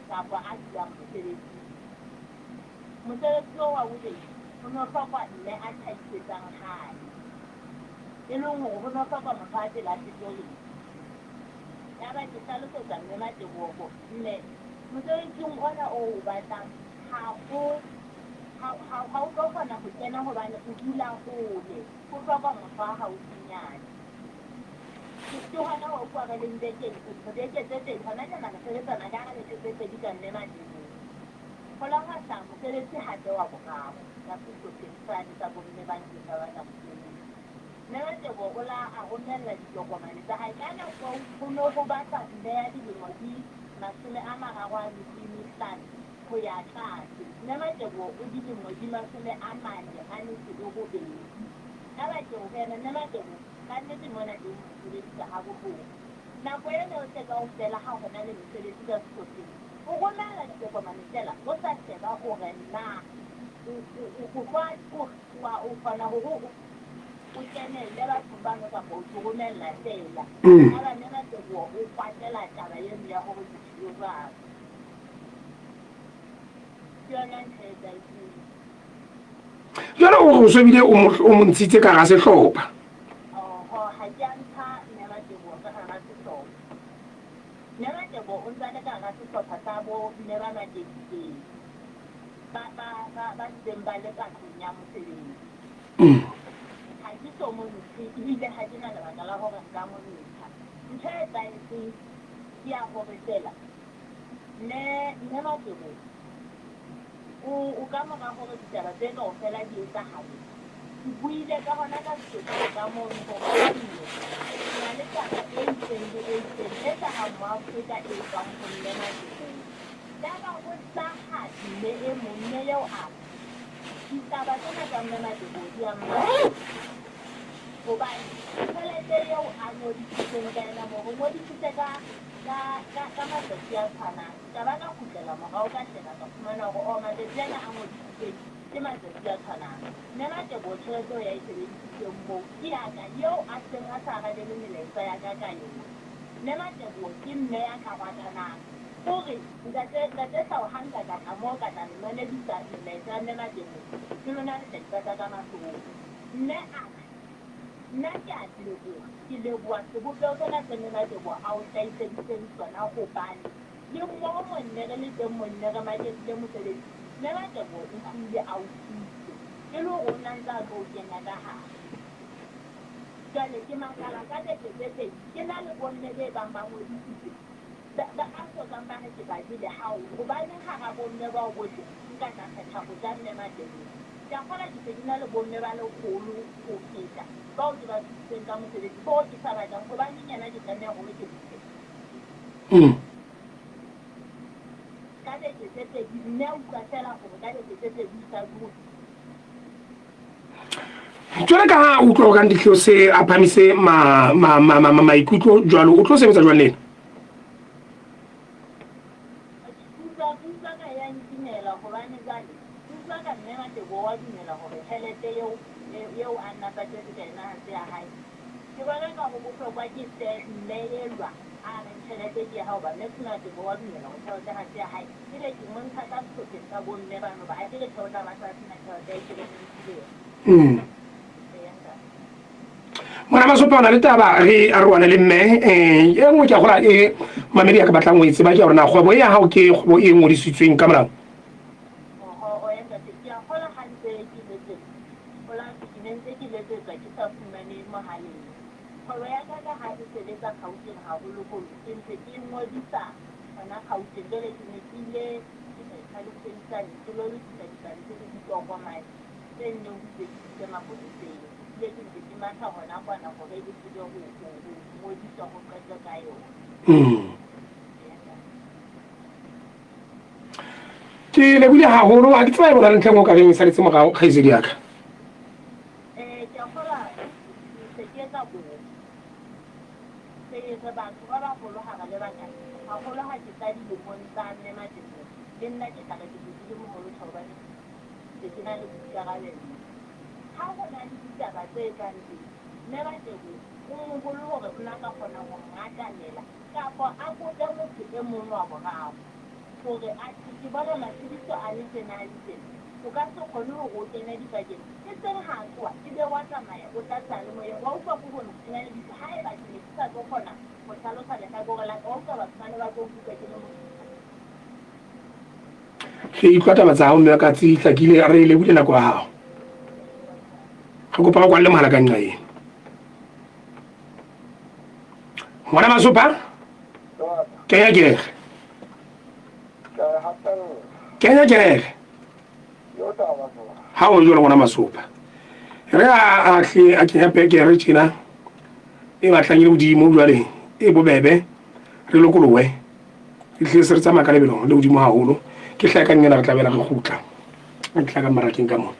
kapa a dulang mosebetsing. Mosebetsi oo wa bobedi o no hlokwa mme a tlhahisetsang hae, e leng hore ho no hlokwa motho a pela Pretoria. Yaba ke hlalosetsa Mme Mateboho hore, Mme, Mosebetsing ona o o batlang ha o ha ha ha o tlo kgona ho kena hobane o dula hole, ho hloka motho a haufinyane. Ke ke hona ho utlwa re leng bekeng beke tse pedi hona tjena re sebetsana ka hara beke tse pedi ka Mme Mateboho. Ho la hwa hlaha mosebetsi hape wa boraro ka sehlopheng sane sa bomme ba ntseng ba batla mosebetsi. Mme Mateboho o la a romella ditokomane tsa hae ka nako eo ho no ho batlwa mme ya dilemo di 35 ho ya tlase. Mme Mateboho o dilemo di 48. Yaba ke re ho yena, Mme Mateboho, kannete mona teng o sebedisa ha bohloko. Nako ena yohle kaofela ha hona le mesebetsi ka sehlopheng, o romella ditokomane feela o sa sheba hore na o o kgona hore o o kenelle bathong bano kapa o di romella feela. Yaba Mme Mateboho o kwatela taba eno ya hore ke tlilo jwang. Ke yona ntho e etsahetseng. Jwale o re o so bile o mo o mo ntshitse ka hara sehlopha. Oho, ha ke a ntsha Mme Mateboho ka hara sehlopha. Mme Mateboho o ntse a le ka hara sehlopha sa bo mme ba Matekiseng ba ba ba ba ntseng ba le patlong ya mosebetsi. Ha ke so mo ntshe ebile ha ke na lebaka la hore nka mo ntsha. Ntho e etsahetseng ke ya hore feela Mme, Mme Mateboho o, o ka mora hore ditaba tse kaofela di etsahale, ke buile ka hona ka Sesotho ka mono hore mme ke na le taba e itseng le e itseng e hlahang Moafrika e tswang ho Mme Mateboho. Yaba ho hlaha mme e mong, mme eo a re, Ditaba tsena tsa Mme Mateboho di a mmakatsa. Hobane tjhelete eo a ngodisitseng ka yona moo, re ngodisitse ka, ka, ka, ka matsatsi a tshwanang. Ka ba ka kgutlela morao ka sheba ka fumana hore, oh, matsatsi ana a ngodisitsweng ke matsatsi a tshwanang. Mme Mateboho tjhelete eo ya e sebedisitseng moo ke ya ka, eo a seng a sa arabele melaetsa ya ka ka yona. Mme Mateboho ke mme ya ka ratanang. O re, Ntate, Ntate Tau, ha nka ka tla moo ka tla le mamedisa melaetsa ya Mme Mateboho, le lona le tla ipata ka mahloko. Mme a re, Nna ke a leboha, ke leboha sebopeho sena se Mme Mateboho a o hlahiseditseng sona hobane le moo monne re le teng monne re maketile mosebetsi, Mme Mateboho o hlile a o thuse e le hore o na ntse a tlo o kenya ka hare. Jwale ke makala ka beke tse pedi ke na le bomme be bang ba ngodisitse ba ba sokang ba re ke ba jele hao hobaneng hara bomme bao bohle nka tla kgetha ho ja Mme Mateboho. Ke a kgolwa ke se ke na le bomme ba lekgolo ho feta bao ke ba thusitseng ka mosebetsi boo ke sa ba jang hobaneng yena ke tlameha hore ke mo fe. Ka beke tse pedi mme a utlwa feela hore ka beke tse pedi o sa jowe. Jwale ka ha utlwa o kang dihleo se a phamise maikutlo jwalo, o tlo sebetsa jwang le ena? Ke utlwa ke utlwa ka ya nkimela hobane jwale ke utlwa ka mme Mateboho wa dumela hore tjhelete eo eo a nna patetse ka yona ha se ya hae. Ke bona ka ho bohlokwa ke fe mme elwa a reng tjhelete ke ya hae hoba mme Mateboho wa dumela hore tjhelete ha se ya hae. Ebe ke mo ntsha ka sehlopheng sa bo mme bano hoba akere tjhe o tla ba sa sena tjhelete ya ke re mo nkile yona. Eya ntate. Mona Masopa o na le taba re arohane le mme eh, e nngwe ke a gola e mamedi ya ka batlang ho e tseba ke ya hore na kgwebo e ya hao ke kgwebo e ngodisitsweng ka molao. Oho, oya ntate, ke a kgola ha ntse ke letsetsa. Polasi ke ne ntse ke letsetswa ke sa fumane mohaleng. Kgwebo ya ka ka ha e sebetsa Gauteng haholoholo, ke ntse ke ngodisa hona Gauteng. Jwale ke ne ke ile Tlhalosetsane ke lo lokisa dipampiri ditokomane tse nneng ho itswe ke ise mapoleseng. Ebile ke ntse ke matha hona kwana hore e tsebe ho ngodiswa ho qetwe ka yona. Ke lebohile haholo. Ha ke tseba e bona le ntlha e nngwe o ka reng e saletse morao, kgaitsedi ya ka. Ke a kgolwa ke se ke etsa kopo. Se re batho ba baholo ha re le bangata, haholo ha ke tla dilemong tsa Mme Mateboho, le nna ke tla re ke se ke le moholo tjhe hobane se ke na le boikarabello. Ha ho na le ditaba tse kang tsena, Mme Mateboho o moholo hore o na ka kgona ho ngatamela kapa a kope motho e mong wa boraro hore a tle. Ke bona matshediso a le tjena a le tjena, o ka se kgone hore o kene dipakeng. E seng ha a tloha ebe wa tsamaya o tla seyalemoyeng wa utlwa ko ho ntshenya lebitso. Haeba ke ne ke sa tlo kgona ho hlalosa lehlakore la ka, wa utlwa batho ba ne ba tlo nkutlwa ke le motho. Re utlwa taba tsa hao mme wa ka tse hlakile, re lebohile nako ya hao. Re kopa o kwalle mohala ka nqa ena. Ngwana Masopa, kenya kereke. Kenya kereke. Ha o jwalo ngwana Masopa. Re a a hle a kenya pekere tjena e batlang e le hodimo jwale e bobebe re lokolohe. Re hlile se re tsamaya ka lebelo le hodimo haholo. Ke hlaha ka nngena re tla bela re kgutla. Re hlaha ka mmarakeng ka mona.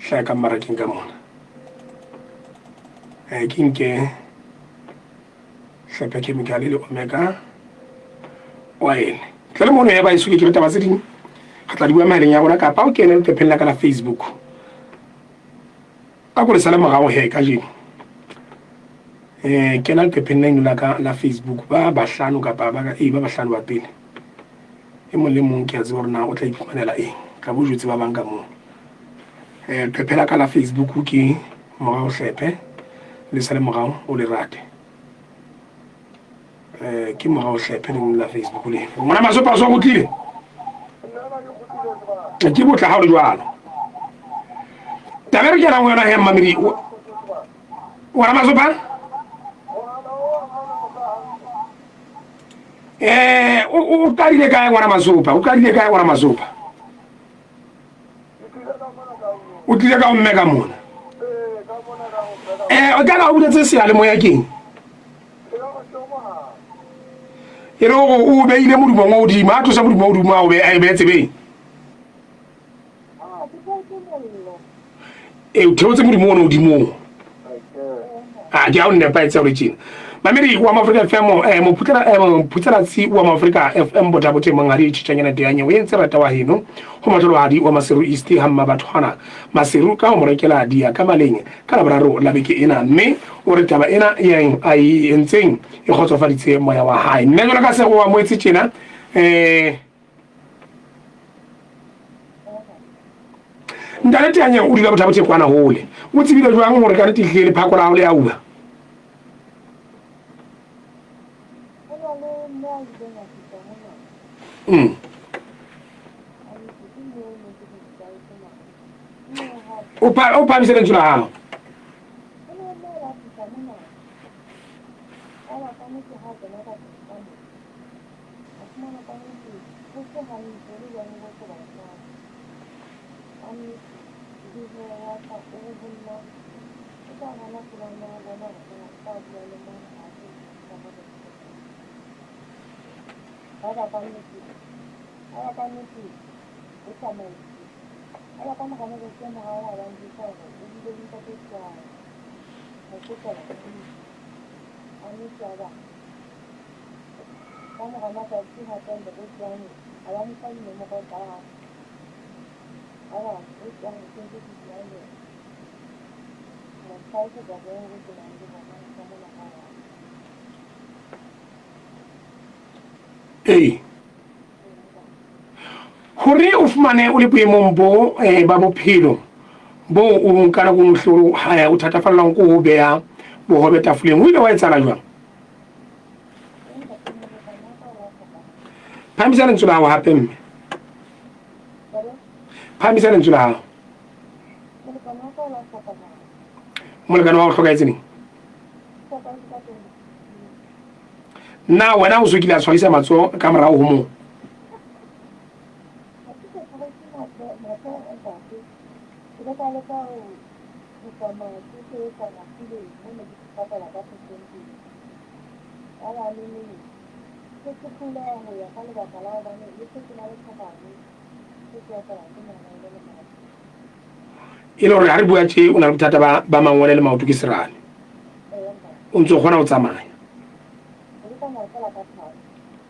Hlaha ka mmarakeng ka mona. Ke nke hlephe chemical le omega oil. Tle le mono ya ba eso ke taba tse ding re tla di bua mehaleng ya rona kapa o kene leqepheng la ka la Facebook. A ko le sale morao he kajeno. Kena leqepheng leno la ka la Facebook ba bahlano kapa ba ba bahlano ba pele. E mong le mong ke a tseba hore na o tla iphumanela eng. Tla bo jwetse ba bang ka moo. Leqephe la ka la Facebook ke Morao Hlephe, le sale morao o le rate. Ke Morao Hlephe le la Facebook le. Ngwana Masopa o so kgutlile? Ke botla ha o le jwalo. Taba e re kenang ho yona he mmamedi. Ngwana Masopa? O qadile kae ngwana Masopa? O qadile kae ngwana Masopa? O tlile ka mme ka mona. O tla ka o buletse seyalemoya keng? E le hore o beile modumong o hodimo, a tlosa modumo o hodimo a o be a e behe tsebeng. E o theotse modumo ono hodimong. A ke a o nepahetse o le tjena. Mamedi wa Mafrika FM, mophutlelatsi wa Mafrika FM Bothabote Monghadi Tjitjanyana Teanye o entse rata wa heno ho mohlolohadi wa Maseru East ha Mmabathwana Maseru ka ho mo rekela diya ka maleng ka Laboraro la beke ena, mme o re taba ena yeng a e entseng e kgotsofaditse moya wa hae. Mme jwalo ka se o amohetse tjena, Ntate Teanyeng o dula Bothabothe kwana hole. O tsebile jwang hore ka nnete ehlile lephako la hao le a uba? Mm. O phahamise lentswe la hao. Ee. Hore o fumane o le boemong bo eh, ba bophelo bo o ka nako nngwe hlolo eh, o thatafallwang ke ho beha bohobe tafoleng, o ile wa etsahala jwang? Phahamisa lentswe la hao hape mme. Phahamisa lentswe la hao. Molekane wa hao o hlokahetse neng? Na wena o so kile a tshwarisa matsoho ka morao ho moo? E le gore ga re bua tše o na le bothata ba ba mangwele le maoto ke serame. O ntse o kgona go tsamaya.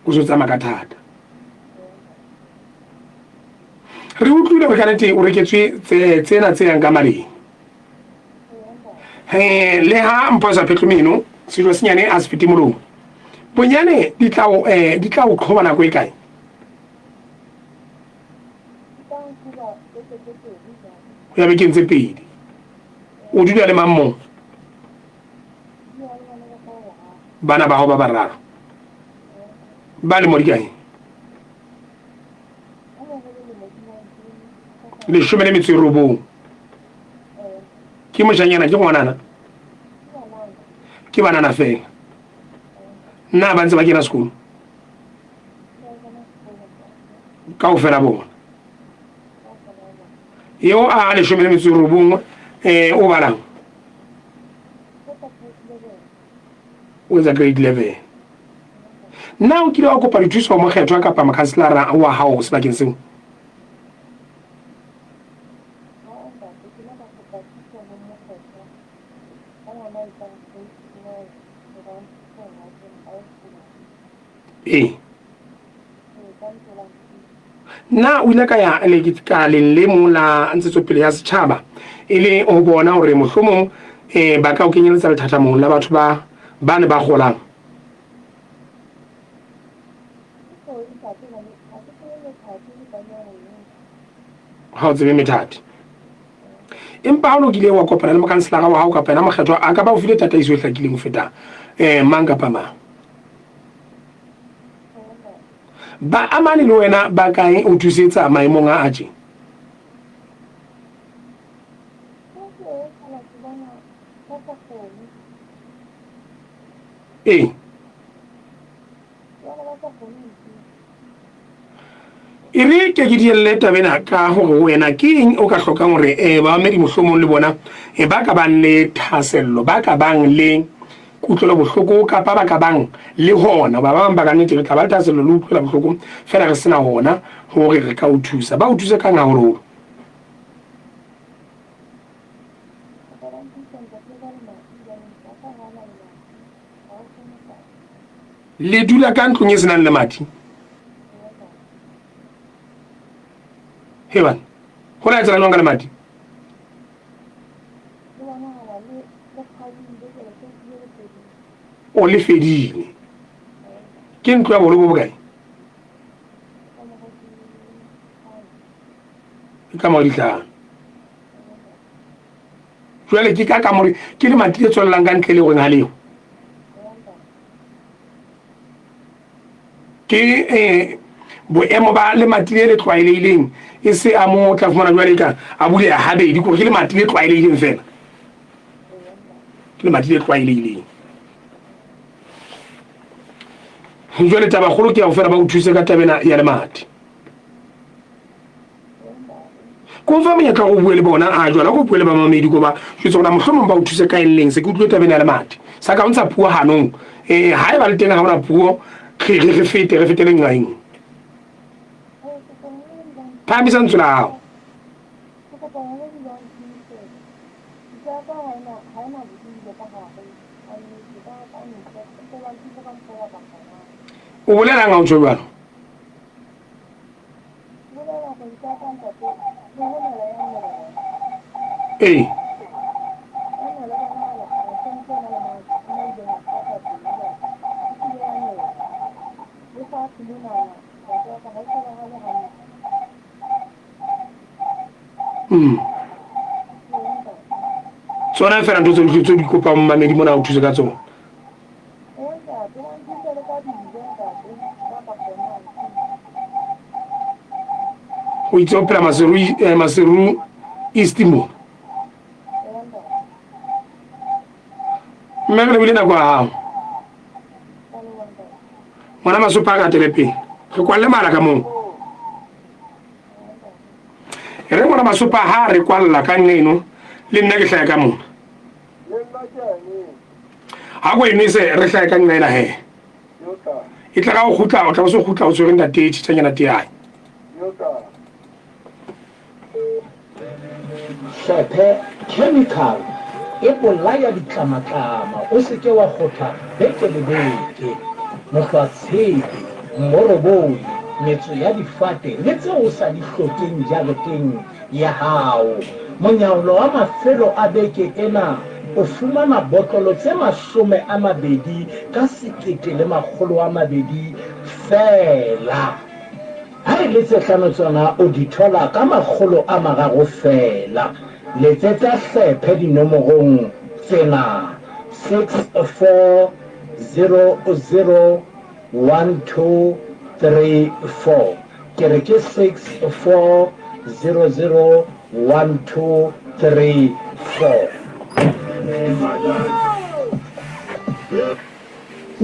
O se o tsamaya ka thata. Re utlwile gore ka nnete o reketswe tsena tse yang ka maleng. He le ha mpho sa phetlo meno sejo senyane a se fete molomo. Bonyane di tla o eh di tla o qhoba nako e kae? Ho ya bekeng tse pedi. O dula le mang moo? Bana ba hao ba bararo. Ba lemo di kae? 18. Ke moshanyana ke ngwanana? Ke banana fela. Na ba ntse ba kena sekolo? Kaofela bona. Eo a 19 eh o balang? O etsa grade 11. Na o kile wa kopa dithuso ho mokgethwa kapa mokhanselara wa hao sebakeng seo? Ee. Na o ile ka ya lekaleng le mong la ntshetsopele ya setjhaba e le ho bona hore mohlomong um ba ka o kenyeletsa lethathamong la batho ba ba ne ba kgolang? Ha o tsebe methati. Empa ha o ne o kile wa kopana le mokanselara wa hao kapa yena mokgethwa, a ka ba o file tataiso e hlakileng ho feta um mang kapa mang. Ba amane le wena ba kae o thusetsa maemong a a tje? Ee. E re ke ke dielle taba ena ka hore wena ke eng o ka hlokang hore um bamamedi mohlomong le bona um ba ka bang le thahasello, ba ka bang le kutlwelo bohloko kapa ba ka bang le hona, ba bang ba ka nnete re tla ba le thahasello le utlwela bohloko fela re sena hona hore re ka o thusa. Ba o thuse kang haholoholo? Le dula ka ntlong e senang lemati? He bana, ho la etsahala jwang ka lemati? O le fedile. Ke ntlo ya boholo bo bokae? E ka mo ditlhano. Jwale ke ka kamore ke lemati le tswelelang ka ntle le goreng ga leo. Ke um boemo ba lemati le le tlwaelehileng e se a mo tla fumana jwale ka a buleha habedi kore ke lemati le tlwaelehileng fela. Ke lemati le tlwaelehileng. Jwale tabakgolo ke ya go fela ba o thuse ka tabena ya lemati. Ko fa monyetla wa go bue le bona a jwala go bue le bamamedi ko ba jwetse gona mohlomong ba o thuse ka eng leng se ke utlwile tabeng ya lemati sa ka o ntsha puo hanong eh ha e ba le teng ha ona puo re re fete re fetele nqaeng phahamisa lentswe la hao. O bolelang ha o tjho jwalo? Ee. Mm. Tsona fela ntho tse di kopang mamedi mona o thuse ka tsona. O itse o phela Maseru, eh, Maseru East mo. Mme re lebile nako ya gago. Ngwana Masopa a ka tele pele. Re kwalle mala ka moo. Re ngwana Masopa ha re kwalla ka nqeno le nna ke hlaya ka mona. Ha ko emise re hlaye ka nqa ena he. E tla ka o kgutla o tla o se kgutla o tshwere ntate tjhitjhanyana teae. Hlephe chemical e bolaya ditlamatlama o se ke wa kgotha beke le beke. Mohlwatshepe, mmoroboi, metso ya difate le tseo o sa di hlokeng jareteng ya hao. Monyaolo wa mafelo a beke ena o fumana botlolo tse 20 ka 1200 feela. Ha e le tse hlano tsona o di thola ka 300 feela. Letsetsa hlephe dinomorong tsena, 6400 1234. Ke re ke 64001234.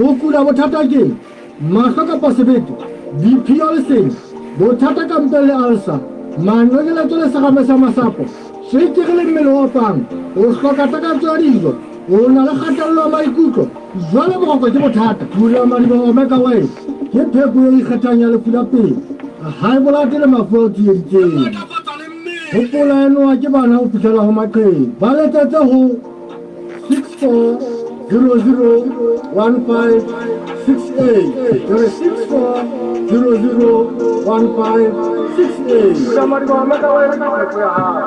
O kula bothata keng? Mahlo kapa sebete? Diphio le seng? Bothata ka mpeng le ulcer? Manonyeletso le serame sa masapo? Swekere le mmele o opang? O hloka takatso ya dijo? O na le kgatello ya maikutlo? Jwale boroko ke bothata. Pula madiboho Omega Oil ke pheko e ikgethang ya lefu la pelo, high blood le mafu a o tsieditseng. Hopola enoa ke bana ho fihlela ho maqheku. Ba letsetse ho 64001568. Ke re 64001568. Pula madiboho Omega Oil ke pheko ya hao.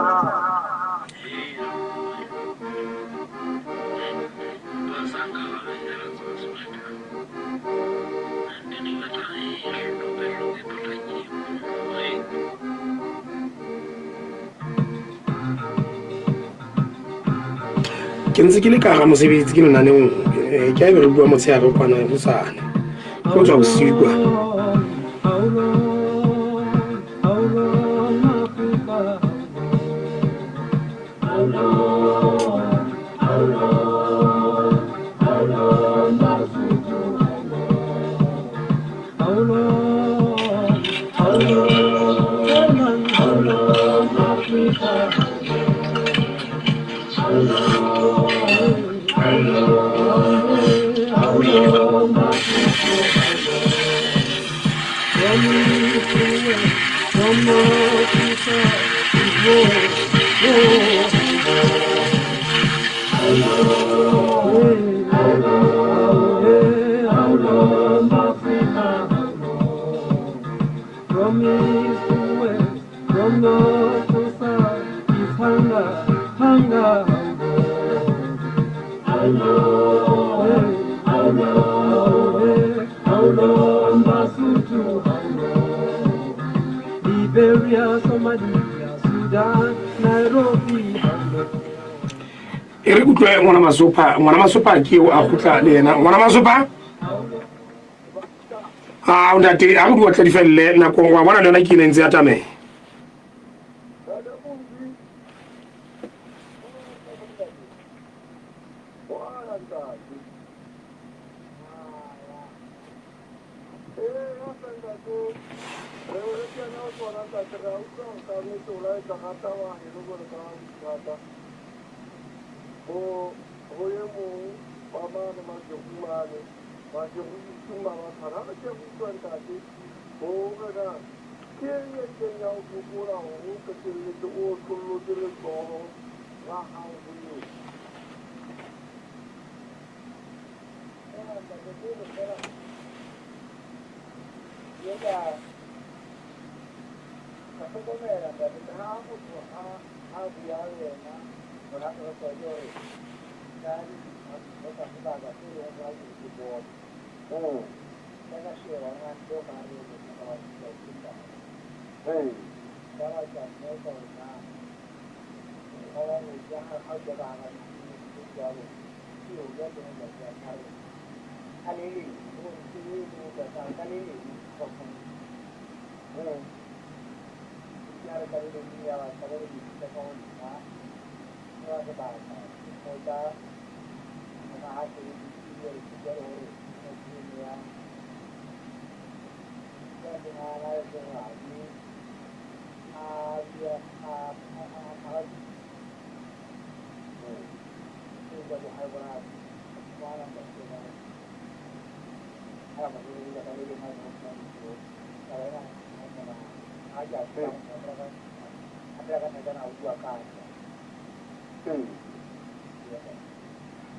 Ke ntse ke le ka hara mosebetsi ke lenaneong eh, ke a ebe re bua motshehare kwana hosane ke go tswa bosiu kwa. E re utlwe ngwana Masopha. Ngwana Masopha ke eo a kgutla le yena. Ngwana Masopha? A ntate, a re di otla di felle nako wa bona le yona ke ena e ntse ya tameha.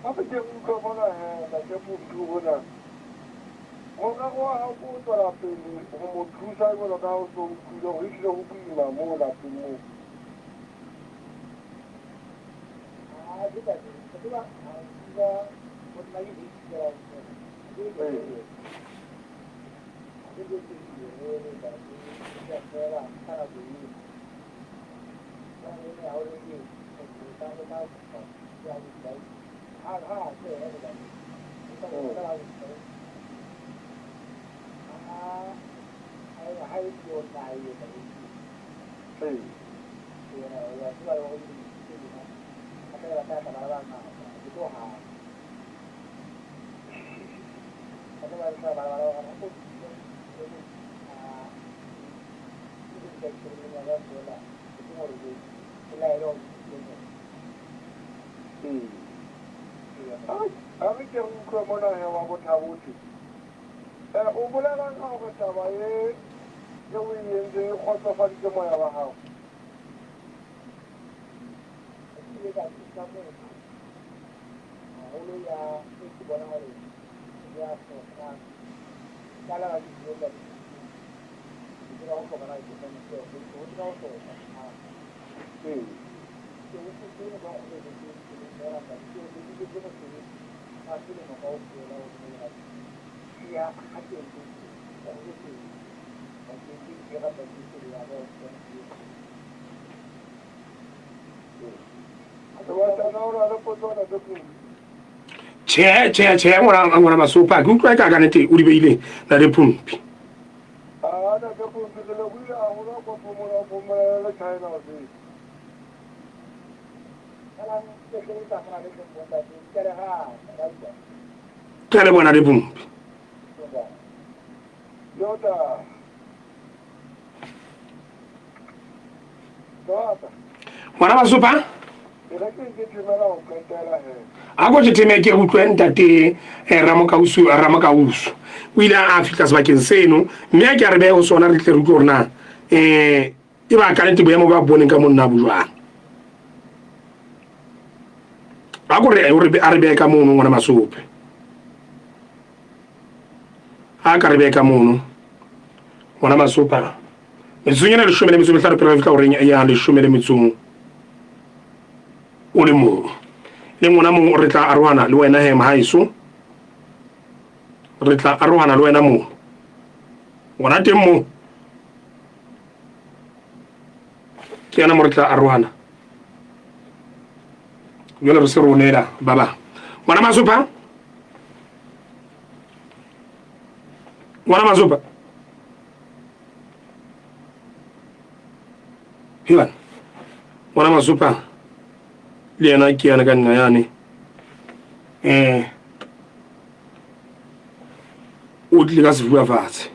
Gape ke utlwa mona he ntate Phumpi hona morero wa hao ke ho tswela pele ho mo thusa jwalo ka ha o so utlwile hore ehlile ho boima moo lapeng moo. A re ke re utlwe mona he wa Bothabothe. O bolelang ka hore taba ye e o e entseng e kgotsofaditse moya wa hao? Tjhe, tjhe, tjhe, ngwana, ngwana Masopa, ke utlwa eka ka nete o di beile Ntate Phumpi. Ke a leboha Ntate Phumpi. Ngwana Masopa? A ko theme ke utlwe ntate Ramokausu, Ramokausu. O ile a fihla sebakeng seno mme a ke a re behe ho sona re tle re utlwe hore na e ba ka nnete boemo ba boneng ka monna bo jwang. A ko re a re behe ka mono ngwana Masope. A ka re behe ka mono ngwana Masopa. Metsotsong ena 15 pele re fihla horeng ya 11 o le mong. Le ngwana mong re tla arohana le wena he mohaeso. Re tla arohana le wena moo. Ngwana teng moo. Ke yena mo re tla arohana. Jwale re se re o neela ba bang. Ngwana Masopha? Ngwana Masopha? He bana. Ngwana Masopha le yena ke yana ka nna yane. Eh o tlile ka sefuba fatshe.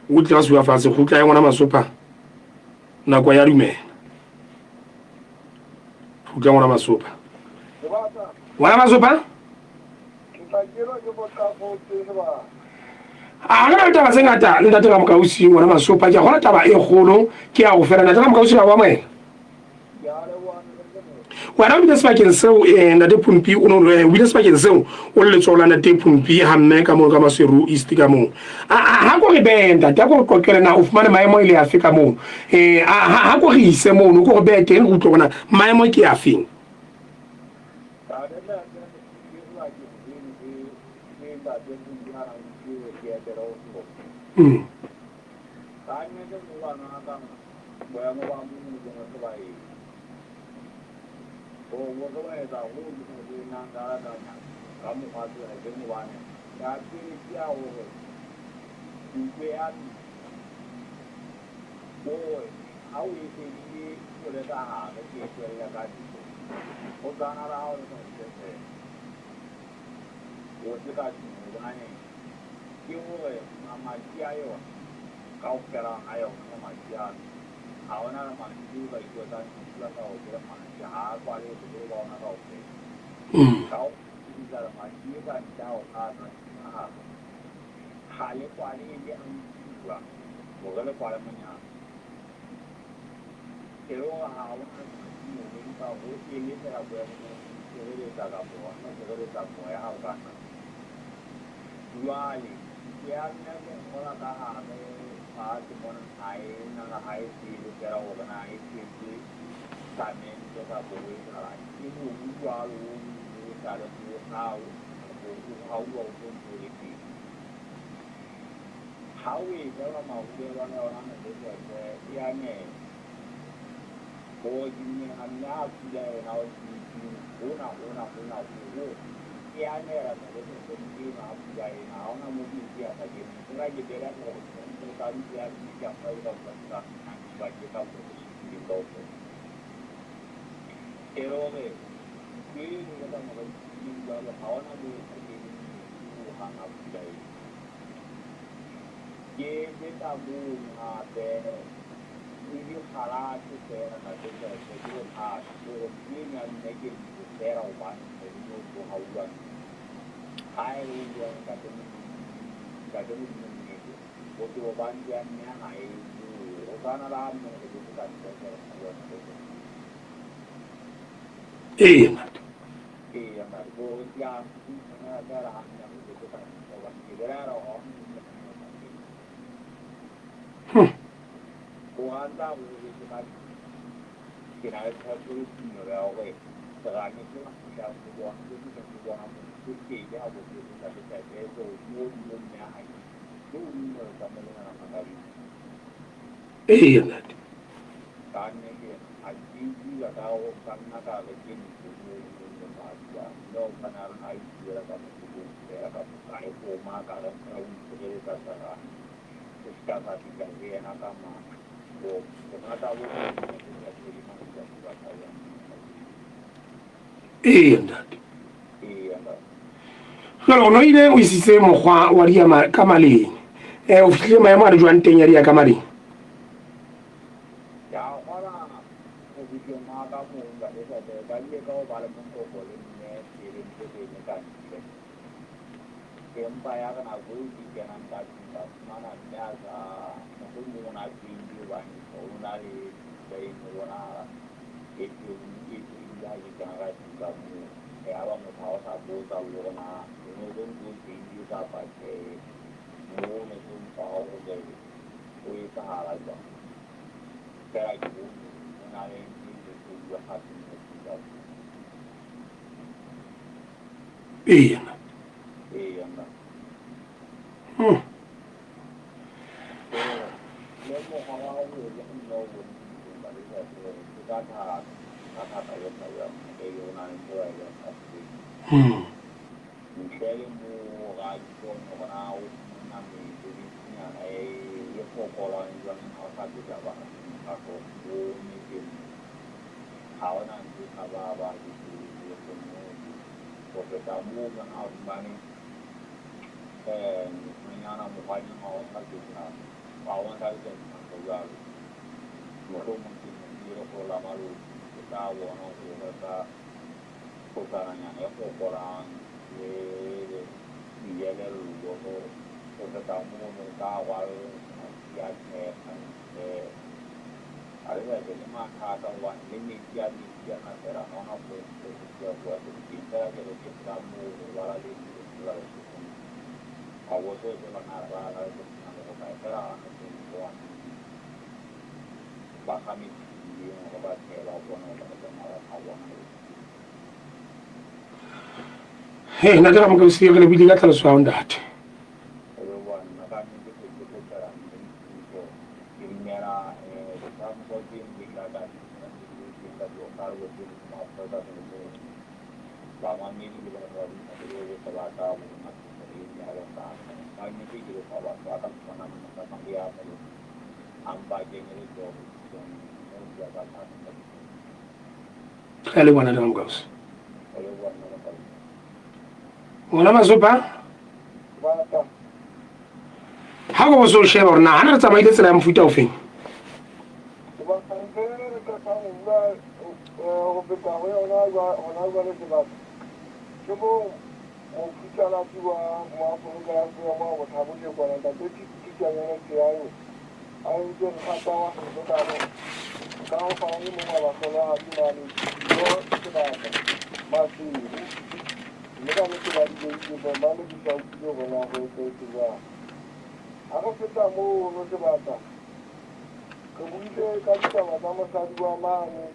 O tlile ka sefuba fatshe kgutla ya ngwana Masopha. Nako ya dumela. Kgutla ngwana Masopha. Ngwana Masopha? A re na le taba tse ngata ntate ka mokausi ngwana Masopha ke a gola taba e kgolo ke ya go fela ntate ka mokausi ka wa moela. Wena o bile sebakeng seo eh, ntate Phumpi o no eh, o bile sebakeng seo o le letsoho la ntate Phumpi ha mme ka moo ka Maseru East ka moo. Ha ko re behe ntate, ha ko re qoqele na o fumane maemo e le afe ka moo. Eh, ha ko re ise mono, ko re behe teng re utlwe hore na maemo ke afeng. Mm. Mm. Ee, ntate. Hmm. Ee, ntate. Ee, ntate. Jwale o no ile o isitse mokgwa wa diya ka maleng. O fihlile maemo a le jwang teng ya diya ka maleng? Ee. Hmm. Ntle le moo ga ke bone gore na o fumana mesebetsinyana e fokolang jwang ha o sa feta mokgatlo o metseng. Ga hona ntho e ka ba ba ke kgonne ho feta moo mona o fumane nthonyana mokgwanyana wa ho hlapetsa wa ho hlapetsa diphahlo jwalo. Mohlomong ke ne ke lekgolo la maloti ke tla bona hore o reka phofshananyana e fokolang le dijelello ho feta mono o tla rwalla ya tshepa ntle. Ha re batle le mathata hobane le metsi a metsi ana fela ha hona pompo ho tloha bua teng fela ke re ke ka moo ho rwala le la Lesotho ha bo so tseba na re rwala la Lesotho na le hokae fela ha hona pompo wa metsi ba kga metsi sedibeng hore ba tle ba bone hore ba tsamaya ba bona. He, ntate Ramokausi, re lebohile ka tlhaloso ya hao ntate. Re a leboha ntate Ramokausi. Ngwana Masopa, ha ko bo sheba gore na gana re tsamaile tsela ya mofuta o feng. Go feta go yona gona jwale sebaka ke mo mofutsalatsi wa moaforika ya seemo wa bothabo lekwana ntate thitanyane tseayo a entse nkgata wa seso kano ka go fana le mongwe wa bahlologadi mane yo sebaka maseru mme ka nnete ba di beile mane di sa utlwile gona go etsetse jang. Ha re feta mono sebaka re buile ka ditaba tsa mosadi wa mane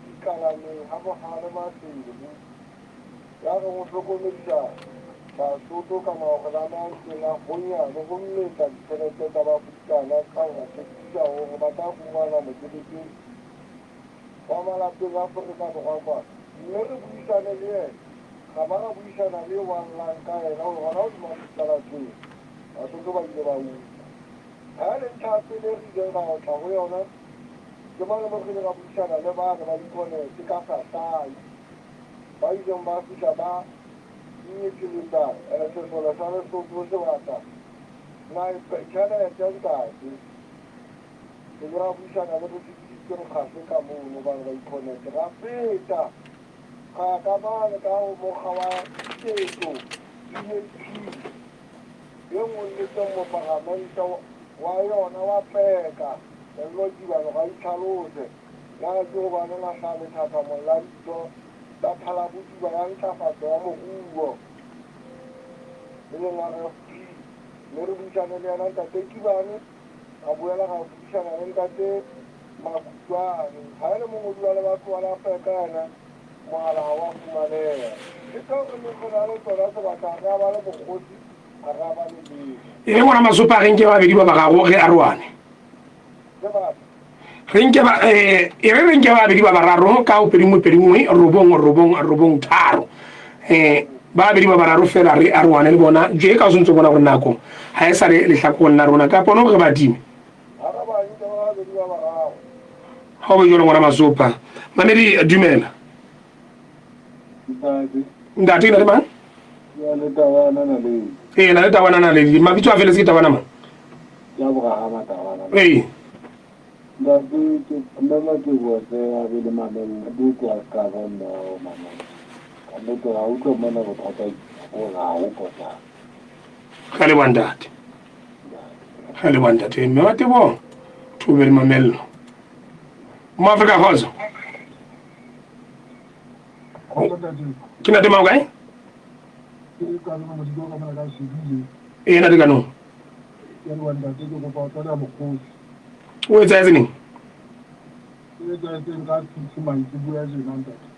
dikalaneng ha bohale Maseru ya reng o hlokomedisa Basotho ka maorelana a ntseng a honya le ho metsa ditjhelete tsa bafutsana ka ho ba tshepisa hore ba tla fumana mosebetsi wa malapeng a Afrika Borwa kwana. Mme re buisane le yena, ra ba ra buisana le eo a llang ka yena hore hona hodima setlalateng Basotho ba ile ba utlwa. Ha e le ntlha ya pele e re ileng ra otla ho yona, ke mane moo re ileng ra buisana le bane ba Econet ka Sasai, ba ileng ba fihla ba nyekeletsa sesole sa Lesotho sebata na tjhelete ntate. Re ile ra buisana le Bosekisitse Mokgase ka mono bane ba Econet. Ra feta ra ya ka mane ka ho mokga wa ketso DAP e ngolletseng moparamente wa yona wa Peka Sello Tibane ga itlhalose na ke hobaneng a hlaha lethathamong la ditho tsa Thalabodiba ya Ntlafatso ya Moruo e leng RFP mme re buisane le yena Ntate Tibane ra boela ra buisana le Ntate Makutlwane ha e le mongodi wa lebatowa la Peka yena mohala ha wa fumaneha. Ke tseo re neng re na le tsona sebaka ha re a ba le mokgosi ha re a ba le letho. E re ngwana Masopa re nke babedi ba bararo re arohane. Re nke ba eh e re re nke babedi ba bararo ka o 21 21 9 9 9 3. Eh babedi ba bararo fela re arohane le bona je ka o sentse bona gore nako ha e sa le lehlakoreng la rona ka pono re badime. Ha o be jwalo ngwana Masopa. Mamedi dumela. Ntate ke na le mang? Ee, na le tawana naledi. Mabitso a feletse ke tawana mang? Ee. Ntate ke mme Mateboho hle a be le mamello nnete a ska ba mme wa mamello. Ka nnete ra utlwa mona bothata gore ha ho potlako. Re leboha ntate. Re leboha ntate. Mme Mateboho, thobe le mamello. Mo Afrika kgotso. Ke ntate mang kae? Ee ntate Kanong. O etsahetse neng?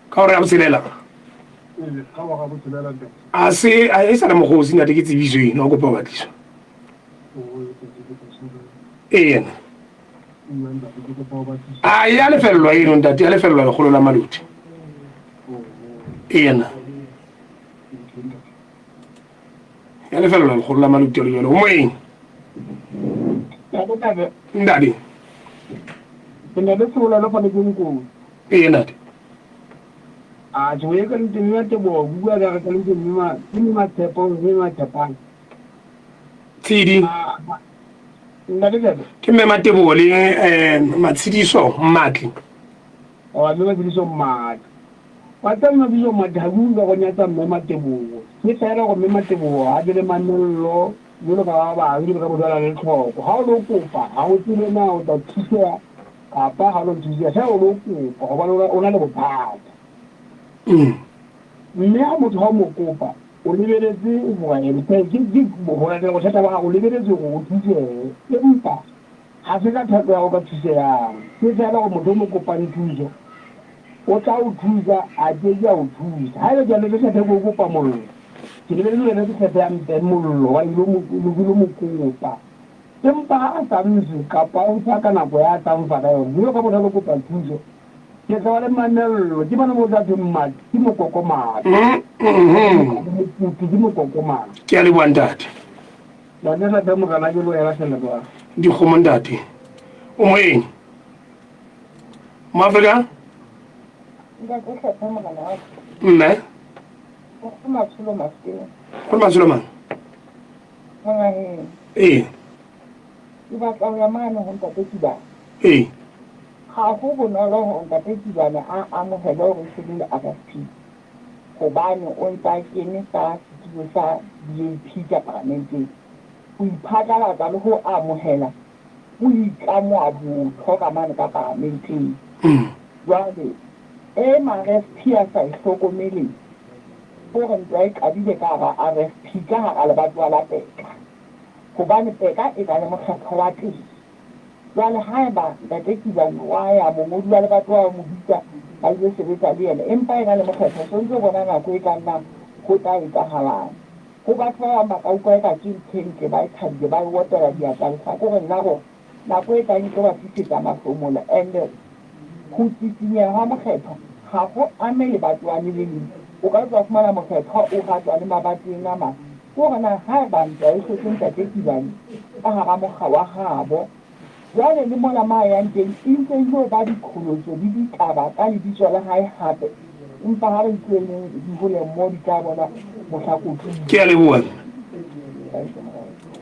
Ka hora ya botshelela. A se a e sa le mokgosi ntate ke tsebiso eno a kopa ho batliswa. Ee yena. A ya lefellwa eno ntate, ya lefellwa lekgolo la maluti. Ena. Ya lefellwa lekgolo la maluti le jwalo. O moeng. Ntate. Ntate Sebolelo fa le ke nkosi. Ee ntate. A tjho e ka ntse mme Teboho bua ka re ka ntse mme ma ke mme Matshepo mme Matshepang. Tshidi. Ntate Tebe. Ke mme Mateboho le eh Matshidiso Mmatli. Oh mme Matshidiso Mmatli. Wa tseba mme Matshidiso Mmatli ha ke utlwa go nyatsa mme Mateboho. Ke fela gore mme Mateboho ha be le mamello jwalo ka ba bang jwalo ka bojwala le tlhoko. Ha o lo kopa ha o tsebe na o tla thuseha kapa ha o lo thuseha fela o lo kopa hobane o na le bothata. Mme ha motho ha o mo kopa o lebeletse hore ho latela bothata ba gago o lebeletse hore o thusehe empa ha se ka thato ya go ka thusehang. Ke fela gore motho o mo kopang thuso o tla o thusa a ke ke a o thusa. Haeba ke a le tlhephe ke o kopa mollo ke lebeletse wena ke tlhephe ya mpe mollo wa ilo mo kopa. Empa ha a sa mfe kapa o fa ka nako ya tla mfa ka yona jwalo ka motho a lo kopa thuso ke tla ba le mamello ke bana mo tla thweng madi ke mokokomane mokutu ke mokokomane. Ke a leboha ntate. Ntate Tlhaphe Morena ke lo ela seleboa. Dikgomo ntate. O moeng. Moafrika? Ntate Tlhaphe Morena wa ka. Mme? Go matsholo mafeng. Go matsholo mang? Mongaheng. Ee. Ke batla ho ya mane ho Ntate Kibane. Ee. Ha ho bonolo hore Ntate Kibane a amohele hore e se le RFP hobane o ntse a kene ka setulo sa BAP ka paramenteng. Ho iphatlalatsa le ho amohela o itlamoa botho ka mane ka paramenteng. Jwale e ma-RFP a sa e hlokomeleng ke hore ntwa e qadile ka hara RFP ka hara lebatowa la Peka hobane Peka e na le mokgetho wa teng. Jwale haeba Ntate Kibane wa ya mongodi wa lebatowa wa mo bitsa ba ilo sebetsa le yena empa e na le mokgetho o sontse o bona nako e tlang na ho tla etsahalang. Ho batho ba bang ba ka utlwa eka ke ntho e ntle ba e thabile ba e opela diatla lehlakoreng la rona nako e tlang e tlo ba tlisetsa mahlomola and ho tsitsinyeha hwa mokgethwa ga go ame lebatowa le le leng. O ka tswa fumana mokgethwa o ratwa le mabatoweng a mang. Ke hore na haeba ntwa e hlotse Ntate Kibane ka hara mokga wa habo, jwale le mola ma yang teng e ntse e ilo ba diqholotso le ditaba ka lebitso la hae hape. Empa ha re itlohelleng di hole mmoho di tla bona mohla kotulo. Ke a leboha.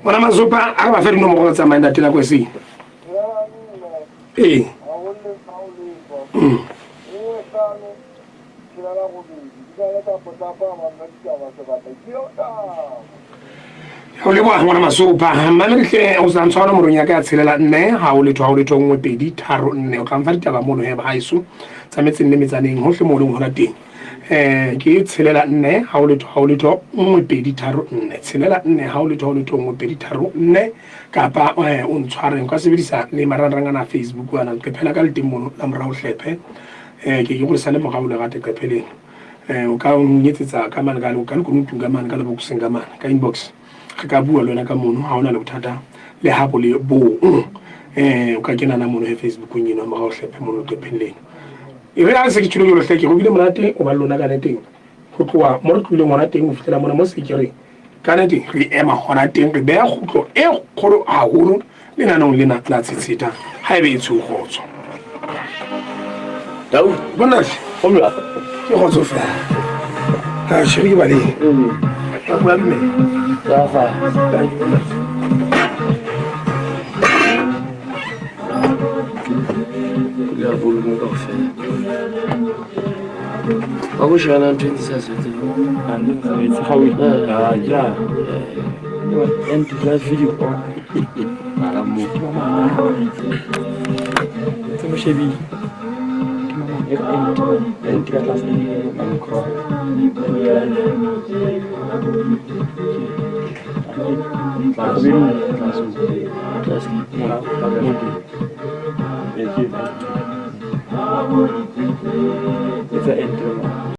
Ngwana Mazopa a re ba fe dinomoro tsa tsamaye ntate nako e seng. Ee. O leboha ngwana Masopa. Mmamedi hle o sa ntshwara nomorong ya ka ya tshelela nne ha o letho ha o letho nngwe pedi tharo nne. O tla mfa ditaba mono he bahaeso tsa metseng le metsaneng hohle moo o leng hona teng. Ke tshelela nne ha o letho ha o letho nngwe pedi tharo nne. Tshelela nne ha o letho ha o letho nngwe pedi tharo nne kapa o ntshware o ka sebedisa le marangrang ana a Facebook ana leqephe la ka le teng mono la morao hlephe. Ke ke go le sale morao le rate leqephe leno. O ka nyetsetsa ka mane ka ka lekunutung ka mane ka lebokoseng ka mane ka inbox. Re ka bua le wena ka mono ha ona le bothata le ha bo le bong. O ka kena na mono he Facebookong eno morao hlephe mono leqepheng leno. E re ha se ke tjholo jwalo hle ke go bile monate o ba le lona ka neteng. Ho tloha mo re tlohileng hona teng ho fihlela mona mo se ke re ka nete re ema hona teng re beha kgutlo e kgolo haholo lenaneong lena la Tshetsheta ha ebe e tshweu kgotso. Tau, Bona hle. Go jwang? Ke kgotso fela. Ha shiri ke baleng. Ka bua mme. Ka fa. Thank you. Ya volume kaofela. Wa go shebana ntho e ntse sa sebetse. And last video. Mara mo. Tse mo shebile. And ka tlase. Tlase. It's a end.